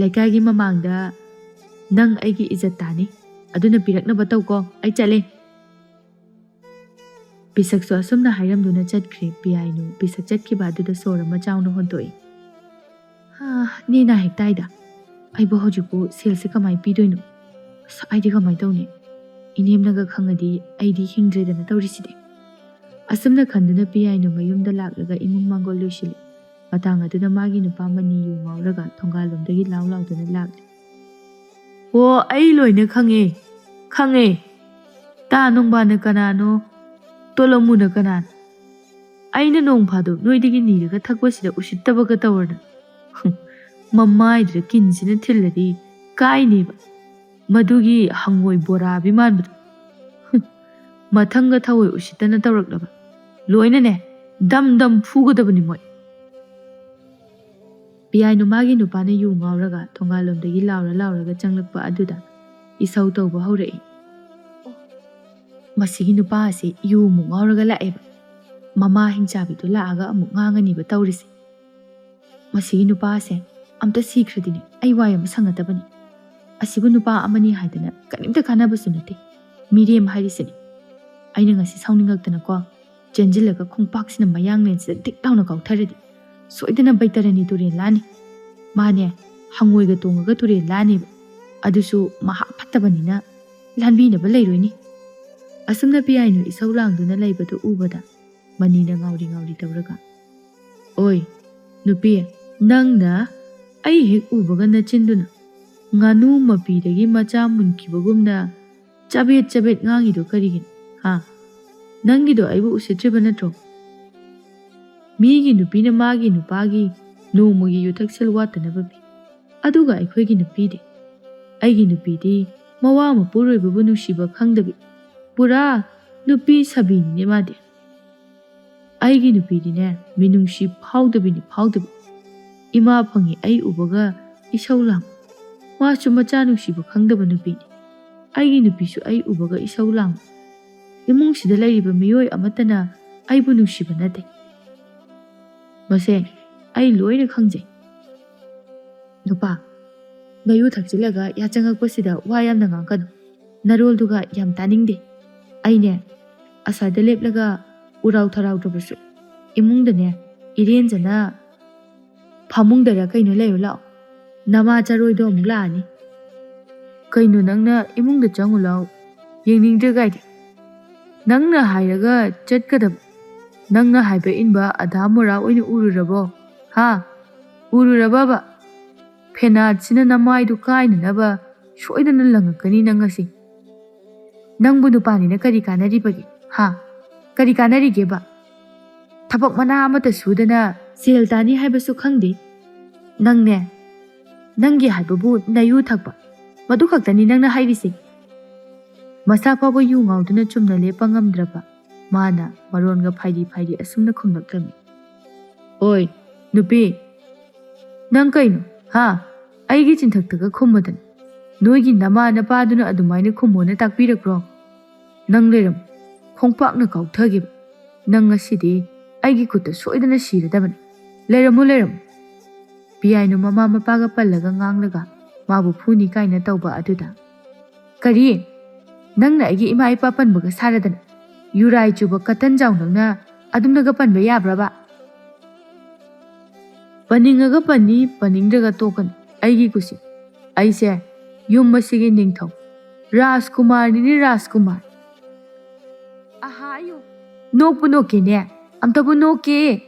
ꯂꯩꯀꯥꯏꯒꯤ ꯃꯃꯥꯡꯗ ꯅꯪ ꯑꯩꯒꯤ ꯏꯖꯠ ꯇꯥꯅꯤ꯫ ꯑꯗꯨꯅ ꯄꯤꯔꯛꯅꯕ ꯇꯧꯀꯣ꯫ ꯑꯩ ꯆꯠꯂꯦ꯫ ꯄꯤꯁꯛꯁꯨ ꯑꯁꯨꯝꯅ ꯍꯥꯏꯔꯝꯗꯨꯅ ꯆꯠꯈ꯭ꯔꯦ꯫ ꯄꯤꯌꯥꯏꯅꯨ ꯄꯤꯁꯛ ꯆꯠꯈꯤꯕ ꯑꯗꯨꯗ ꯁꯣꯔ ꯑꯃ ꯆꯥꯎꯅ ꯍꯣꯟꯗꯣꯛꯏ꯫ "ꯍꯥ, ꯅꯦ ꯅꯥꯍꯦꯛ ꯇꯥꯏꯗ꯫ ꯑꯩꯕꯨ ꯍꯧꯖꯤꯛꯄꯨ ꯁꯦꯜꯁꯦ ꯀꯃꯥꯏ ꯄꯤꯗꯣꯏꯅꯣ? ꯑꯁ, ꯑꯩꯗꯤ ꯀꯃꯥꯏ ꯇꯧꯅꯤ? ꯏꯅꯦꯝꯅꯒ ꯈꯪꯉꯗꯤ ꯑꯩꯗꯤ ꯍꯤꯡꯗ꯭ꯔꯦꯗꯅ ꯇꯧꯔꯤꯁꯤꯗꯤ꯫" ꯑꯁꯨꯝꯅ ꯈꯟꯗꯨꯅ ꯄꯤꯌꯥꯏꯅꯨ ꯃꯌꯨꯝꯗ ꯂꯥꯛꯂꯒ ꯏꯃꯨꯡ ꯃꯥꯡꯒꯣꯜ ꯂꯣꯏꯁꯤꯜꯂꯤ꯫ ꯃꯇꯥꯡ ꯑꯗꯨꯗ ꯃꯥꯒꯤ ꯅꯨꯄꯥ ꯃꯅꯤ ꯌꯨ ꯉꯥꯎꯔꯒ ꯊꯣꯡꯒꯥꯜꯂꯣꯝꯗꯒꯤ ꯂꯥꯎ ꯂꯥꯎꯗꯨꯅ ꯂꯥꯛꯂꯤ꯫ "ꯑꯣ, ꯑꯩ ꯂꯣꯏꯅ ꯈꯪꯉꯦ, ꯈꯪꯉꯦ꯫ ꯇꯥ ꯅꯣꯡꯕꯥꯅ ꯀꯅꯥꯅꯣ? ꯇꯣꯂꯣꯃꯨꯅ ꯀꯅꯥꯅꯣ? ꯑꯩꯅ ꯅꯣꯡ ꯐꯥꯗꯣꯛ ꯅꯣꯏꯗꯒꯤ ꯅꯤꯔꯒ ꯊꯛꯄꯁꯤꯗ ꯎꯁꯤꯠꯇꯕꯒ ꯇꯧꯔꯅ꯫ ꯍꯨꯝ, ꯃꯃꯥꯏꯗꯨꯗ ꯀꯤꯟꯁꯤꯅ ꯊꯤꯜꯂꯗꯤ ꯀꯥꯏꯅꯦꯕ꯫ ꯃꯗꯨꯒꯤ ꯍꯪꯉꯣꯏ ꯕꯣꯔꯥꯕꯤ ꯃꯥꯟꯕꯗꯣ꯫ ꯍꯨꯝ, ꯃꯊꯪꯒ ꯊꯑꯣꯏ ꯎꯁꯤꯠꯇꯅ ꯇꯧꯔꯛꯂꯕ꯫ ꯂꯣꯏꯅꯅꯦ, ꯗꯝ ꯗꯝ ꯐꯨꯒꯗꯕꯅꯤ ꯃꯣꯏ꯫" ꯄꯤꯌꯥꯏꯅꯨ ꯃꯥꯒꯤ ꯅꯨꯄꯥꯅ ꯌꯨ ꯉꯥꯎꯔꯒ ꯊꯣꯡꯒꯥꯜꯂꯣꯝꯗꯒꯤ ꯂꯥꯎꯔ ꯂꯥꯎꯔꯒ ꯆꯪꯂꯛꯄ ꯑꯗꯨꯗ ꯏꯁꯧ ꯇꯧꯕ ꯍꯧꯔꯛꯏ꯫ "ꯃꯁꯤꯒꯤ ꯅꯨꯄꯥ ꯑꯁꯤ ꯌꯨ ꯑꯃꯨꯛ ꯉꯥꯎꯔꯒ ꯂꯥꯛꯑꯦꯕ꯫ ꯃꯃꯥ ꯍꯤꯡꯆꯥꯕꯤꯗꯣ ꯂꯥꯛꯑꯒ ꯑꯃꯨꯛ ꯉꯥꯡꯉꯅꯤꯕ ꯇꯧꯔꯤꯁꯦ꯫ ꯃꯁꯤꯒꯤ ꯅꯨꯄꯥ ꯑꯁꯦ ꯑꯝꯇ ꯁꯤꯈ꯭ꯔꯗꯤꯅꯦ ꯑꯩ ꯋꯥ ꯌꯥꯝ ꯁꯪꯒꯗꯕꯅꯤ꯫ ꯑꯁꯤꯕꯨ ꯅꯨꯄꯥ ꯑꯃꯅꯤ ꯍꯥꯏꯗꯅ ꯀꯔꯤꯝꯇ ꯀꯥꯟꯅꯕꯁꯨ ꯅꯠꯇꯦ꯫ ꯃꯤꯔꯦꯝ ꯍꯥꯏꯔꯤꯁꯤꯅꯤ꯫ ꯑꯩꯅ ꯉꯁꯤ ꯁꯥꯎꯅꯤꯡꯉꯛꯇꯅꯀꯣ, ꯆꯦꯟꯁꯤꯜꯂꯒ ꯈꯣꯡꯄꯥꯛꯁꯤꯅ ꯃꯌꯥꯡꯂꯦꯟꯁꯤꯗ ꯗꯤꯛ ꯂꯥꯎꯅ ꯀꯥꯎꯊꯔꯗꯤ ꯁꯣꯏꯗꯅ ꯕꯩꯇꯔꯅꯤ ꯇꯨꯔꯦꯜ ꯂꯥꯟꯅꯤ꯫ ꯃꯥꯅꯦ, ꯍꯪꯉꯣꯏꯒ ꯇꯣꯡꯉꯒ ꯇꯨꯔꯦꯜ ꯂꯥꯟꯅꯦꯕ꯫ ꯑꯗꯨꯁꯨ ꯃꯍꯥ ꯐꯠꯇꯕꯅꯤꯅ ꯂꯥꯟꯕꯤꯅꯕ ꯂꯩꯔꯣꯏꯅꯤ꯫" ꯑꯁꯨꯝꯅ ꯄꯤꯌꯥꯏꯅꯨ ꯏꯁꯧ ꯂꯥꯡꯗꯨꯅ ꯂꯩꯕꯗꯨ ꯎꯕꯗ ꯃꯅꯤꯅ ꯉꯥꯎꯔꯤ ꯉꯥꯎꯔꯤ ꯇꯧꯔꯒ, "ꯑꯣꯏ, ꯅꯨꯄꯤ, ꯅꯪꯅ ꯑꯩ ꯍꯦꯛ ꯎꯕꯒ ꯅꯆꯤꯟꯗꯨꯅ ꯉꯥꯅꯨ ꯃꯄꯤꯗꯒꯤ ꯃꯆꯥ ꯃꯨꯟꯈꯤꯕꯒꯨꯝꯅ ꯆꯕꯦꯠ ꯆꯕꯦꯠ ꯉꯥꯡꯉꯤꯗꯣ ꯀꯔꯤꯒꯤꯅꯣ? ꯍꯥ? ꯅꯪꯒꯤꯗꯣ ꯑꯩꯕꯨ ꯎꯁꯤꯠꯇ꯭ꯔꯤꯕ ꯅꯠꯇ꯭ꯔꯣ? ꯃꯤꯒꯤ ꯅꯨꯄꯤꯅ ꯃꯥꯒꯤ ꯅꯨꯄꯥꯒꯤ ꯅꯣꯡꯃꯒꯤ ꯌꯨꯊꯛꯁꯦꯜ ꯋꯥꯠꯇꯅꯕ ꯄꯤ꯫ ꯑꯗꯨꯒ ꯑꯩꯈꯣꯏꯒꯤ ꯅꯨꯄꯤꯗꯤ? ꯑꯩꯒꯤ ꯅꯨꯄꯤꯗꯤ ꯃꯋꯥ ꯃꯄꯨꯔꯣꯏꯕꯕꯨ ꯅꯨꯡꯁꯤꯕ ꯈꯪꯗꯕꯤ, ꯄꯨꯔꯥ ꯅꯨꯄꯤ ꯁꯥꯕꯤꯅꯤꯅꯦ ꯃꯥꯗꯤ꯫ ꯑꯩꯒꯤ ꯅꯨꯄꯤꯗꯤꯅꯦ, ꯃꯤꯅꯨꯡꯁꯤ ꯐꯥꯎꯗꯕꯤꯅꯤ, ꯐꯥꯎꯗꯕꯤ꯫ ꯏꯃꯥ ꯐꯪꯉꯤ ꯑꯩ ꯎꯕꯒ ꯏꯁꯧ ꯂꯥꯡ꯫ ꯃꯥꯁꯨ ꯃꯆꯥ ꯅꯨꯡꯁꯤꯕ ꯈꯪꯗꯕ ꯅꯨꯄꯤꯅꯤ꯫ ꯑꯩꯒꯤ ꯅꯨꯄꯤꯁꯨ ꯑꯩ ꯎꯕꯒ ꯏꯁꯧ ꯂꯥꯡ꯫ ꯏꯃꯨꯡꯁꯤꯗ ꯂꯩꯔꯤꯕ ꯃꯤꯑꯣꯏ ꯑꯃꯠꯇꯅ ꯑꯩꯕꯨ ꯅꯨꯡꯁꯤꯕ ꯅꯠꯇꯦ꯫ ꯃꯁꯦ ꯑꯩ ꯂꯣꯏꯅ ꯈꯪꯖꯩ꯫ ꯅꯨꯄꯥ, ꯅꯌꯨ ꯊꯛꯆꯤꯜꯂꯒ ꯌꯥꯆꯪꯉꯛꯄꯁꯤꯗ ꯋꯥ ꯌꯥꯝꯅ ꯉꯥꯡꯒꯅꯨ꯫ ꯅꯔꯣꯜꯗꯨꯒ ꯌꯥꯝ ꯇꯥꯅꯤꯡꯗꯦ꯫ ꯑꯩꯅꯦ, ꯑꯁ꯭ꯋꯥꯏꯗ ꯂꯦꯞꯂꯒ ꯎꯔꯥꯎ ꯊꯔꯥꯎꯗ꯭ꯔꯕꯁꯨ, ꯏꯃꯨꯡꯗꯅꯦ, ꯏꯔꯦꯟꯖꯅ ꯐꯃꯨꯡꯗꯔ ꯀꯩꯅꯣ ꯂꯩꯔꯨ ꯂꯥꯛꯑꯣ꯫ ꯅꯃꯥ ꯆꯔꯣꯏꯗꯣ ꯑꯃꯨꯛ ꯂꯥꯛꯑꯅꯤ꯫ ꯀꯩꯅꯣ ꯅꯪꯅ ꯏꯃꯨꯡꯗ ꯆꯪꯉꯨ ꯂꯥꯛꯑꯣ? ꯌꯦꯡꯅꯤꯡꯗ꯭ꯔꯦ ꯀꯥꯏꯗꯤ꯫ ꯅꯪꯅ ꯍꯥꯏꯔꯒ ꯆꯠꯀꯗꯕ, ꯅꯪꯅ ꯍꯥꯏꯕ ꯏꯟꯕ ꯑꯙꯥ ꯃꯣꯔꯥ ꯑꯣꯏꯅ ꯎꯔꯨꯔꯕꯣ? ꯍꯥ? ꯎꯔꯨꯔꯕꯕ? ꯐꯦꯅꯥꯠꯁꯤꯅ ꯅꯃꯥꯏꯗꯨ ꯀꯥꯏꯅꯅꯕ ꯁꯣꯏꯗꯅ ꯂꯪꯉꯛꯀꯅꯤ ꯅꯪ ꯉꯁꯤ꯫ ꯅꯪꯕꯨ ꯅꯨꯄꯥꯅꯤꯅ ꯀꯔꯤ ꯀꯥꯟꯅꯔꯤꯕꯒꯦ? ꯍꯥ? ꯀꯔꯤ ꯀꯥꯟꯅꯔꯤꯒꯦꯕ? ꯊꯕꯛ ꯃꯅꯥ ꯑꯃꯠꯇ ꯁꯨꯗꯅ ꯁꯦꯜ ꯇꯥꯅꯤ ꯍꯥꯏꯕꯁꯨ ꯈꯪꯗꯦ꯫ ꯅꯪꯅꯦ, ꯅꯪꯒꯤ ꯍꯥꯏꯕꯕꯨ ꯅꯌꯨ ꯊꯛꯄ, ꯃꯗꯨ ꯈꯛꯇꯅꯤ ꯅꯪꯅ ꯍꯥꯏꯔꯤꯁꯦ꯫ ꯃꯁꯥ ꯐꯥꯎꯕ ꯌꯨ ꯉꯥꯎꯗꯨꯅ ꯆꯨꯝꯅ ꯂꯦꯞꯄ ꯉꯝꯗ꯭ꯔꯕ ꯃꯥꯅ ꯃꯔꯣꯟꯒ ꯐꯥꯏꯔꯤ ꯐꯥꯏꯔꯤ ꯑꯁꯨꯝꯅ ꯈꯨꯝꯂꯛꯂꯝꯃꯤ꯫ "ꯑꯣꯏ, ꯅꯨꯄꯤ, ꯅꯪ ꯀꯩꯅꯣ? ꯍꯥ? ꯑꯩꯒꯤ ꯆꯤꯟꯊꯛꯇꯒ ꯈꯨꯝꯃꯗꯅ꯫ ꯅꯣꯏꯒꯤ ꯅꯃꯥ ꯅꯄꯥꯗꯨꯅ ꯑꯗꯨꯃꯥꯏꯅ ꯈꯨꯝꯃꯣꯅ ꯇꯥꯛꯄꯤꯔꯛꯄ꯭ꯔꯣ? ꯅꯪ ꯂꯩꯔꯝꯃꯨ, ꯈꯣꯡꯄꯥꯛꯅ ꯀꯥꯎꯊꯒꯤꯕ꯫ ꯅꯪ ꯉꯁꯤꯗꯤ ꯑꯩꯒꯤ ꯈꯨꯠꯇ ꯁꯣꯏꯗꯅ ꯁꯤꯔꯗꯕꯅꯤ꯫ ꯂꯩꯔꯝꯃꯨ, ꯂꯩꯔꯝꯃꯨ꯫" ꯄꯤꯌꯥꯏꯅꯨ ꯃꯃꯥ ꯃꯄꯥꯒ ꯄꯜꯂꯒ ꯉꯥꯡꯂꯒ ꯃꯥꯕꯨ ꯐꯨꯅꯤ ꯀꯥꯏꯅ ꯇꯧꯕ ꯑꯗꯨꯗ, "ꯀꯔꯤ? ꯅꯪꯅ ꯑꯩꯒꯤ ꯏꯃꯥ ꯏꯄꯥ ꯄꯟꯕꯒ ꯁꯥꯔꯗꯅ? ꯌꯨꯔꯥꯏ ꯆꯨꯕ ꯀꯇꯟ ꯖꯥꯎ ꯅꯪꯅ ꯑꯗꯨꯝꯅꯒ ꯄꯟꯕ ꯌꯥꯕ꯭ꯔꯕ?" "ꯄꯟꯅꯤꯡꯉꯒ ꯄꯟꯅꯤ, ꯄꯟꯅꯤꯡꯗ꯭ꯔꯒ ꯇꯣꯛꯀꯅꯤ, ꯑꯩꯒꯤ ꯀꯨꯁꯤ꯫ ꯑꯩꯁꯦ ꯌꯨꯝ ꯑꯁꯤꯒꯤ ꯅꯤꯡꯊꯧ, ꯔꯥꯖꯀꯨꯃꯥꯔꯅꯤꯅꯦ, ꯔꯥꯖꯀꯨꯃꯥꯔ꯫" "ꯑꯍꯥ, ꯑꯌꯣ, ꯅꯣꯛꯄꯨ ꯅꯣꯛꯀꯦꯅꯦ, ꯑꯝꯇꯕꯨ ꯅꯣꯛꯀꯦ꯫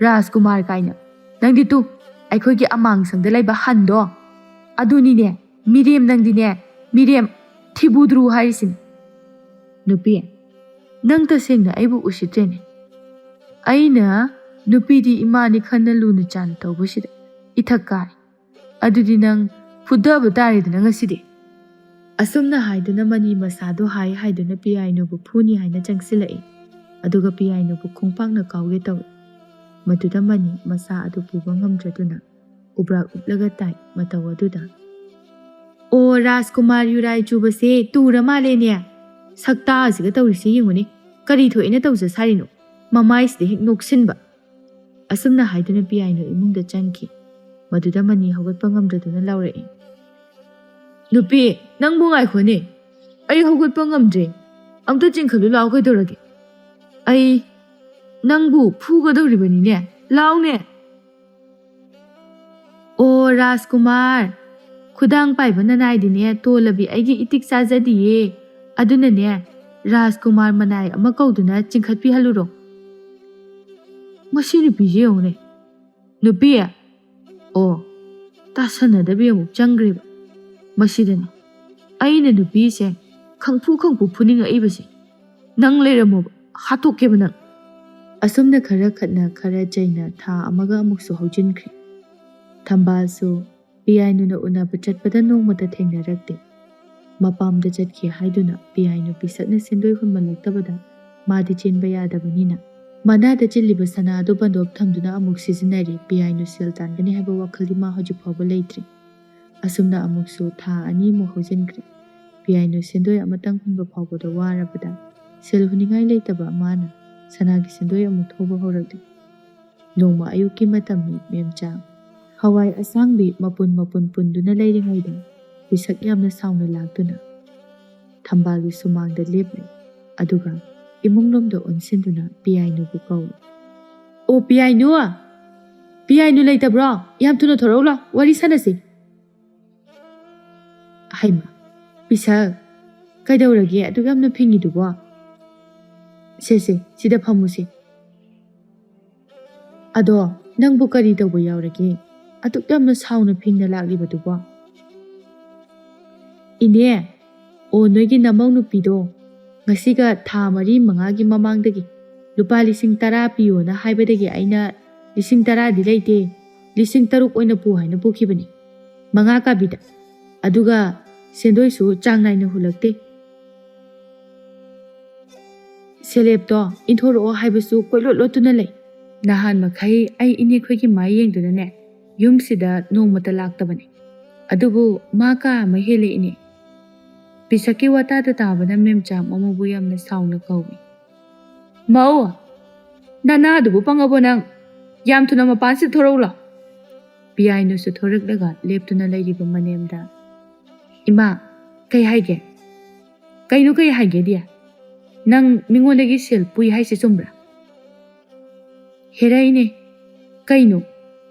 ꯔꯥꯖꯀꯨꯃꯥꯔ ꯀꯥꯏꯅ꯫ ꯅꯪꯗꯤ ꯇꯨ, ꯑꯩꯈꯣꯏꯒꯤ ꯑꯃꯥꯡꯁꯪꯗ ꯂꯩꯕ ꯍꯟꯗꯣ, ꯑꯗꯨꯅꯤꯅꯦ ꯃꯤꯔꯦꯝ, ꯅꯪꯗꯤꯅꯦ ꯃꯤꯔꯦꯝ, ꯊꯤꯕꯨꯗ꯭ꯔꯨ ꯍꯥꯏꯔꯤꯁꯤꯅꯦ꯫" "ꯅꯨꯄꯤ, ꯅꯪ ꯇꯁꯦꯡꯅ ꯑꯩꯕꯨ ꯎꯁꯤꯠꯇ꯭ꯔꯦꯅꯦ꯫ ꯑꯩꯅ ꯅꯨꯄꯤꯗꯤ ꯏꯃꯥꯅꯤ ꯈꯟꯅ ꯂꯨꯅ ꯆꯥꯟꯅ ꯇꯧꯕꯁꯤꯗ ꯏꯊꯛ ꯀꯥꯔꯦ꯫ ꯑꯗꯨꯗꯤ ꯅꯪ ꯐꯨꯗꯕ ꯇꯥꯔꯦꯗꯅ ꯉꯁꯤꯗꯤ꯫" ꯑꯁꯨꯝꯅ ꯍꯥꯏꯗꯨꯅ ꯃꯅꯤ ꯃꯁꯥꯗꯨ ꯍꯥꯏ ꯍꯥꯏꯗꯨꯅ ꯄꯤꯌꯥꯏꯅꯨꯕꯨ ꯐꯨꯅꯤ ꯍꯥꯏꯅ ꯆꯪꯁꯤꯜꯂꯛꯏ꯫ ꯑꯗꯨꯒ ꯄꯤꯌꯥꯏꯅꯨꯕꯨ ꯈꯣꯡꯄꯥꯛꯅ ꯀꯥꯎꯒꯦ ꯇꯧꯏ꯫ ꯃꯗꯨꯗ ꯃꯅꯤ ꯃꯁꯥ ꯑꯗꯨ ꯄꯨꯕ ꯉꯝꯗ꯭ꯔꯗꯨꯅ ꯎꯕ꯭ꯔꯥꯛ ꯎꯞꯂꯒ ꯇꯥꯏ ꯃꯇꯧ ꯑꯗꯨꯗ꯫ "ꯑꯣ, ꯔꯥꯖꯀꯨꯃꯥꯔ ꯌꯨꯔꯥꯏ ꯆꯨꯕꯁꯦ ꯇꯨꯔ ꯃꯥꯜꯂꯦꯅꯦ꯫ ꯁꯛꯇꯥꯁꯤꯒ ꯇꯧꯔꯤꯁꯦ ꯌꯦꯡꯉꯨꯅꯦ꯫ ꯀꯔꯤ ꯊꯣꯛꯑꯦꯅ ꯇꯧꯖ ꯁꯥꯔꯤꯅꯣ? ꯃꯃꯥꯏꯁꯤꯗ ꯍꯦꯛ ꯅꯣꯛꯁꯤꯟꯕ!" ꯑꯁꯨꯝꯅ ꯍꯥꯏꯗꯨꯅ ꯄꯤꯌꯥꯏꯅꯨ ꯏꯃꯨꯡꯗ ꯆꯪꯈꯤ꯫ ꯃꯗꯨꯗ ꯃꯅꯤ ꯍꯧꯒꯠꯄ ꯉꯝꯗ꯭ꯔꯗꯨꯅ ꯂꯥꯎꯔꯛꯏ꯫ "ꯅꯨꯄꯤ, ꯅꯪꯕꯨ ꯉꯥꯏꯈꯣꯅꯦ꯫ ꯑꯩ ꯍꯧꯒꯠꯄ ꯉꯝꯗ꯭ꯔꯦ꯫ ꯑꯝꯇ ꯆꯤꯡꯈꯠꯂꯨ ꯂꯥꯛꯑꯣ ꯀꯩꯗꯧꯔꯒꯦ? ꯑꯩ ꯅꯪꯕꯨ ꯐꯨꯒꯗꯧꯔꯤꯕꯅꯤꯅꯦ꯫ ꯂꯥꯎꯅꯦ!" "ꯑꯣ ꯔꯥꯖꯀꯨꯃꯥꯔ, ꯈꯨꯗꯥꯡ ꯄꯥꯏꯕ ꯅꯅꯥꯏꯗꯤꯅꯦ ꯇꯣꯜꯂꯕꯤ ꯑꯩꯒꯤ ꯏꯇꯤꯛ ꯆꯥꯖꯗꯤꯌꯦ꯫ ꯑꯗꯨꯅꯅꯦ, ꯔꯥꯖꯀꯨꯃꯥꯔ ꯃꯅꯥꯏ ꯑꯃ ꯀꯧꯗꯨꯅ ꯆꯤꯡꯈꯠꯄꯤꯍꯜꯂꯨꯔꯣ꯫" ꯃꯁꯤ ꯅꯨꯄꯤꯁꯦ ꯌꯦꯡꯉꯨꯅꯦ꯫ "ꯅꯨꯄꯤ!" ꯑꯣ, ꯇꯥꯁꯟꯅꯗꯕꯤ ꯑꯃꯨꯛ ꯆꯪꯈ꯭ꯔꯦꯕ꯫ ꯃꯁꯤꯗꯅꯦ ꯑꯩꯅ ꯅꯨꯄꯤꯁꯦ ꯈꯪꯐꯨ ꯈꯪꯐꯨ ꯐꯨꯅꯤꯡꯉꯛꯏꯕꯁꯦ꯫ "ꯅꯪ ꯂꯩꯔꯝꯃꯣꯕ, ꯍꯥꯠꯇꯣꯛꯀꯦꯕ ꯅꯪ!" ꯑꯁꯨꯝꯅ ꯈꯔ ꯈꯠꯅ ꯈꯔ ꯆꯩꯅ ꯊꯥ ꯑꯃꯒ ꯑꯃꯨꯛꯁꯨ ꯍꯧꯖꯤꯟꯈ꯭ꯔꯦ꯫ ꯊꯝꯕꯥꯜꯁꯨ ꯄꯤꯌꯥꯏꯅꯨꯅ ꯎꯅꯕ ꯆꯠꯄꯗ ꯅꯣꯡꯃꯇ ꯊꯦꯡꯅꯔꯛꯇꯦ꯫ ꯃꯄꯥꯝꯗ ꯆꯠꯈꯤ ꯍꯥꯏꯗꯨꯅ ꯄꯤꯌꯥꯏꯅꯨ ꯄꯤꯁꯛꯅ ꯁꯦꯟꯗꯣꯏ ꯍꯨꯟꯃꯜꯂꯛꯇꯕꯗ ꯃꯥꯗꯤ ꯆꯦꯟꯕ ꯌꯥꯗꯕꯅꯤꯅ ꯃꯅꯥꯗ ꯆꯤꯜꯂꯤꯕ ꯁꯅꯥ ꯑꯗꯨ ꯕꯟꯗꯣꯞ ꯊꯝꯗꯨꯅ ꯑꯃꯨꯛ ꯁꯤꯖꯤꯟꯅꯔꯤ꯫ ꯄꯤꯌꯥꯏꯅꯨ ꯁꯦꯜ ꯇꯥꯟꯒꯅꯤ ꯍꯥꯏꯕ ꯋꯥꯈꯜꯗꯤ ꯃꯥ ꯍꯧꯖꯤꯛ ꯐꯥꯎꯕ ꯂꯩꯇ꯭ꯔꯤ꯫ ꯑꯁꯨꯝꯅ ꯑꯃꯨꯛꯁꯨ ꯊꯥ ꯑꯅꯤꯃꯨꯛ ꯍꯧꯖꯤꯟꯈ꯭ꯔꯦ꯫ ꯄꯤꯌꯥꯏꯅꯨ ꯁꯦꯟꯗꯣꯏ ꯑꯃꯇꯪ ꯍꯨꯟꯕ ꯐꯥꯎꯕꯗ ꯋꯥꯔꯕꯗ ꯁꯦꯜ ꯍꯨꯟꯅꯤꯡꯉꯥꯏ ꯂꯩꯇꯕ ꯃꯥꯅ ꯁꯅꯥꯒꯤ ꯁꯦꯟꯗꯣꯏ ꯑꯃꯨꯛ ꯊꯧꯕ ꯍꯧꯔꯛꯂꯤ꯫ ꯅꯣꯡꯃ ꯑꯌꯨꯛꯀꯤ ꯃꯇꯝꯅꯤ, ꯃꯦꯝꯆꯥ꯫ ꯍꯋꯥꯏ ꯑꯁꯥꯡꯕꯤ ꯃꯄꯨꯟ ꯃꯄꯨꯟ ꯄꯨꯟꯗꯨꯅ ꯂꯩꯔꯤꯉꯩꯗ ꯄꯤꯁꯛ ꯌꯥꯝꯅ ꯁꯥꯎꯅ ꯂꯥꯛꯇꯨꯅ ꯊꯝꯕꯥꯜꯒꯤ ꯁꯨꯃꯥꯡꯗ ꯂꯦꯞꯂꯦ꯫ ꯑꯗꯨꯒ ꯏꯃꯨꯡꯂꯣꯝꯗ ꯑꯣꯟꯁꯤꯟꯗꯨꯅ ꯄꯤꯌꯥꯏꯅꯨꯕꯨ ꯀꯧꯏ꯫ "ꯑꯣ ꯄꯤꯌꯥꯏꯅꯨ! ꯄꯤꯌꯥꯏꯅꯨ ꯂꯩꯇꯕ꯭ꯔꯣ? ꯌꯥꯝ ꯊꯨꯅ ꯊꯣꯔꯛꯎ ꯂꯥꯎ, ꯋꯥꯔꯤ ꯁꯥꯟꯅꯁꯤ!" "ꯍꯩꯃꯥ, ꯄꯤꯁꯛ, ꯀꯩꯗꯧꯔꯒꯦ ꯑꯗꯨꯛ ꯌꯥꯝꯅ ꯐꯤꯡꯉꯤꯗꯨꯕꯣ? ꯁꯦ ꯁꯦ, ꯁꯤꯗ ꯐꯝꯃꯨꯁꯦ꯫ ꯑꯗꯣ ꯅꯪꯕꯨ ꯀꯔꯤ ꯇꯧꯕ ꯌꯥꯎꯔꯒꯦ? ꯑꯗꯨꯛ ꯌꯥꯝꯅ ꯁꯥꯎꯅ ꯐꯤꯡꯅ ꯂꯥꯛꯂꯤꯕꯗꯨꯕꯣ?" "ꯏꯅꯦ, ꯑꯣ ꯅꯣꯏꯒꯤ ꯅꯃꯧ ꯅꯨꯄꯤꯗꯣ ꯉꯁꯤꯒ ꯊꯥ ꯃꯔꯤ ꯃꯉꯥꯒꯤ ꯃꯃꯥꯡꯗꯒꯤ ꯂꯨꯄꯥ ꯂꯤꯁꯤꯡ ꯇꯔꯥ ꯄꯤꯌꯣꯅ ꯍꯥꯏꯕꯗꯒꯤ ꯑꯩꯅ ꯂꯤꯁꯤꯡ ꯇꯔꯥꯗꯤ ꯂꯩꯇꯦ, ꯂꯤꯁꯤꯡ ꯇꯔꯨꯛ ꯑꯣꯏꯅ ꯄꯨ ꯍꯥꯏꯅ ꯄꯨꯈꯤꯕꯅꯤ, ꯃꯉꯥ ꯀꯥꯕꯤꯗ꯫ ꯑꯗꯨꯒ ꯁꯦꯟꯗꯣꯏꯁꯨ ꯆꯥꯡ ꯅꯥꯏꯅ ꯍꯨꯜꯂꯛꯇꯦ꯫ ꯁꯦꯂꯦꯞꯇꯣ ꯏꯟꯊꯣꯔꯛꯑꯣ ꯍꯥꯏꯕꯁꯨ ꯀꯣꯏꯂꯣꯠ ꯂꯣꯠꯇꯨꯅ ꯂꯩ꯫ ꯅꯍꯥꯟ ꯃꯈꯩ ꯑꯩ ꯏꯅꯦꯈꯣꯏꯒꯤ ꯃꯥꯏ ꯌꯦꯡꯗꯨꯅꯅꯦ ꯌꯨꯝꯁꯤꯗ ꯅꯣꯡꯃꯇ ꯂꯥꯛꯇꯕꯅꯤ꯫ ꯑꯗꯨꯕꯨ ꯃꯥ ꯀꯥ ꯑꯃ ꯍꯦꯜꯂꯛꯏꯅꯦ꯫ ꯄꯤꯁꯛꯀꯤ ꯋꯥꯇꯥꯗ ꯇꯥꯕꯅ ꯃꯦꯝꯆꯥ ꯃꯃꯧꯕꯨ ꯌꯥꯝꯅ ꯁꯥꯎꯅ ꯀꯧꯏ꯫ "ꯃꯧ, ꯅꯅꯥꯗꯨꯕꯨ ꯄꯪꯉꯕꯣ ꯅꯪ? ꯌꯥꯝ ꯊꯨꯅ ꯃꯄꯥꯟꯁꯤꯗ ꯊꯣꯔꯛꯎ ꯂꯥꯎ!" ꯄꯤꯌꯥꯏꯅꯨꯁꯨ ꯊꯣꯔꯛꯂꯒ ꯂꯦꯞꯇꯨꯅ ꯂꯩꯔꯤꯕ ꯃꯅꯦꯝꯗ, "ꯏꯃꯥ, ꯀꯩ ꯍꯥꯏꯒꯦ?" "ꯀꯩꯅꯣ ꯀꯩ ꯍꯥꯏꯒꯦꯗꯤ? ꯅꯪ ꯃꯤꯉꯣꯟꯗꯒꯤ ꯁꯦꯜ ꯄꯨꯏ ꯍꯥꯏꯁꯦ ꯆꯨꯝꯕ꯭ꯔꯥ?" "ꯍꯦꯔꯥ ꯏꯅꯦ, ꯀꯩꯅꯣ?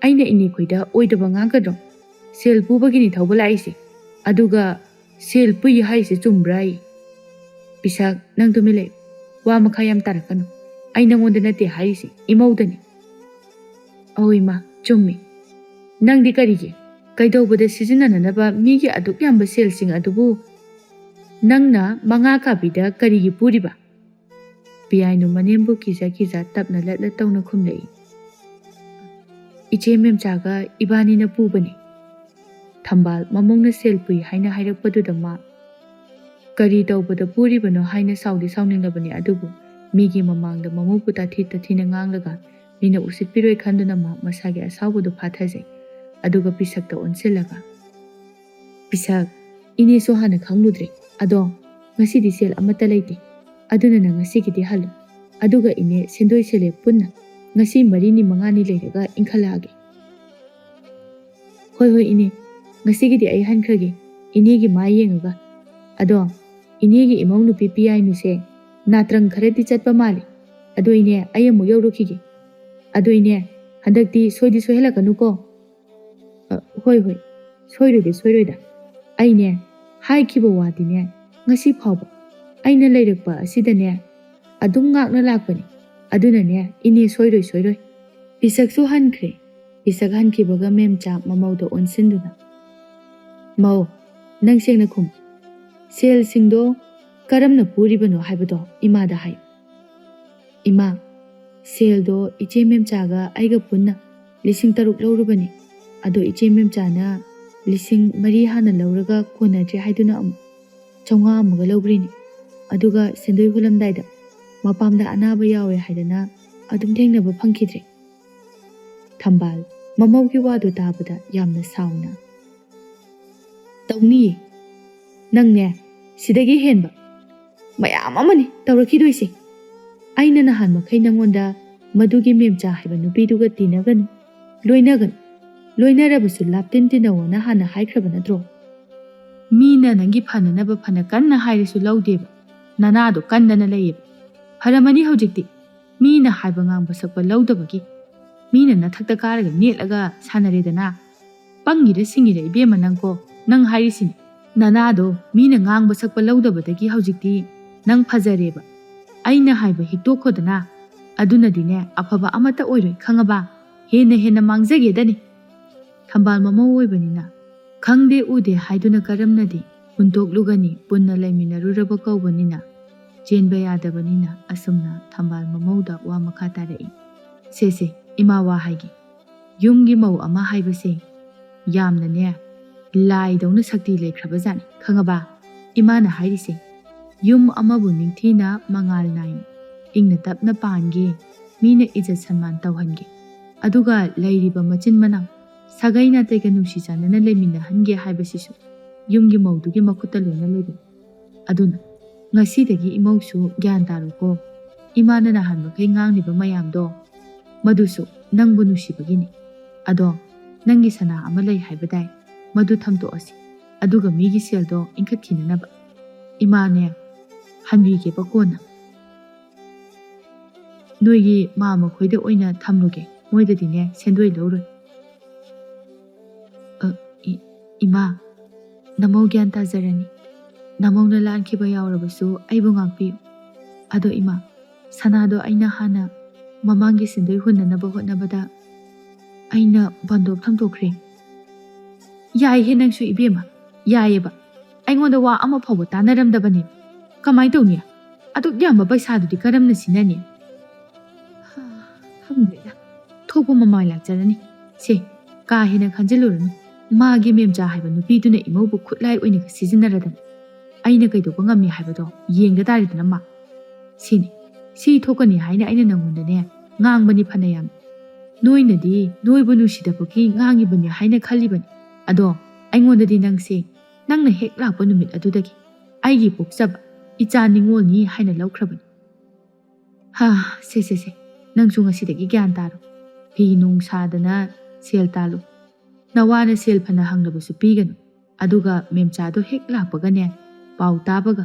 ꯑꯩꯅ ꯏꯅꯦꯈꯣꯏꯗ ꯑꯣꯏꯗꯕ ꯉꯥꯡꯒꯗ꯭ꯔꯣ? ꯁꯦꯜ ꯄꯨꯕꯒꯤꯅꯤ ꯊꯧꯕ ꯂꯥꯛꯏꯁꯦ꯫ ꯑꯗꯨꯒ ꯁꯦꯜ ꯄꯨꯏ ꯍꯥꯏꯁꯦ ꯆꯨꯝꯕ꯭ꯔꯥ ꯑꯩ?" "ꯄꯤꯁꯛ, ꯅꯪ ꯇꯨꯃꯤꯟ ꯂꯩ꯫ ꯋꯥ ꯃꯈꯥ ꯌꯥꯝ ꯇꯥꯔꯛꯀꯅꯨ꯫ ꯑꯩ ꯅꯪꯉꯣꯟꯗ ꯅꯠꯇꯦ ꯍꯥꯏꯔꯤꯁꯦ, ꯏꯃꯧꯗꯅꯤ꯫" "ꯑꯧ ꯏꯃꯥ, ꯆꯨꯝꯃꯤ꯫ ꯅꯪꯗꯤ ꯀꯔꯤꯒꯤ? ꯀꯩꯗꯧꯕꯗ ꯁꯤꯖꯤꯟꯅꯅꯅꯕ ꯃꯤꯒꯤ ꯑꯗꯨꯛ ꯌꯥꯝꯕ ꯁꯦꯜꯁꯤꯡ ꯑꯗꯨꯕꯨ ꯅꯪꯅ ꯃꯉꯥ ꯀꯥꯕꯤꯗ ꯀꯔꯤꯒꯤ ꯄꯨꯔꯤꯕ?" ꯄꯤꯌꯥꯏꯅꯨ ꯃꯅꯦꯝꯕꯨ ꯀꯤꯖ ꯀꯤꯖ ꯇꯞꯅ ꯂꯠ ꯂꯠ ꯇꯧꯅ ꯈꯨꯝꯂꯛꯏ꯫ "ꯏꯆꯦ ꯃꯦꯝꯆꯥꯒ ꯏꯕꯥꯅꯤꯅ ꯄꯨꯕꯅꯤ꯫ ꯊꯝꯕꯥꯜ ꯃꯃꯧꯅ ꯁꯦꯜ ꯄꯨꯏ ꯍꯥꯏꯅ ꯍꯥꯏꯔꯛꯄꯗꯨꯗ ꯃꯥ ꯀꯔꯤ ꯇꯧꯕꯗ ꯄꯨꯔꯤꯕꯅꯣ ꯍꯥꯏꯅ ꯁꯥꯎꯗꯤ ꯁꯥꯎꯅꯤꯡꯂꯕꯅꯤ, ꯑꯗꯨꯕꯨ ꯃꯤꯒꯤ ꯃꯃꯥꯡꯗ ꯃꯃꯧꯕꯨ ꯇꯥꯊꯤ ꯇꯥꯊꯤꯅ ꯉꯥꯡꯂꯒ ꯃꯤꯅ ꯎꯁꯤꯠꯄꯤꯔꯣꯏ ꯈꯟꯗꯨꯅ ꯃꯥ ꯃꯁꯥꯒꯤ ꯑꯁꯥꯎꯕꯗꯨ ꯐꯥꯊꯖꯩ꯫ ꯑꯗꯨꯒ ꯄꯤꯁꯛꯇ ꯑꯣꯟꯁꯤꯜꯂꯒ, "ꯄꯤꯁꯛ, ꯏꯅꯦꯁꯨ ꯍꯥꯟꯅ ꯈꯪꯂꯨꯗ꯭ꯔꯦ꯫ ꯑꯗꯣ ꯉꯁꯤꯗꯤ ꯁꯦꯜ ꯑꯃꯠꯇ ꯂꯩꯇꯦ꯫ ꯑꯗꯨꯅ ꯅꯪ ꯉꯁꯤꯒꯤꯗꯤ ꯍꯜꯂꯨ꯫ ꯑꯗꯨꯒ ꯏꯅꯦ ꯁꯦꯟꯗꯣꯏ ꯁꯦꯂꯦꯞ ꯄꯨꯟꯅ ꯉꯁꯤ ꯃꯔꯤꯅꯤ ꯃꯉꯥꯅꯤ ꯂꯩꯔꯒ ꯏꯟꯈꯠꯂꯛꯑꯒꯦ꯫" "ꯍꯣꯏ, ꯍꯣꯏ, ꯏꯅꯦ꯫ ꯉꯁꯤꯒꯤꯗꯤ ꯑꯩ ꯍꯟꯈ꯭ꯔꯒꯦ, ꯏꯅꯦꯒꯤ ꯃꯥꯏ ꯌꯦꯡꯉꯒ꯫ ꯑꯗꯣ ꯏꯅꯦꯒꯤ ꯏꯃꯧ ꯅꯨꯄꯤ ꯄꯤꯌꯥꯏꯅꯨꯁꯦ ꯅꯥꯇ꯭ꯔꯪ ꯈꯔꯗꯤ ꯆꯠꯄ ꯃꯥꯜꯂꯤ꯫ ꯑꯗꯣ ꯏꯅꯦ, ꯑꯩ ꯑꯃꯨꯛ ꯌꯧꯔꯨꯈꯤꯒꯦ꯫ ꯑꯗꯣ ꯏꯅꯦ, ꯍꯟꯗꯛꯇꯤ ꯁꯣꯏꯗꯤ ꯁꯣꯏꯍꯜꯂꯛꯀꯅꯨꯀꯣ꯫" "ꯑ, ꯍꯣꯏ, ꯍꯣꯏ, ꯁꯣꯏꯔꯣꯏꯗ, ꯁꯣꯏꯔꯣꯏꯗ꯫ ꯑꯩꯅꯦ, ꯍꯥꯏꯈꯤꯕ ꯋꯥꯗꯤꯅꯦ, ꯉꯁꯤ ꯐꯥꯎꯕ ꯑꯩꯅ ꯂꯩꯔꯛꯄ ꯑꯁꯤꯗꯅꯦ ꯑꯗꯨꯝ ꯉꯥꯛꯅ ꯂꯥꯛꯄꯅꯤ꯫ ꯑꯗꯨꯅꯅꯦ, ꯏꯅꯦ ꯁꯣꯏꯔꯣꯏ, ꯁꯣꯏꯔꯣꯏ꯫" ꯄꯤꯁꯛꯁꯨ ꯍꯟꯈ꯭ꯔꯦ꯫ ꯄꯤꯁꯛ ꯍꯟꯈꯤꯕꯒ ꯃꯦꯝꯆꯥ ꯃꯃꯧꯗ ꯑꯣꯟꯁꯤꯟꯗꯨꯅ, "ꯃꯧ, ꯅꯪ ꯁꯦꯡꯅ ꯈꯨꯝ꯫ ꯁꯦꯜꯁꯤꯡꯗꯣ ꯀꯔꯝꯅ ꯄꯨꯔꯤꯕꯅꯣ ꯍꯥꯏꯕꯗꯣ ꯏꯃꯥꯗ ꯍꯥꯏꯌꯨ꯫" "ꯏꯃꯥ, ꯁꯦꯜꯗꯣ ꯏꯆꯦ ꯃꯦꯝꯆꯥꯒ ꯑꯩꯒ ꯄꯨꯟꯅ ꯂꯤꯁꯤꯡ ꯇꯔꯨꯛ ꯂꯧꯔꯨꯕꯅꯤ꯫ ꯑꯗꯣ ꯏꯆꯦ ꯃꯦꯝꯆꯥꯅ ꯂꯤꯁꯤꯡ ꯃꯔꯤ ꯍꯥꯟꯅ ꯂꯧꯔꯒ ꯀꯣꯟꯅꯗ꯭ꯔꯦ ꯍꯥꯏꯗꯨꯅ ꯑꯃꯨꯛ ꯆꯥꯝꯃꯉꯥ ꯑꯃꯒ ꯂꯧꯈ꯭ꯔꯤꯅꯤ꯫ ꯑꯗꯨꯒ ꯁꯦꯟꯗꯣꯏ ꯍꯨꯜꯂꯝꯗꯥꯏꯗ ꯃꯄꯥꯝꯗ ꯑꯅꯥꯕ ꯌꯥꯎꯋꯦ ꯍꯥꯏꯗꯅ ꯑꯗꯨꯝ ꯊꯦꯡꯅꯕ ꯐꯪꯈꯤꯗ꯭ꯔꯦ꯫ ꯊꯝꯕꯥꯜ ꯃꯃꯧꯒꯤ ꯋꯥꯗꯨ ꯇꯥꯕꯗ ꯌꯥꯝꯅ ꯁꯥꯎꯅ, "ꯇꯧꯅꯤꯌꯦ, ꯅꯪꯅꯦ, ꯁꯤꯗꯒꯤ ꯍꯦꯟꯕ ꯃꯌꯥꯝ ꯑꯃꯅꯤ ꯇꯧꯔꯛꯈꯤꯗꯣꯏꯁꯦ꯫ ꯑꯩꯅ ꯅꯍꯥꯟ ꯃꯈꯩ ꯅꯪꯉꯣꯟꯗ ꯃꯗꯨꯒꯤ ꯃꯦꯝꯆꯥ ꯍꯥꯏꯕ ꯅꯨꯄꯤꯗꯨꯒ ꯇꯤꯟꯅꯒꯅꯨ, ꯂꯣꯏꯅꯒꯅꯨ, ꯂꯣꯏꯅꯔꯕꯁꯨ ꯂꯥꯞꯇꯤꯟ ꯇꯤꯟꯅꯧꯑꯣꯅ ꯍꯥꯟꯅ ꯍꯥꯏꯈ꯭ꯔꯕ ꯅꯠꯇ꯭ꯔꯣ? ꯃꯤꯅ ꯅꯪꯒꯤ ꯐꯅꯅꯕ ꯐꯅ ꯀꯟꯅ ꯍꯥꯏꯔꯁꯨ ꯂꯧꯗꯦꯕ, ꯅꯅꯥꯗꯣ ꯀꯟꯗꯅ ꯂꯩꯌꯦꯕ꯫ ꯐꯔꯝꯃꯅꯤ ꯍꯧꯖꯤꯛꯇꯤ꯫ ꯃꯤꯅ ꯍꯥꯏꯕ ꯉꯥꯡꯕ ꯁꯛꯄ ꯂꯧꯗꯕꯒꯤ꯫ ꯃꯤꯅ ꯅꯊꯛꯇ ꯀꯥꯔꯒ ꯅꯦꯠꯂꯒ ꯁꯥꯟꯅꯔꯦꯗꯅ꯫ ꯄꯪꯉꯤꯔ ꯁꯤꯡꯉꯤꯔ ꯏꯕꯦꯝꯃ ꯅꯪꯀꯣ, ꯅꯪ ꯍꯥꯏꯔꯤꯁꯤꯅꯤ꯫ ꯅꯅꯥꯗꯣ ꯃꯤꯅ ꯉꯥꯡꯕ ꯁꯛꯄ ꯂꯧꯗꯕꯗꯒꯤ ꯍꯧꯖꯤꯛꯇꯤ ꯅꯪ ꯐꯖꯔꯦꯕ꯫ ꯑꯩꯅ ꯍꯥꯏꯕ ꯍꯤꯛꯇꯣꯛꯈꯣꯗꯅ꯫ ꯑꯗꯨꯅꯗꯤꯅꯦ ꯑꯐꯕ ꯑꯃꯠꯇ ꯑꯣꯏꯔꯣꯏ, ꯈꯪꯉꯕ? ꯍꯦꯟꯅ ꯍꯦꯟꯅ ꯃꯥꯡꯖꯒꯦꯗꯅꯤ꯫ ꯊꯝꯕꯥꯜ ꯃꯃꯧ ꯑꯣꯏꯕꯅꯤꯅ ꯈꯪꯗꯦ ꯎꯗꯦ ꯍꯥꯏꯗꯨꯅ ꯀꯔꯝꯅꯗꯤ ꯍꯨꯟꯗꯣꯛꯂꯨꯒꯅꯤ? ꯄꯨꯟꯅ ꯂꯩꯃꯤꯟꯅꯔꯨꯔꯕ ꯀꯧꯕꯅꯤꯅ ꯆꯦꯟꯕ ꯌꯥꯗꯕꯅꯤꯅ꯫ ꯑꯁꯨꯝꯅ ꯊꯝꯕꯥꯜ ꯃꯃꯧꯗ ꯋꯥ ꯃꯈꯥ ꯇꯥꯔꯛꯏ꯫ "ꯁꯦ ꯁꯦ, ꯏꯃꯥ ꯋꯥ ꯍꯥꯏꯒꯦ꯫ ꯌꯨꯝꯒꯤ ꯃꯧ ꯑꯃ ꯍꯥꯏꯕꯁꯦ ꯌꯥꯝꯅꯅꯦ ꯂꯥꯏꯗꯧꯅ ꯁꯛꯇꯤ ꯂꯩꯈ꯭ꯔꯕꯖꯥꯠꯅꯤ, ꯈꯪꯉꯕ? ꯏꯃꯥꯅ ꯍꯥꯏꯔꯤꯁꯦ, ꯌꯨꯝ ꯑꯃꯕꯨ ꯅꯤꯡꯊꯤꯅ ꯃꯉꯥꯜ ꯅꯥꯏꯅ ꯏꯪꯅ ꯇꯞꯅ ꯄꯥꯟꯒꯦ, ꯃꯤꯅ ꯏꯖꯠ ꯁꯟꯃꯥꯟ ꯇꯧꯍꯟꯒꯦ, ꯑꯗꯨꯒ ꯂꯩꯔꯤꯕ ꯃꯆꯤꯟ ꯃꯅꯥꯎ ꯁꯥꯒꯩ ꯅꯥꯇꯩꯒ ꯅꯨꯡꯁꯤ ꯆꯥꯟꯅꯅ ꯂꯩꯃꯤꯟꯅꯍꯟꯒꯦ ꯍꯥꯏꯕꯁꯤꯁꯨ ꯌꯨꯝꯒꯤ ꯃꯧꯗꯨꯒꯤ ꯃꯈꯨꯠꯇ ꯂꯣꯏꯅ ꯂꯩꯕꯅꯤ꯫ ꯑꯗꯨꯅ ꯉꯁꯤꯗꯒꯤ ꯏꯃꯧꯁꯨ ꯒ꯭ꯌꯥꯟ ꯇꯥꯔꯣꯀꯣ꯫ ꯏꯃꯥꯅ ꯅꯍꯥꯟ ꯃꯈꯩ ꯉꯥꯡꯂꯤꯕ ꯃꯌꯥꯝꯗꯣ, ꯃꯗꯨꯁꯨ ꯅꯪꯕꯨ ꯅꯨꯡꯁꯤꯕꯒꯤꯅꯤ꯫ ꯑꯗꯣ ꯅꯪꯒꯤ ꯁꯅꯥ ꯑꯃ ꯂꯩ ꯍꯥꯏꯕꯗꯥꯏ? ꯃꯗꯨ ꯊꯝꯗꯣꯛꯑꯁꯤ, ꯑꯗꯨꯒ ꯃꯤꯒꯤ ꯁꯦꯜꯗꯣ ꯏꯟꯈꯠꯈꯤꯅꯅꯕ꯫ ꯏꯃꯥꯅꯦ, ꯍꯟꯕꯤꯒꯦꯕ ꯀꯣꯟꯅ꯫ ꯅꯣꯏꯒꯤ ꯃꯥ ꯃꯈꯣꯏꯗ ꯑꯣꯏꯅ ꯊꯝꯂꯨꯒꯦ, ꯃꯣꯏꯗꯗꯤꯅꯦ ꯁꯦꯟꯗꯣꯏ ꯂꯧꯔꯣꯏ꯫" "ꯑ, ꯏ-, ꯏꯃꯥ, ꯅꯃꯧ ꯒ꯭ꯌꯥꯟ ꯇꯥꯖꯔꯅꯤ꯫ ꯅꯃꯧꯅ ꯂꯥꯟꯈꯤꯕ ꯌꯥꯎꯔꯕꯁꯨ ꯑꯩꯕꯨ ꯉꯥꯛꯄꯤꯌꯨ꯫ ꯑꯗꯣ ꯏꯃꯥ, ꯁꯅꯥꯗꯣ ꯑꯩꯅ ꯍꯥꯟꯅ ꯃꯃꯥꯡꯒꯤ ꯁꯦꯟꯗꯣꯏ ꯍꯨꯟꯅꯅꯕ ꯍꯣꯠꯅꯕꯗ ꯑꯩꯅ ꯕꯟꯗꯣꯞ ꯊꯝꯗꯣꯛꯈ꯭ꯔꯦ꯫" "ꯌꯥꯏꯍꯦ ꯅꯪꯁꯨ ꯏꯕꯦꯝꯃ, ꯌꯥꯏꯌꯦꯕ꯫ ꯑꯩꯉꯣꯟꯗ ꯋꯥ ꯑꯃ ꯐꯥꯎꯕ ꯇꯥꯟꯅꯔꯝꯗꯕꯅꯦ꯫ ꯀꯃꯥꯏꯅ ꯇꯧꯅꯤ? ꯑꯗꯨꯛ ꯌꯥꯝꯕ ꯄꯩꯁꯥꯗꯨꯗꯤ ꯀꯔꯝꯅ ꯁꯤꯟꯅꯅꯤ?" "ꯍꯥ, ꯈꯪꯗ꯭ꯔꯦꯗ꯫ ꯊꯣꯛꯄ ꯃꯃꯥꯏ ꯂꯥꯛꯆꯔꯅꯤ꯫ ꯁꯦ, ꯀꯥ ꯍꯦꯟꯅ ꯈꯟꯖꯤꯜꯂꯨꯔꯅꯨ꯫ ꯃꯥꯒꯤ ꯃꯦꯝꯆꯥ ꯍꯥꯏꯕ ꯅꯨꯄꯤꯗꯨꯅ ꯏꯃꯧꯕꯨ ꯈꯨꯠꯂꯥꯏ ꯑꯣꯏꯅꯒ ꯁꯤꯖꯤꯟꯅꯔꯗꯅ ꯑꯩꯅ ꯀꯩꯗꯧꯕ ꯉꯝꯃꯤ ꯍꯥꯏꯕꯗꯣ ꯌꯦꯡꯗ ꯇꯥꯔꯦꯗꯅ ꯃꯥ꯫ ꯁꯤꯅꯤ, ꯁꯤ ꯊꯣꯛꯀꯅꯤ ꯍꯥꯏꯅ ꯑꯩꯅ ꯅꯪꯉꯣꯟꯗꯅꯦ ꯉꯥꯡꯕꯅꯤ ꯐꯅꯌꯥꯝ꯫ ꯅꯣꯏꯅꯗꯤ ꯅꯣꯏꯕꯨ ꯅꯨꯡꯁꯤꯗꯕꯒꯤ ꯉꯥꯡꯉꯤꯕꯅꯤ ꯍꯥꯏꯅ ꯈꯜꯂꯤꯕꯅꯤ꯫ ꯑꯗꯣ ꯑꯩꯉꯣꯟꯗꯗꯤ ꯅꯪꯁꯦ, ꯅꯪꯅ ꯍꯦꯛ ꯂꯥꯛꯄ ꯅꯨꯃꯤꯠ ꯑꯗꯨꯗꯒꯤ ꯑꯩꯒꯤ ꯄꯣꯛꯆꯕ ꯏꯆꯥ ꯅꯤꯉꯣꯜꯅꯤ ꯍꯥꯏꯅ ꯂꯧꯈ꯭ꯔꯕꯅꯤ꯫ ꯍꯥ, ꯁꯦ ꯁꯦ ꯁꯦ, ꯅꯪꯁꯨ ꯉꯁꯤꯗꯒꯤ ꯒ꯭ꯌꯥꯟ ꯇꯥꯔꯣ꯫ ꯐꯤ ꯅꯨꯡ ꯁꯥꯗꯅ ꯁꯦꯜ ꯇꯥꯜꯂꯨ꯫ ꯅꯋꯥꯅ ꯁꯦꯜ ꯐꯅ ꯍꯪꯂꯕꯁꯨ ꯄꯤꯒꯅꯨ꯫ ꯑꯗꯨꯒ ꯃꯦꯝꯆꯥꯗꯣ ꯍꯦꯛ ꯂꯥꯛꯄꯒꯅꯦ, ꯄꯥꯎ ꯇꯥꯕꯒ,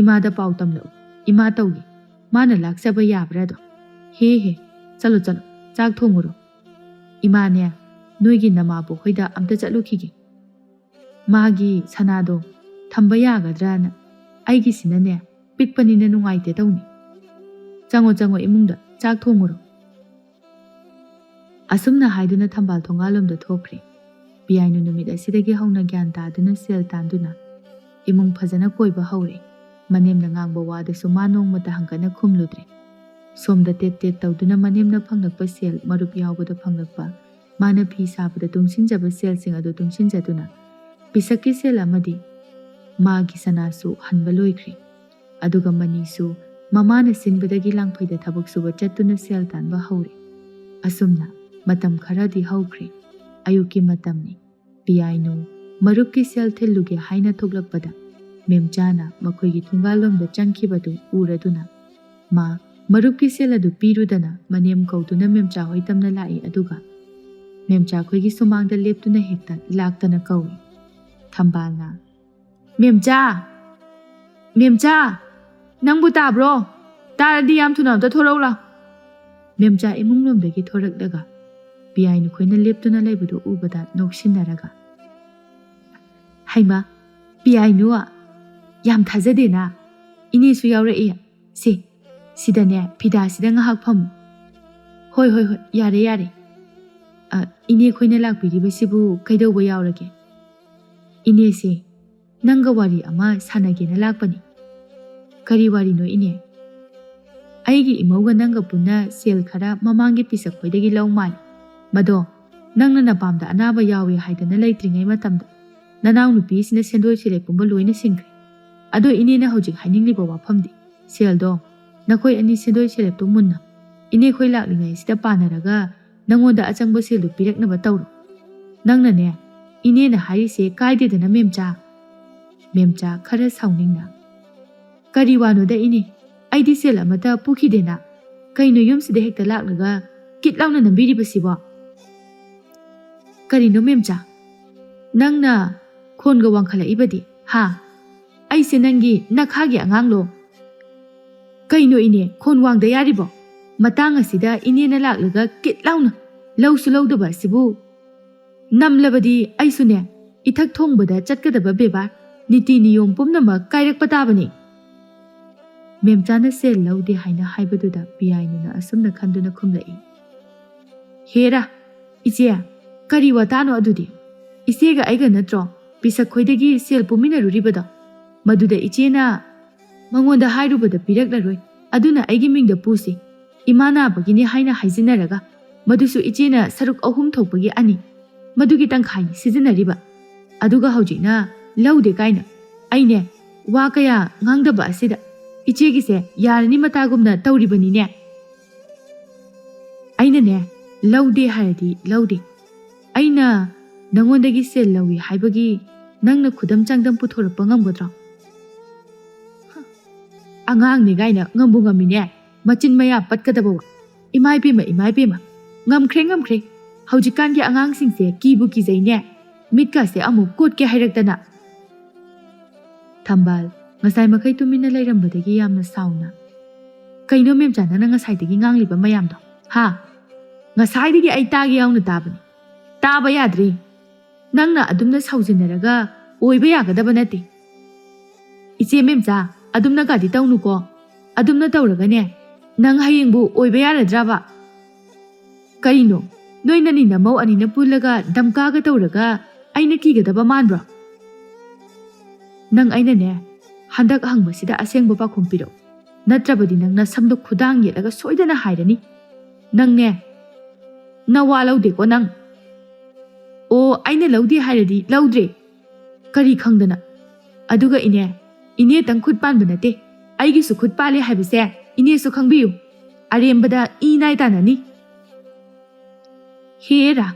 "ꯏꯃꯥꯗ ꯄꯥꯎ ꯇꯝꯂꯛꯎ, ꯏꯃꯥ ꯇꯧꯒꯦ, ꯃꯥꯅ ꯂꯥꯛꯆꯕ ꯌꯥꯕ꯭ꯔꯥꯗꯣ?" "ꯍꯦ ꯍꯦ, ꯆꯠꯂꯣ ꯆꯠꯂꯣ, ꯆꯥꯛ ꯊꯣꯡꯉꯨꯔꯣ꯫ ꯏꯃꯥꯅꯦ, ꯅꯣꯏꯒꯤ ꯅꯃꯥꯕꯣꯛ ꯍꯣꯏꯗ ꯑꯝꯇ ꯆꯠꯂꯨꯈꯤꯒꯦ꯫ ꯃꯥꯒꯤ ꯁꯅꯥꯗꯣ ꯊꯝꯕ ꯌꯥꯒꯗ꯭ꯔꯥꯅ, ꯑꯩꯒꯤꯁꯤꯅꯅꯦ ꯄꯤꯛꯄꯅꯤꯅ ꯅꯨꯡꯉꯥꯏꯇꯦ ꯇꯧꯅꯤ꯫ ꯆꯪꯉꯣ ꯆꯪꯉꯣ, ꯏꯃꯨꯡꯗ ꯆꯥꯛ ꯊꯣꯡꯉꯨꯔꯣ"꯫ ꯑꯁꯨꯝꯅ ꯍꯥꯏꯗꯨꯅ ꯊꯝꯕꯥꯜ ꯊꯣꯡꯒꯥꯜꯂꯣꯝꯗ ꯊꯣꯛꯈ꯭ꯔꯦ꯫ ꯄꯤꯌꯥꯏꯅꯨ ꯅꯨꯃꯤꯠ ꯑꯁꯤꯗꯒꯤ ꯍꯧꯅ ꯒ꯭ꯌꯥꯟ ꯇꯥꯗꯨꯅ ꯁꯦꯜ ꯇꯥꯟꯗꯨꯅ ꯏꯃꯨꯡ ꯐꯖꯅ ꯀꯣꯏꯕ ꯍꯧꯔꯦ꯫ ꯃꯅꯦꯝꯅ ꯉꯥꯡꯕ ꯋꯥꯗꯁꯨ ꯃꯥ ꯅꯣꯡꯃꯇ ꯍꯪꯒꯠꯅ ꯈꯨꯝꯂꯨꯗ꯭ꯔꯦ꯫ ꯁꯣꯝꯗ ꯇꯦꯠ ꯇꯦꯠ ꯇꯧꯗꯨꯅ ꯃꯅꯦꯝꯅ ꯐꯪꯂꯛꯄ ꯁꯦꯜ, ꯃꯔꯨꯞ ꯌꯥꯎꯕꯗ ꯐꯪꯂꯛꯄ, ꯃꯥꯅ ꯐꯤ ꯁꯥꯕꯗ ꯇꯨꯡꯁꯤꯟꯖꯕ ꯁꯦꯜꯁꯤꯡ ꯑꯗꯨ ꯇꯨꯡꯁꯤꯟꯖꯗꯨꯅ ꯄꯤꯁꯛꯀꯤ ꯁꯦꯜ ꯑꯃꯗꯤ ꯃꯥꯒꯤ ꯁꯅꯥꯁꯨ ꯍꯟꯕ ꯂꯣꯏꯈ꯭ꯔꯦ꯫ ꯑꯗꯨꯒ ꯃꯅꯤꯁꯨ ꯃꯃꯥꯅ ꯁꯤꯟꯕꯗꯒꯤ ꯂꯥꯡꯐꯩꯗ ꯊꯕꯛ ꯁꯨꯕ ꯆꯠꯇꯨꯅ ꯁꯦꯜ ꯇꯥꯟꯕ ꯍꯧꯔꯦ꯫ ꯑꯁꯨꯝꯅ ꯃꯇꯝ ꯈꯔꯗꯤ ꯍꯧꯈ꯭ꯔꯦ꯫ ꯑꯌꯨꯛꯀꯤ ꯃꯇꯝꯅꯤ꯫ ꯄꯤꯌꯥꯏꯅꯨ ꯃꯔꯨꯞꯀꯤ ꯁꯦꯜ ꯊꯤꯜꯂꯨꯒꯦ ꯍꯥꯏꯅ ꯊꯣꯛꯂꯛꯄꯗ ꯃꯦꯝꯆꯥꯅ ꯃꯈꯣꯏꯒꯤ ꯊꯣꯡꯒꯥꯜꯂꯣꯝꯗ ꯆꯪꯈꯤꯕꯗꯨ ꯎꯔꯗꯨꯅ ꯃꯥ ꯃꯔꯨꯞꯀꯤ ꯁꯦꯜ ꯑꯗꯨ ꯄꯤꯔꯨꯗꯅ ꯃꯅꯦꯝ ꯀꯧꯗꯨꯅ ꯃꯦꯝꯆꯥ ꯍꯣꯏ ꯇꯝꯅ ꯂꯥꯛꯏ꯫ ꯑꯗꯨꯒ ꯃꯦꯝꯆꯥ ꯈꯣꯏꯒꯤ ꯁꯨꯃꯥꯡꯗ ꯂꯦꯞꯇꯨꯅ ꯍꯦꯛꯇ ꯂꯥꯛꯇꯅ ꯀꯧꯏ꯫ ꯊꯝꯕꯥꯜꯅ, "ꯃꯦꯝꯆꯥ! ꯃꯦꯝꯆꯥ! ꯅꯪꯕꯨ ꯇꯥꯕ꯭ꯔꯣ? ꯇꯥꯔꯗꯤ ꯌꯥꯝ ꯊꯨꯅ ꯑꯝꯇ ꯊꯣꯔꯛꯎ ꯂꯥꯎ"꯫ ꯃꯦꯝꯆꯥ ꯏꯃꯨꯡꯂꯣꯝꯗꯒꯤ ꯊꯣꯔꯛꯂꯒ ꯄꯤꯌꯥꯏꯅꯨ ꯈꯣꯏꯅ ꯂꯦꯞꯇꯨꯅ ꯂꯩꯕꯗꯨ ꯎꯕꯗ ꯅꯣꯛꯁꯤꯟꯅꯔꯒ, "ꯍꯩꯃꯥ, ꯄꯤꯌꯥꯏꯅꯨ, ꯌꯥꯝ ꯊꯥꯖꯗꯦꯅ꯫ ꯏꯅꯦꯁꯨ ꯌꯥꯎꯔꯛꯏ꯫ ꯁꯦ, ꯁꯤꯗꯅꯦ, ꯐꯤꯗꯥꯁꯤꯗ ꯉꯥꯏꯍꯥꯛ ꯐꯝꯃꯨ"꯫ "ꯍꯣꯏ, ꯍꯣꯏ, ꯍꯣꯏ, ꯌꯥꯔꯦ, ꯌꯥꯔꯦ꯫ ꯑ, ꯏꯅꯦ ꯈꯣꯏꯅ ꯂꯥꯛꯄꯤꯔꯤꯕꯁꯤꯕꯨ ꯀꯩꯗꯧꯕ ꯌꯥꯎꯔꯒꯦ?" "ꯏꯅꯦꯁꯦ, ꯅꯪꯒ ꯋꯥꯔꯤ ꯑꯃ ꯁꯥꯟꯅꯒꯦꯅ ꯂꯥꯛꯄꯅꯤ"꯫ "ꯀꯔꯤ ꯋꯥꯔꯤꯅꯣ, ꯏꯅꯦ?" "ꯑꯩꯒꯤ ꯏꯃꯧꯒ ꯅꯪꯒ ꯄꯨꯟꯅ ꯁꯦꯜ ꯈꯔ ꯃꯃꯥꯡꯒꯤ ꯄꯤꯁꯛ ꯈꯣꯏꯗꯒꯤ ꯂꯧ ꯃꯥꯜꯂꯤ꯫ ꯃꯗꯣ ꯅꯪꯅ ꯅꯄꯥꯝꯗ ꯑꯅꯥꯕ ꯌꯥꯎꯏ ꯍꯥꯏꯗꯅ ꯂꯩꯇ꯭ꯔꯤꯉꯩ ꯃꯇꯝꯗ ꯅꯅꯥꯎꯅꯨꯄꯤꯁꯤꯅ ꯁꯦꯟꯗꯣꯏ ꯁꯦꯂꯦꯞ ꯄꯨꯝꯕ ꯂꯣꯏꯅ ꯁꯤꯡꯈ꯭ꯔꯦ꯫ ꯑꯗꯣ ꯏꯅꯦꯅ ꯍꯧꯖꯤꯛ ꯍꯥꯏꯅꯤꯡꯂꯤꯕ ꯋꯥꯐꯝꯗꯤ, ꯁꯦꯜꯗꯣ ꯅꯈꯣꯏ ꯑꯅꯤ ꯁꯦꯟꯗꯣꯏ ꯁꯦꯂꯦꯞꯇꯣ ꯃꯨꯟꯅ ꯏꯅꯦꯈꯣꯏ ꯂꯥꯛꯂꯤꯉꯩꯁꯤꯗ ꯄꯥꯅꯔꯒ ꯅꯪꯉꯣꯟꯗ ꯑꯆꯪꯕ ꯁꯦꯜꯗꯨ ꯄꯤꯔꯛꯅꯕ ꯇꯧꯔꯣ꯫ ꯅꯪꯅꯅꯦ, ꯏꯅꯦꯅ ꯍꯥꯏꯔꯤꯁꯦ ꯀꯥꯏꯗꯦꯗꯅ, ꯃꯦꯝꯆꯥ? ꯃꯦꯝꯆꯥ ꯈꯔ ꯁꯥꯎꯅꯤꯡꯅ, "ꯀꯔꯤ ꯋꯥꯅꯣꯗ ꯏꯅꯦ? ꯑꯩꯗꯤ ꯁꯦꯜ ꯑꯃꯠꯇ ꯄꯨꯈꯤꯗꯦꯅ꯫ ꯀꯩꯅꯣ ꯌꯨꯝꯁꯤꯗ ꯍꯦꯛꯇ ꯂꯥꯛꯂꯒ ꯀꯤꯠ ꯂꯥꯎꯅ ꯅꯝꯕꯤꯔꯤꯕꯁꯤꯕꯣ?" "ꯀꯔꯤꯅꯣ ꯃꯦꯝꯆꯥ? ꯅꯪꯅ ꯈꯣꯟꯒ ꯋꯥꯡꯈꯠꯂꯛꯏꯕꯗꯤ, ꯍꯥ? ꯑꯩꯁꯦ ꯅꯪꯒꯤ ꯅꯈꯥꯒꯤ ꯑꯉꯥꯡꯂꯣ? ꯀꯩꯅꯣ ꯏꯅꯦ, ꯈꯣꯟ ꯋꯥꯡꯗ ꯌꯥꯔꯤꯕꯣ? ꯃꯇꯥꯡ ꯑꯁꯤꯗ ꯏꯅꯦꯅ ꯂꯥꯛꯂꯒ ꯀꯤꯠ ꯂꯥꯎꯅ ꯂꯧꯁꯨ ꯂꯧꯗꯕ ꯑꯁꯤꯕꯨ꯫ ꯅꯝꯂꯕꯗꯤ ꯑꯩꯁꯨꯅꯦ, ꯏꯊꯛ ꯊꯣꯡꯕꯗ ꯆꯠꯀꯗꯕ ꯕꯦꯕꯥꯔ, ꯅꯤꯇꯤ ꯅꯤꯌꯣꯝ ꯄꯨꯝꯅꯃꯛ ꯀꯥꯏꯔꯛꯄ ꯇꯥꯕꯅꯤ꯫" ꯃꯦꯝꯆꯥꯅ ꯁꯦꯜ ꯂꯧꯗꯦ ꯍꯥꯏꯅ ꯍꯥꯏꯕꯗꯨꯗ ꯄꯤꯌꯥꯏꯅꯨꯅ ꯑꯁꯨꯝꯅ ꯈꯟꯗꯨꯅ ꯈꯨꯝꯂꯛꯏ, "ꯍꯦꯔꯥ, ꯏꯆꯦ, ꯀꯔꯤ ꯋꯥꯇꯥꯅꯣ ꯑꯗꯨꯗꯤ? ꯏꯆꯦꯒ ꯑꯩꯒ ꯅꯠꯇ꯭ꯔꯣ ꯄꯤꯁꯛꯈꯣꯏꯗꯒꯤ ꯁꯦꯜ ꯄꯨꯃꯤꯟꯅꯔꯨꯔꯤꯕꯗꯣ? ꯃꯗꯨꯗ ꯏꯆꯦꯅ ꯃꯉꯣꯟꯗ ꯍꯥꯏꯔꯨꯕꯗ ꯄꯤꯔꯛꯂꯔꯣꯏ, ꯑꯗꯨꯅ ꯑꯩꯒꯤ ꯃꯤꯡꯗ ꯄꯨꯁꯤ, ꯏꯃꯥ ꯅꯥꯕꯒꯤꯅꯤ ꯍꯥꯏꯅ ꯍꯥꯏꯖꯤꯟꯅꯔꯒ, ꯃꯗꯨꯁꯨ ꯏꯆꯦꯅ ꯁꯔꯨꯛ ꯑꯍꯨꯝ ꯊꯣꯛꯄꯒꯤ ꯑꯅꯤ, ꯃꯗꯨꯒꯤ ꯇꯪꯈꯥꯏꯅꯤ ꯁꯤꯖꯤꯟꯅꯔꯤꯕ꯫ ꯑꯗꯨꯒ ꯍꯧꯖꯤꯛꯅ ꯂꯧꯗꯦ ꯀꯥꯏꯅ꯫ ꯑꯩꯅꯦ, ꯋꯥ ꯀꯌꯥ ꯉꯥꯡꯗꯕ ꯑꯁꯤꯗ ꯏꯆꯦꯒꯤꯁꯦ ꯌꯥꯔꯅꯤ ꯃꯇꯥꯒꯨꯝꯅ ꯇꯧꯔꯤꯕꯅꯤꯅꯦ꯫" "ꯑꯩꯅꯅꯦ, ꯂꯧꯗꯦ ꯍꯥꯏꯔꯗꯤ ꯂꯧꯗꯦ꯫ ꯑꯩꯅ ꯅꯉꯣꯟꯗꯒꯤ ꯁꯦꯜ ꯂꯧꯏ ꯍꯥꯏꯕꯒꯤ ꯅꯪꯅ ꯈꯨꯗꯝ ꯆꯥꯡꯗꯝ ꯄꯨꯊꯣꯔꯛꯄ ꯉꯝꯒꯗ꯭ꯔꯣ?" "ꯍ, ꯑꯉꯥꯡꯅꯤ ꯀꯥꯏꯅ ꯉꯝꯕꯨ ꯉꯝꯃꯤꯅꯦ, ꯃꯆꯤꯟ ꯃꯌꯥ ꯄꯠꯀꯗꯕ ꯋꯥ꯫ ꯏꯃꯥ ꯏꯕꯦꯝꯃ, ꯏꯃꯥ ꯏꯕꯦꯝꯃ, ꯉꯝꯈ꯭ꯔꯦ, ꯉꯝꯈ꯭ꯔꯦ꯫ ꯍꯧꯖꯤꯛꯀꯥꯟꯒꯤ ꯑꯉꯥꯡꯁꯤꯡꯁꯦ ꯀꯤꯕꯨ ꯀꯤꯖꯩꯅꯦ, ꯃꯤꯠꯀꯥꯁꯦ ꯑꯃꯨꯛ ꯀꯣꯠꯀꯦ ꯍꯥꯏꯔꯛꯇꯅ꯫" ꯊꯝꯕꯥꯜ, ꯉꯁꯥꯏ ꯃꯈꯩ ꯇꯨꯃꯤꯟꯅ ꯂꯩꯔꯝꯕꯗꯒꯤ ꯌꯥꯝꯅ ꯁꯥꯎꯅ, "ꯀꯩꯅꯣ ꯃꯦꯝꯆꯥ, ꯅꯪꯅ ꯉꯁꯥꯏꯗꯒꯤ ꯉꯥꯡꯂꯤꯕ ꯃꯌꯥꯝꯗꯣ? ꯍꯥ? ꯉꯁꯥꯏꯗꯒꯤ ꯑꯩ ꯇꯥꯒꯦ ꯌꯥꯎꯅ ꯇꯥꯕꯅꯤ꯫ ꯇꯥꯕ ꯌꯥꯗ꯭ꯔꯦ꯫ ꯅꯪꯅ ꯑꯗꯨꯝꯅ ꯁꯥꯎꯖꯤꯟꯅꯔꯒ ꯑꯣꯏꯕ ꯌꯥꯒꯗꯕ ꯅꯠꯇꯦ꯫ ꯏꯆꯦ ꯃꯦꯝꯆꯥ, ꯑꯗꯨꯝꯅ ꯒꯥꯗꯤ ꯇꯧꯅꯨꯀꯣ꯫ ꯑꯗꯨꯝꯅ ꯇꯧꯔꯒꯅꯦ, ꯅꯪ ꯍꯌꯦꯡꯕꯨ ꯑꯣꯏꯕ ꯌꯥꯔꯗ꯭ꯔꯕ? ꯀꯔꯤꯅꯣ, ꯅꯣꯏ ꯅꯅꯤ ꯅꯃꯧ ꯑꯅꯤꯅ ꯄꯨꯜꯂꯒ ꯗꯝꯀꯥꯒ ꯇꯧꯔꯒ ꯑꯩꯅ ꯀꯤꯒꯗꯕ ꯃꯥꯟꯕ꯭ꯔꯣ? ꯅꯪ ꯑꯩꯅꯅꯦ, ꯍꯟꯗꯛ ꯍꯪꯕꯁꯤꯗ ꯑꯁꯦꯡꯕ ꯄꯥꯎꯈꯨꯝ ꯄꯤꯔꯛꯎ, ꯅꯠꯇ꯭ꯔꯕꯗꯤ ꯅꯪ ꯅꯁꯝꯗꯣ ꯈꯨꯗꯥꯡ ꯌꯦꯠꯂꯒ ꯁꯣꯏꯗꯅ ꯍꯥꯏꯔꯅꯤ꯫ ꯅꯪꯅꯦ, ꯅꯋꯥ ꯂꯧꯗꯦꯀꯣ ꯅꯪ꯫ ꯑꯣ, ꯑꯩꯅ ꯂꯧꯗꯦ ꯍꯥꯏꯔꯗꯤ ꯂꯧꯗ꯭ꯔꯦ꯫ ꯀꯔꯤ ꯈꯪꯗꯅ? ꯑꯗꯨꯒ ꯏꯅꯦ, ꯏꯅꯦꯇꯪ ꯈꯨꯠ ꯄꯥꯟꯕ ꯅꯠꯇꯦ, ꯑꯩꯒꯤꯁꯨ ꯈꯨꯠ ꯄꯥꯜꯂꯦ ꯍꯥꯏꯕꯁꯦ ꯏꯅꯦꯁꯨ ꯈꯪꯕꯤꯌꯨ꯫ ꯑꯔꯦꯝꯕꯗ ꯏ ꯅꯥꯏ ꯇꯥꯅꯅꯤ꯫ ꯍꯦꯔꯥ,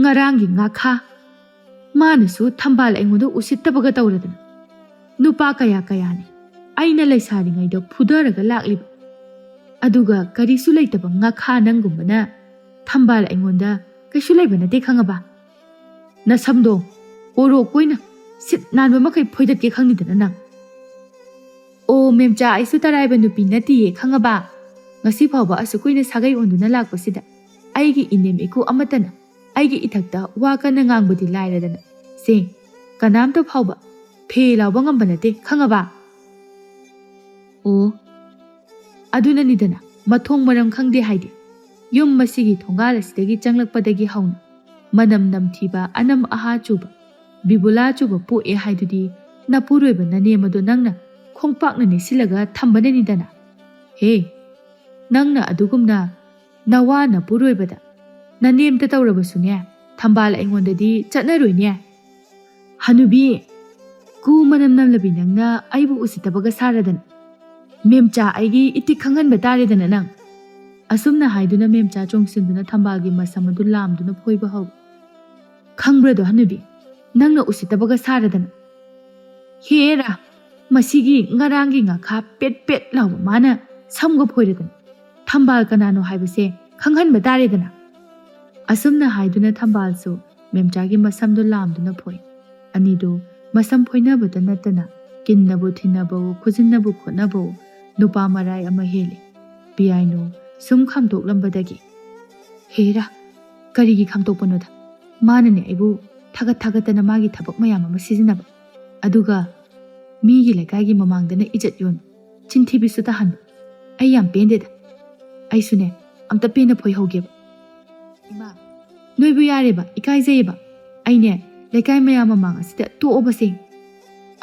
ꯉꯔꯥꯡꯒꯤ ꯉꯥꯈꯥ꯫ ꯃꯥꯅꯁꯨ ꯊꯝꯕꯥꯜ ꯑꯩꯉꯣꯟꯗ ꯎꯁꯤꯠꯇꯕꯒ ꯇꯧꯔꯗꯅ꯫ ꯅꯨꯄꯥ ꯀꯌꯥ ꯀꯌꯥꯅꯤ ꯑꯩꯅ ꯂꯩꯁꯥꯔꯤꯉꯩꯗ ꯐꯨꯗꯔꯒ ꯂꯥꯛꯂꯤꯕ꯫ ꯑꯗꯨꯒ ꯀꯔꯤꯁꯨ ꯂꯩꯇꯕ ꯉꯥꯈꯥ ꯅꯪꯒꯨꯝꯕꯅ ꯊꯝꯕꯥꯜ ꯑꯩꯉꯣꯟꯗ ꯀꯩꯁꯨ ꯂꯩꯕ ꯅꯠꯇꯦ ꯈꯪꯉꯕ? ꯅꯁꯝꯗꯣ ꯄꯣꯔꯣꯛ ꯑꯣꯏꯅ ꯁꯤꯠ ꯅꯥꯟꯕ ꯃꯈꯩ ꯐꯣꯏꯗꯠꯀꯦ ꯈꯪꯅꯤꯗꯅ ꯅꯪ꯫ ꯑꯣ ꯃꯦꯝꯆꯥ, ꯑꯩꯁꯨ ꯇꯔꯥꯏꯕ ꯅꯨꯄꯤ ꯅꯠꯇꯤꯌꯦ ꯈꯪꯉꯕ? ꯉꯁꯤ ꯐꯥꯎꯕ ꯑꯁꯨꯛ ꯀꯨꯏꯅ ꯁꯥꯒꯩ ꯑꯣꯟꯗꯨꯅ ꯂꯥꯛꯄꯁꯤꯗ ꯑꯩꯒꯤ ꯏꯅꯦꯝ ꯏꯀꯨ ꯑꯃꯠꯇꯅ ꯑꯩꯒꯤ ꯏꯊꯛꯇ ꯋꯥ ꯀꯟꯅ ꯉꯥꯡꯕꯗꯤ ꯂꯥꯏꯔꯗꯅ, ꯁꯦ, ꯀꯅꯥꯝꯇ ꯐꯥꯎꯕ ꯐꯦ ꯂꯥꯎꯕ ꯉꯝꯕ ꯅꯠꯇꯦ ꯈꯪꯉꯕ? ꯑꯣ, ꯑꯗꯨꯅꯅꯤꯗꯅ ꯃꯊꯣꯡ ꯃꯔꯝ ꯈꯪꯗꯦ ꯍꯥꯏꯗꯤ꯫ ꯌꯨꯝ ꯃꯁꯤꯒꯤ ꯊꯣꯡꯒꯥꯜ ꯑꯁꯤꯗꯒꯤ ꯆꯪꯂꯛꯄꯗꯒꯤ ꯍꯧꯅ ꯃꯅꯝ ꯅꯝꯊꯤꯕ, ꯑꯅꯝ ꯑꯍꯥ ꯆꯨꯕ, ꯕꯤꯕꯨꯂꯥ ꯆꯨꯕ ꯄꯣꯛꯑꯦ ꯍꯥꯏꯗꯨꯗꯤ ꯅꯄꯨꯔꯣꯏꯕ ꯅꯅꯦꯝ ꯑꯗꯣ ꯅꯪꯅ ꯈꯣꯡꯄꯥꯛꯅ ꯅꯦꯠꯁꯤꯜꯂꯒ ꯊꯝꯕꯅꯅꯤꯗꯅ꯫ ꯍꯦ, ꯅꯪꯅ ꯑꯗꯨꯒꯨꯝꯅ ꯅꯋꯥ ꯅꯄꯨꯔꯣꯏꯕꯗ ꯅꯅꯦꯝꯇ ꯇꯧꯔꯕꯁꯨꯅꯦ, ꯊꯝꯕꯥꯜ ꯑꯩꯉꯣꯟꯗꯗꯤ ꯆꯠꯅꯔꯣꯏꯅꯦ꯫ ꯍꯅꯨꯕꯤ, ꯀꯨ ꯃꯅꯝ ꯅꯝꯂꯕꯤ ꯅꯪꯅ ꯑꯩꯕꯨ ꯎꯁꯤꯠꯇꯕꯒ ꯁꯥꯔꯗꯅ꯫ ꯃꯦꯝꯆꯥ, ꯑꯩꯒꯤ ꯏꯇꯤꯛ ꯈꯪꯍꯟꯕ ꯇꯥꯔꯦꯗꯅ ꯅꯪ꯫ ꯑꯁꯨꯝꯅ ꯍꯥꯏꯗꯨꯅ ꯃꯦꯝꯆꯥ ꯆꯣꯡꯁꯤꯟꯗꯨꯅ ꯊꯝꯕꯥꯜꯒꯤ ꯃꯁꯝ ꯑꯗꯨ ꯂꯥꯝꯗꯨꯅ ꯐꯣꯏꯕ ꯍꯧꯏ꯫ ꯈꯪꯕ꯭ꯔꯗꯣ ꯍꯅꯨꯕꯤ, ꯅꯪꯅ ꯎꯁꯤꯠꯇꯕꯒ ꯁꯥꯔꯗꯅ꯫ ꯍꯦꯔꯥ, ꯃꯁꯤꯒꯤ ꯉꯔꯥꯡꯒꯤ ꯉꯥꯈꯥ ꯄꯦꯠ ꯄꯦꯠ ꯂꯥꯎꯕ ꯃꯥꯅ ꯁꯝꯒ ꯐꯣꯏꯔꯗꯅ꯫ ꯊꯝꯕꯥꯜ ꯀꯅꯥꯅꯣ ꯍꯥꯏꯕꯁꯦ ꯈꯪꯍꯟꯕ ꯇꯥꯔꯦꯗꯅ꯫ ꯑꯁꯨꯝꯅ ꯍꯥꯏꯗꯨꯅ ꯊꯝꯕꯥꯜꯁꯨ ꯃꯦꯝꯆꯥꯒꯤ ꯃꯁꯝꯗꯨ ꯂꯥꯝꯗꯨꯅ ꯐꯣꯏ꯫ ꯑꯅꯤꯗꯨ ꯃꯁꯝ ꯐꯣꯏꯅꯕꯇ ꯅꯠꯇꯅ ꯀꯤꯟꯅꯕꯨ ꯊꯤꯟꯅꯕꯋꯣ, ꯈꯨꯖꯤꯟꯅꯕꯨ ꯈꯣꯠꯅꯕꯋꯣ, ꯅꯨꯄꯥ ꯃꯔꯥꯏ ꯑꯃ ꯍꯦꯜꯂꯤ꯫ ꯄꯤꯌꯥꯏꯅꯨ ꯁꯨꯝ ꯈꯥꯝꯇꯣꯛꯂꯝꯕꯗꯒꯤ, ꯍꯦꯔꯥ, ꯀꯔꯤꯒꯤ ꯈꯥꯝꯇꯣꯛꯄꯅꯣꯗ? ꯃꯥꯅꯅꯦ ꯑꯩꯕꯨ ꯊꯥꯒꯠ ꯊꯥꯒꯠꯇꯅ ꯃꯥꯒꯤ ꯊꯕꯛ ꯃꯌꯥꯝ ꯑꯃ ꯁꯤꯖꯤꯟꯅꯕ, ꯑꯗꯨꯒ ꯃꯤꯒꯤ ꯂꯩꯀꯥꯏꯒꯤ ꯃꯃꯥꯡꯗꯅ ꯏꯖꯠ ꯌꯣꯟꯕ, ꯆꯤꯟꯊꯤꯕꯤꯁꯨ ꯇꯥꯍꯟꯕ꯫ ꯑꯩ ꯌꯥꯝ ꯄꯦꯟꯗꯦꯗ꯫ ꯑꯩꯁꯨꯅꯦ, ꯑꯝꯇ ꯄꯦꯟꯅ ꯐꯣꯏꯍꯧꯒꯦꯕ꯫ ꯏꯃꯥ, ꯅꯣꯏꯕꯨ ꯌꯥꯔꯦꯕ, ꯏꯀꯥꯏꯖꯩꯌꯦꯕ꯫ ꯑꯩꯅꯦ, ꯂꯩꯀꯥꯏ ꯃꯌꯥꯝ ꯃꯃꯥꯡ ꯑꯁꯤꯗ ꯇꯣꯛꯑꯣꯕꯁꯦ꯫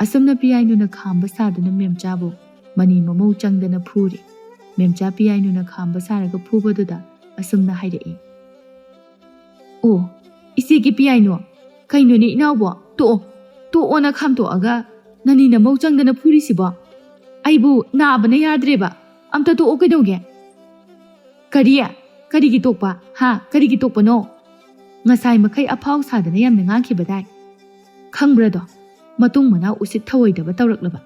ꯑꯁꯨꯝꯅ ꯄꯤꯌꯥꯏꯅꯨꯅ ꯈꯥꯝꯕ ꯁꯥꯗꯨꯅ ꯃꯦꯝꯆꯥꯕꯨ ꯃꯅꯤ ꯃꯃꯧ ꯆꯪꯗꯅ ꯐꯨꯔꯤ꯫ ꯃꯦꯝꯆꯥ ꯄꯤꯌꯥꯏꯅꯨꯅ ꯈꯥꯝꯕ ꯁꯥꯔꯒ ꯐꯨꯕꯗꯨꯗ ꯑꯁꯨꯝꯅ ꯍꯥꯏꯔꯛꯏ, "ꯑꯣ, ꯏꯆꯦꯒꯤ ꯄꯤꯌꯥꯏꯅꯣ, ꯀꯩꯅꯣꯅꯦ ꯏꯅꯥꯎꯕꯣ? ꯇꯣꯛꯑꯣ, ꯇꯣꯛꯑꯣꯅ ꯈꯥꯝꯇꯣꯛꯑꯒ ꯅꯅꯤ ꯅꯃꯧ ꯆꯪꯗꯅ ꯐꯨꯔꯤꯁꯤꯕꯣ? ꯑꯩꯕꯨ ꯅꯥꯕꯅ ꯌꯥꯗ꯭ꯔꯦꯕ꯫ ꯑꯝꯇ ꯇꯣꯛꯑꯣ ꯀꯩꯗꯧꯒꯦ? ꯀꯔꯤ? ꯀꯔꯤꯒꯤ ꯇꯣꯛꯄ? ꯍꯥ? ꯀꯔꯤꯒꯤ ꯇꯣꯛꯄꯅꯣ? ꯉꯁꯥꯏ ꯃꯈꯩ ꯑꯐꯥꯎ ꯁꯥꯗꯅ ꯌꯥꯝꯅ ꯉꯥꯡꯈꯤꯕꯗꯥꯏ? ꯈꯪꯕ꯭ꯔꯥꯗꯣ? ꯃꯇꯨꯡ ꯃꯅꯥꯎ ꯎꯁꯤꯠ ꯊꯑꯣꯏꯗꯕ ꯇꯧꯔꯛꯂꯕ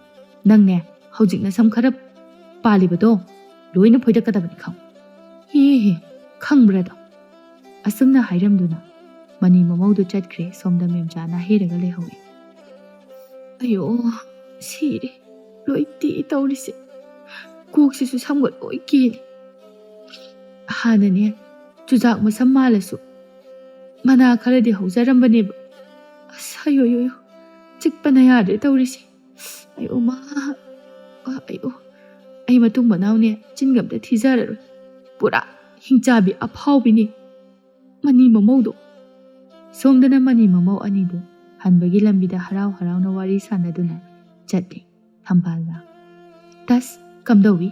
ꯅꯪꯅꯦ, ꯍꯧꯖꯤꯛꯅ ꯁꯝ ꯈꯔ ꯄꯥꯜꯂꯤꯕꯗꯣ ꯂꯣꯏꯅ ꯐꯣꯏꯗꯠꯀꯗꯕꯅꯤ ꯈꯪ꯫ ꯍꯦ ꯍꯦ, ꯈꯪꯕ꯭ꯔꯥꯗꯣ? ꯑꯁꯨꯝꯅ ꯍꯥꯏꯔꯝꯗꯨꯅ ꯃꯅꯤ ꯃꯃꯧꯗꯨ ꯆꯠꯈ꯭ꯔꯦ꯫ ꯁꯣꯝꯗ ꯃꯦꯝꯆꯥꯅ ꯍꯦꯔꯒ ꯂꯩꯍꯧꯏ꯫ ꯑꯌꯣ, ꯁꯤꯔꯦ꯫ ꯂꯣꯏ ꯇꯦꯛꯑꯦ ꯇꯧꯔꯤꯁꯦ꯫ ꯀꯣꯛꯁꯤꯁꯨ ꯁꯝꯒ ꯂꯣꯏ ꯀꯦꯜꯂꯦ꯫ ꯍꯥꯟꯅꯅꯦ, ꯆꯨꯖꯥꯛ ꯃꯁꯝ ꯃꯥꯜꯂꯁꯨ ꯃꯅꯥ ꯈꯔꯗꯤ ꯍꯧꯖꯔꯝꯕꯅꯦꯕ꯫ ꯑꯁ, ꯑꯌꯣ, ꯑꯌꯣ, ꯑꯌꯣ꯫ ꯆꯤꯛꯄꯅ ꯌꯥꯗ꯭ꯔꯦ ꯇꯧꯔꯤꯁꯦ꯫ ꯑꯌꯣ, ꯃꯥ꯫ ꯑ, ꯑꯌꯣ꯫ ꯑꯩ ꯃꯇꯨꯡ ꯃꯅꯥꯎꯅꯦ, ꯆꯤꯟꯒ ꯑꯝꯇ ꯊꯤꯖꯔꯔꯣꯏ꯫ ꯄꯨꯔꯥ ꯍꯤꯡꯆꯥꯕꯤ ꯑꯐꯥꯎꯕꯤꯅꯤ꯫ ꯃꯅꯤ ꯃꯃꯧꯗꯣ꯫ ꯁꯣꯝꯗꯅ ꯃꯅꯤ ꯃꯃꯧ ꯑꯅꯤꯗꯨ ꯍꯟꯕꯒꯤ ꯂꯝꯕꯤꯗ ꯍꯔꯥꯎ ꯍꯔꯥꯎꯅ ꯋꯥꯔꯤ ꯁꯥꯟꯅꯗꯨꯅ ꯆꯠꯂꯤ꯫ ꯊꯝꯕꯥꯜꯅ, "ꯇꯁ, ꯀꯝꯗꯧꯏ?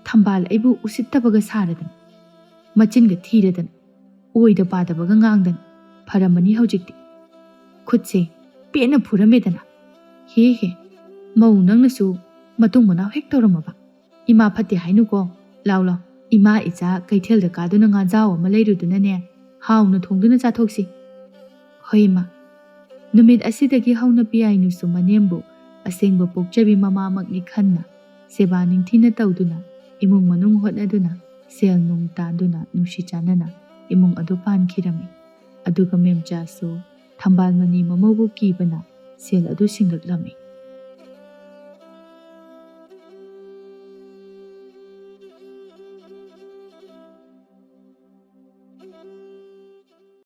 ꯊꯝꯕꯥꯜ ꯑꯩꯕꯨ ꯎꯁꯤꯠꯇꯕꯒ ꯁꯥꯔꯗꯅ, ꯃꯆꯤꯟꯒ ꯊꯤꯔꯗꯅ, ꯑꯣꯏꯗ ꯄꯥꯗꯕꯒ ꯉꯥꯡꯗꯅ, ꯐꯔꯝꯃꯅꯤ ꯍꯧꯖꯤꯛꯇꯤ꯫ ꯈꯨꯠꯁꯦ ꯄꯦꯟꯅ ꯐꯨꯔꯝꯃꯦꯗꯅ꯫ ꯍꯦ ꯍꯦ, ꯃꯧ ꯅꯪꯅꯁꯨ ꯃꯇꯨꯡ ꯃꯅꯥꯎ ꯍꯦꯛ ꯇꯧꯔꯝꯃꯕ? ꯏꯃꯥ ꯐꯠꯇꯦ ꯍꯥꯏꯅꯨꯀꯣ꯫ ꯂꯥꯎ ꯂꯥꯎ, ꯏꯃꯥ ꯏꯆꯥ ꯀꯩꯊꯦꯜꯗ ꯀꯥꯗꯨꯅ ꯉꯥꯖꯥꯎ ꯑꯃ ꯂꯩꯔꯨꯗꯨꯅꯅꯦ, ꯍꯥꯎꯅ ꯊꯣꯡꯗꯨꯅ ꯆꯥꯊꯣꯛꯁꯤ꯫" ꯍꯣꯏ ꯏꯃꯥ꯫ ꯅꯨꯃꯤꯠ ꯑꯁꯤꯗꯒꯤ ꯍꯧꯅ ꯄꯤꯌꯥꯏꯅꯨꯁꯨ ꯃꯅꯦꯝꯕꯨ ꯑꯁꯦꯡꯕ ꯄꯣꯛꯆꯕꯤ ꯃꯃꯥꯃꯛꯅꯤ ꯈꯟꯅ, ꯁꯦꯕꯥ ꯅꯤꯡꯊꯤꯅ ꯇꯧꯗꯨꯅ, ꯏꯃꯨꯡ ꯃꯅꯨꯡ ꯍꯣꯠꯅꯗꯨꯅ, ꯁꯦꯜ ꯅꯨꯡ ꯇꯥꯟꯗꯨꯅ, ꯅꯨꯡꯁꯤ ꯆꯥꯟꯅꯅ ꯏꯃꯨꯡ ꯑꯗꯨ ꯄꯥꯟꯈꯤꯔꯝꯃꯤ꯫ ꯑꯗꯨꯒ ꯃꯦꯝꯆꯥꯁꯨ ꯊꯝꯕꯥꯜ ꯃꯅꯤ ꯃꯃꯧꯕꯨ ꯀꯤꯕꯅ ꯁꯦꯜ ꯑꯗꯨ ꯁꯤꯡꯂꯛꯂꯝꯃꯤ꯫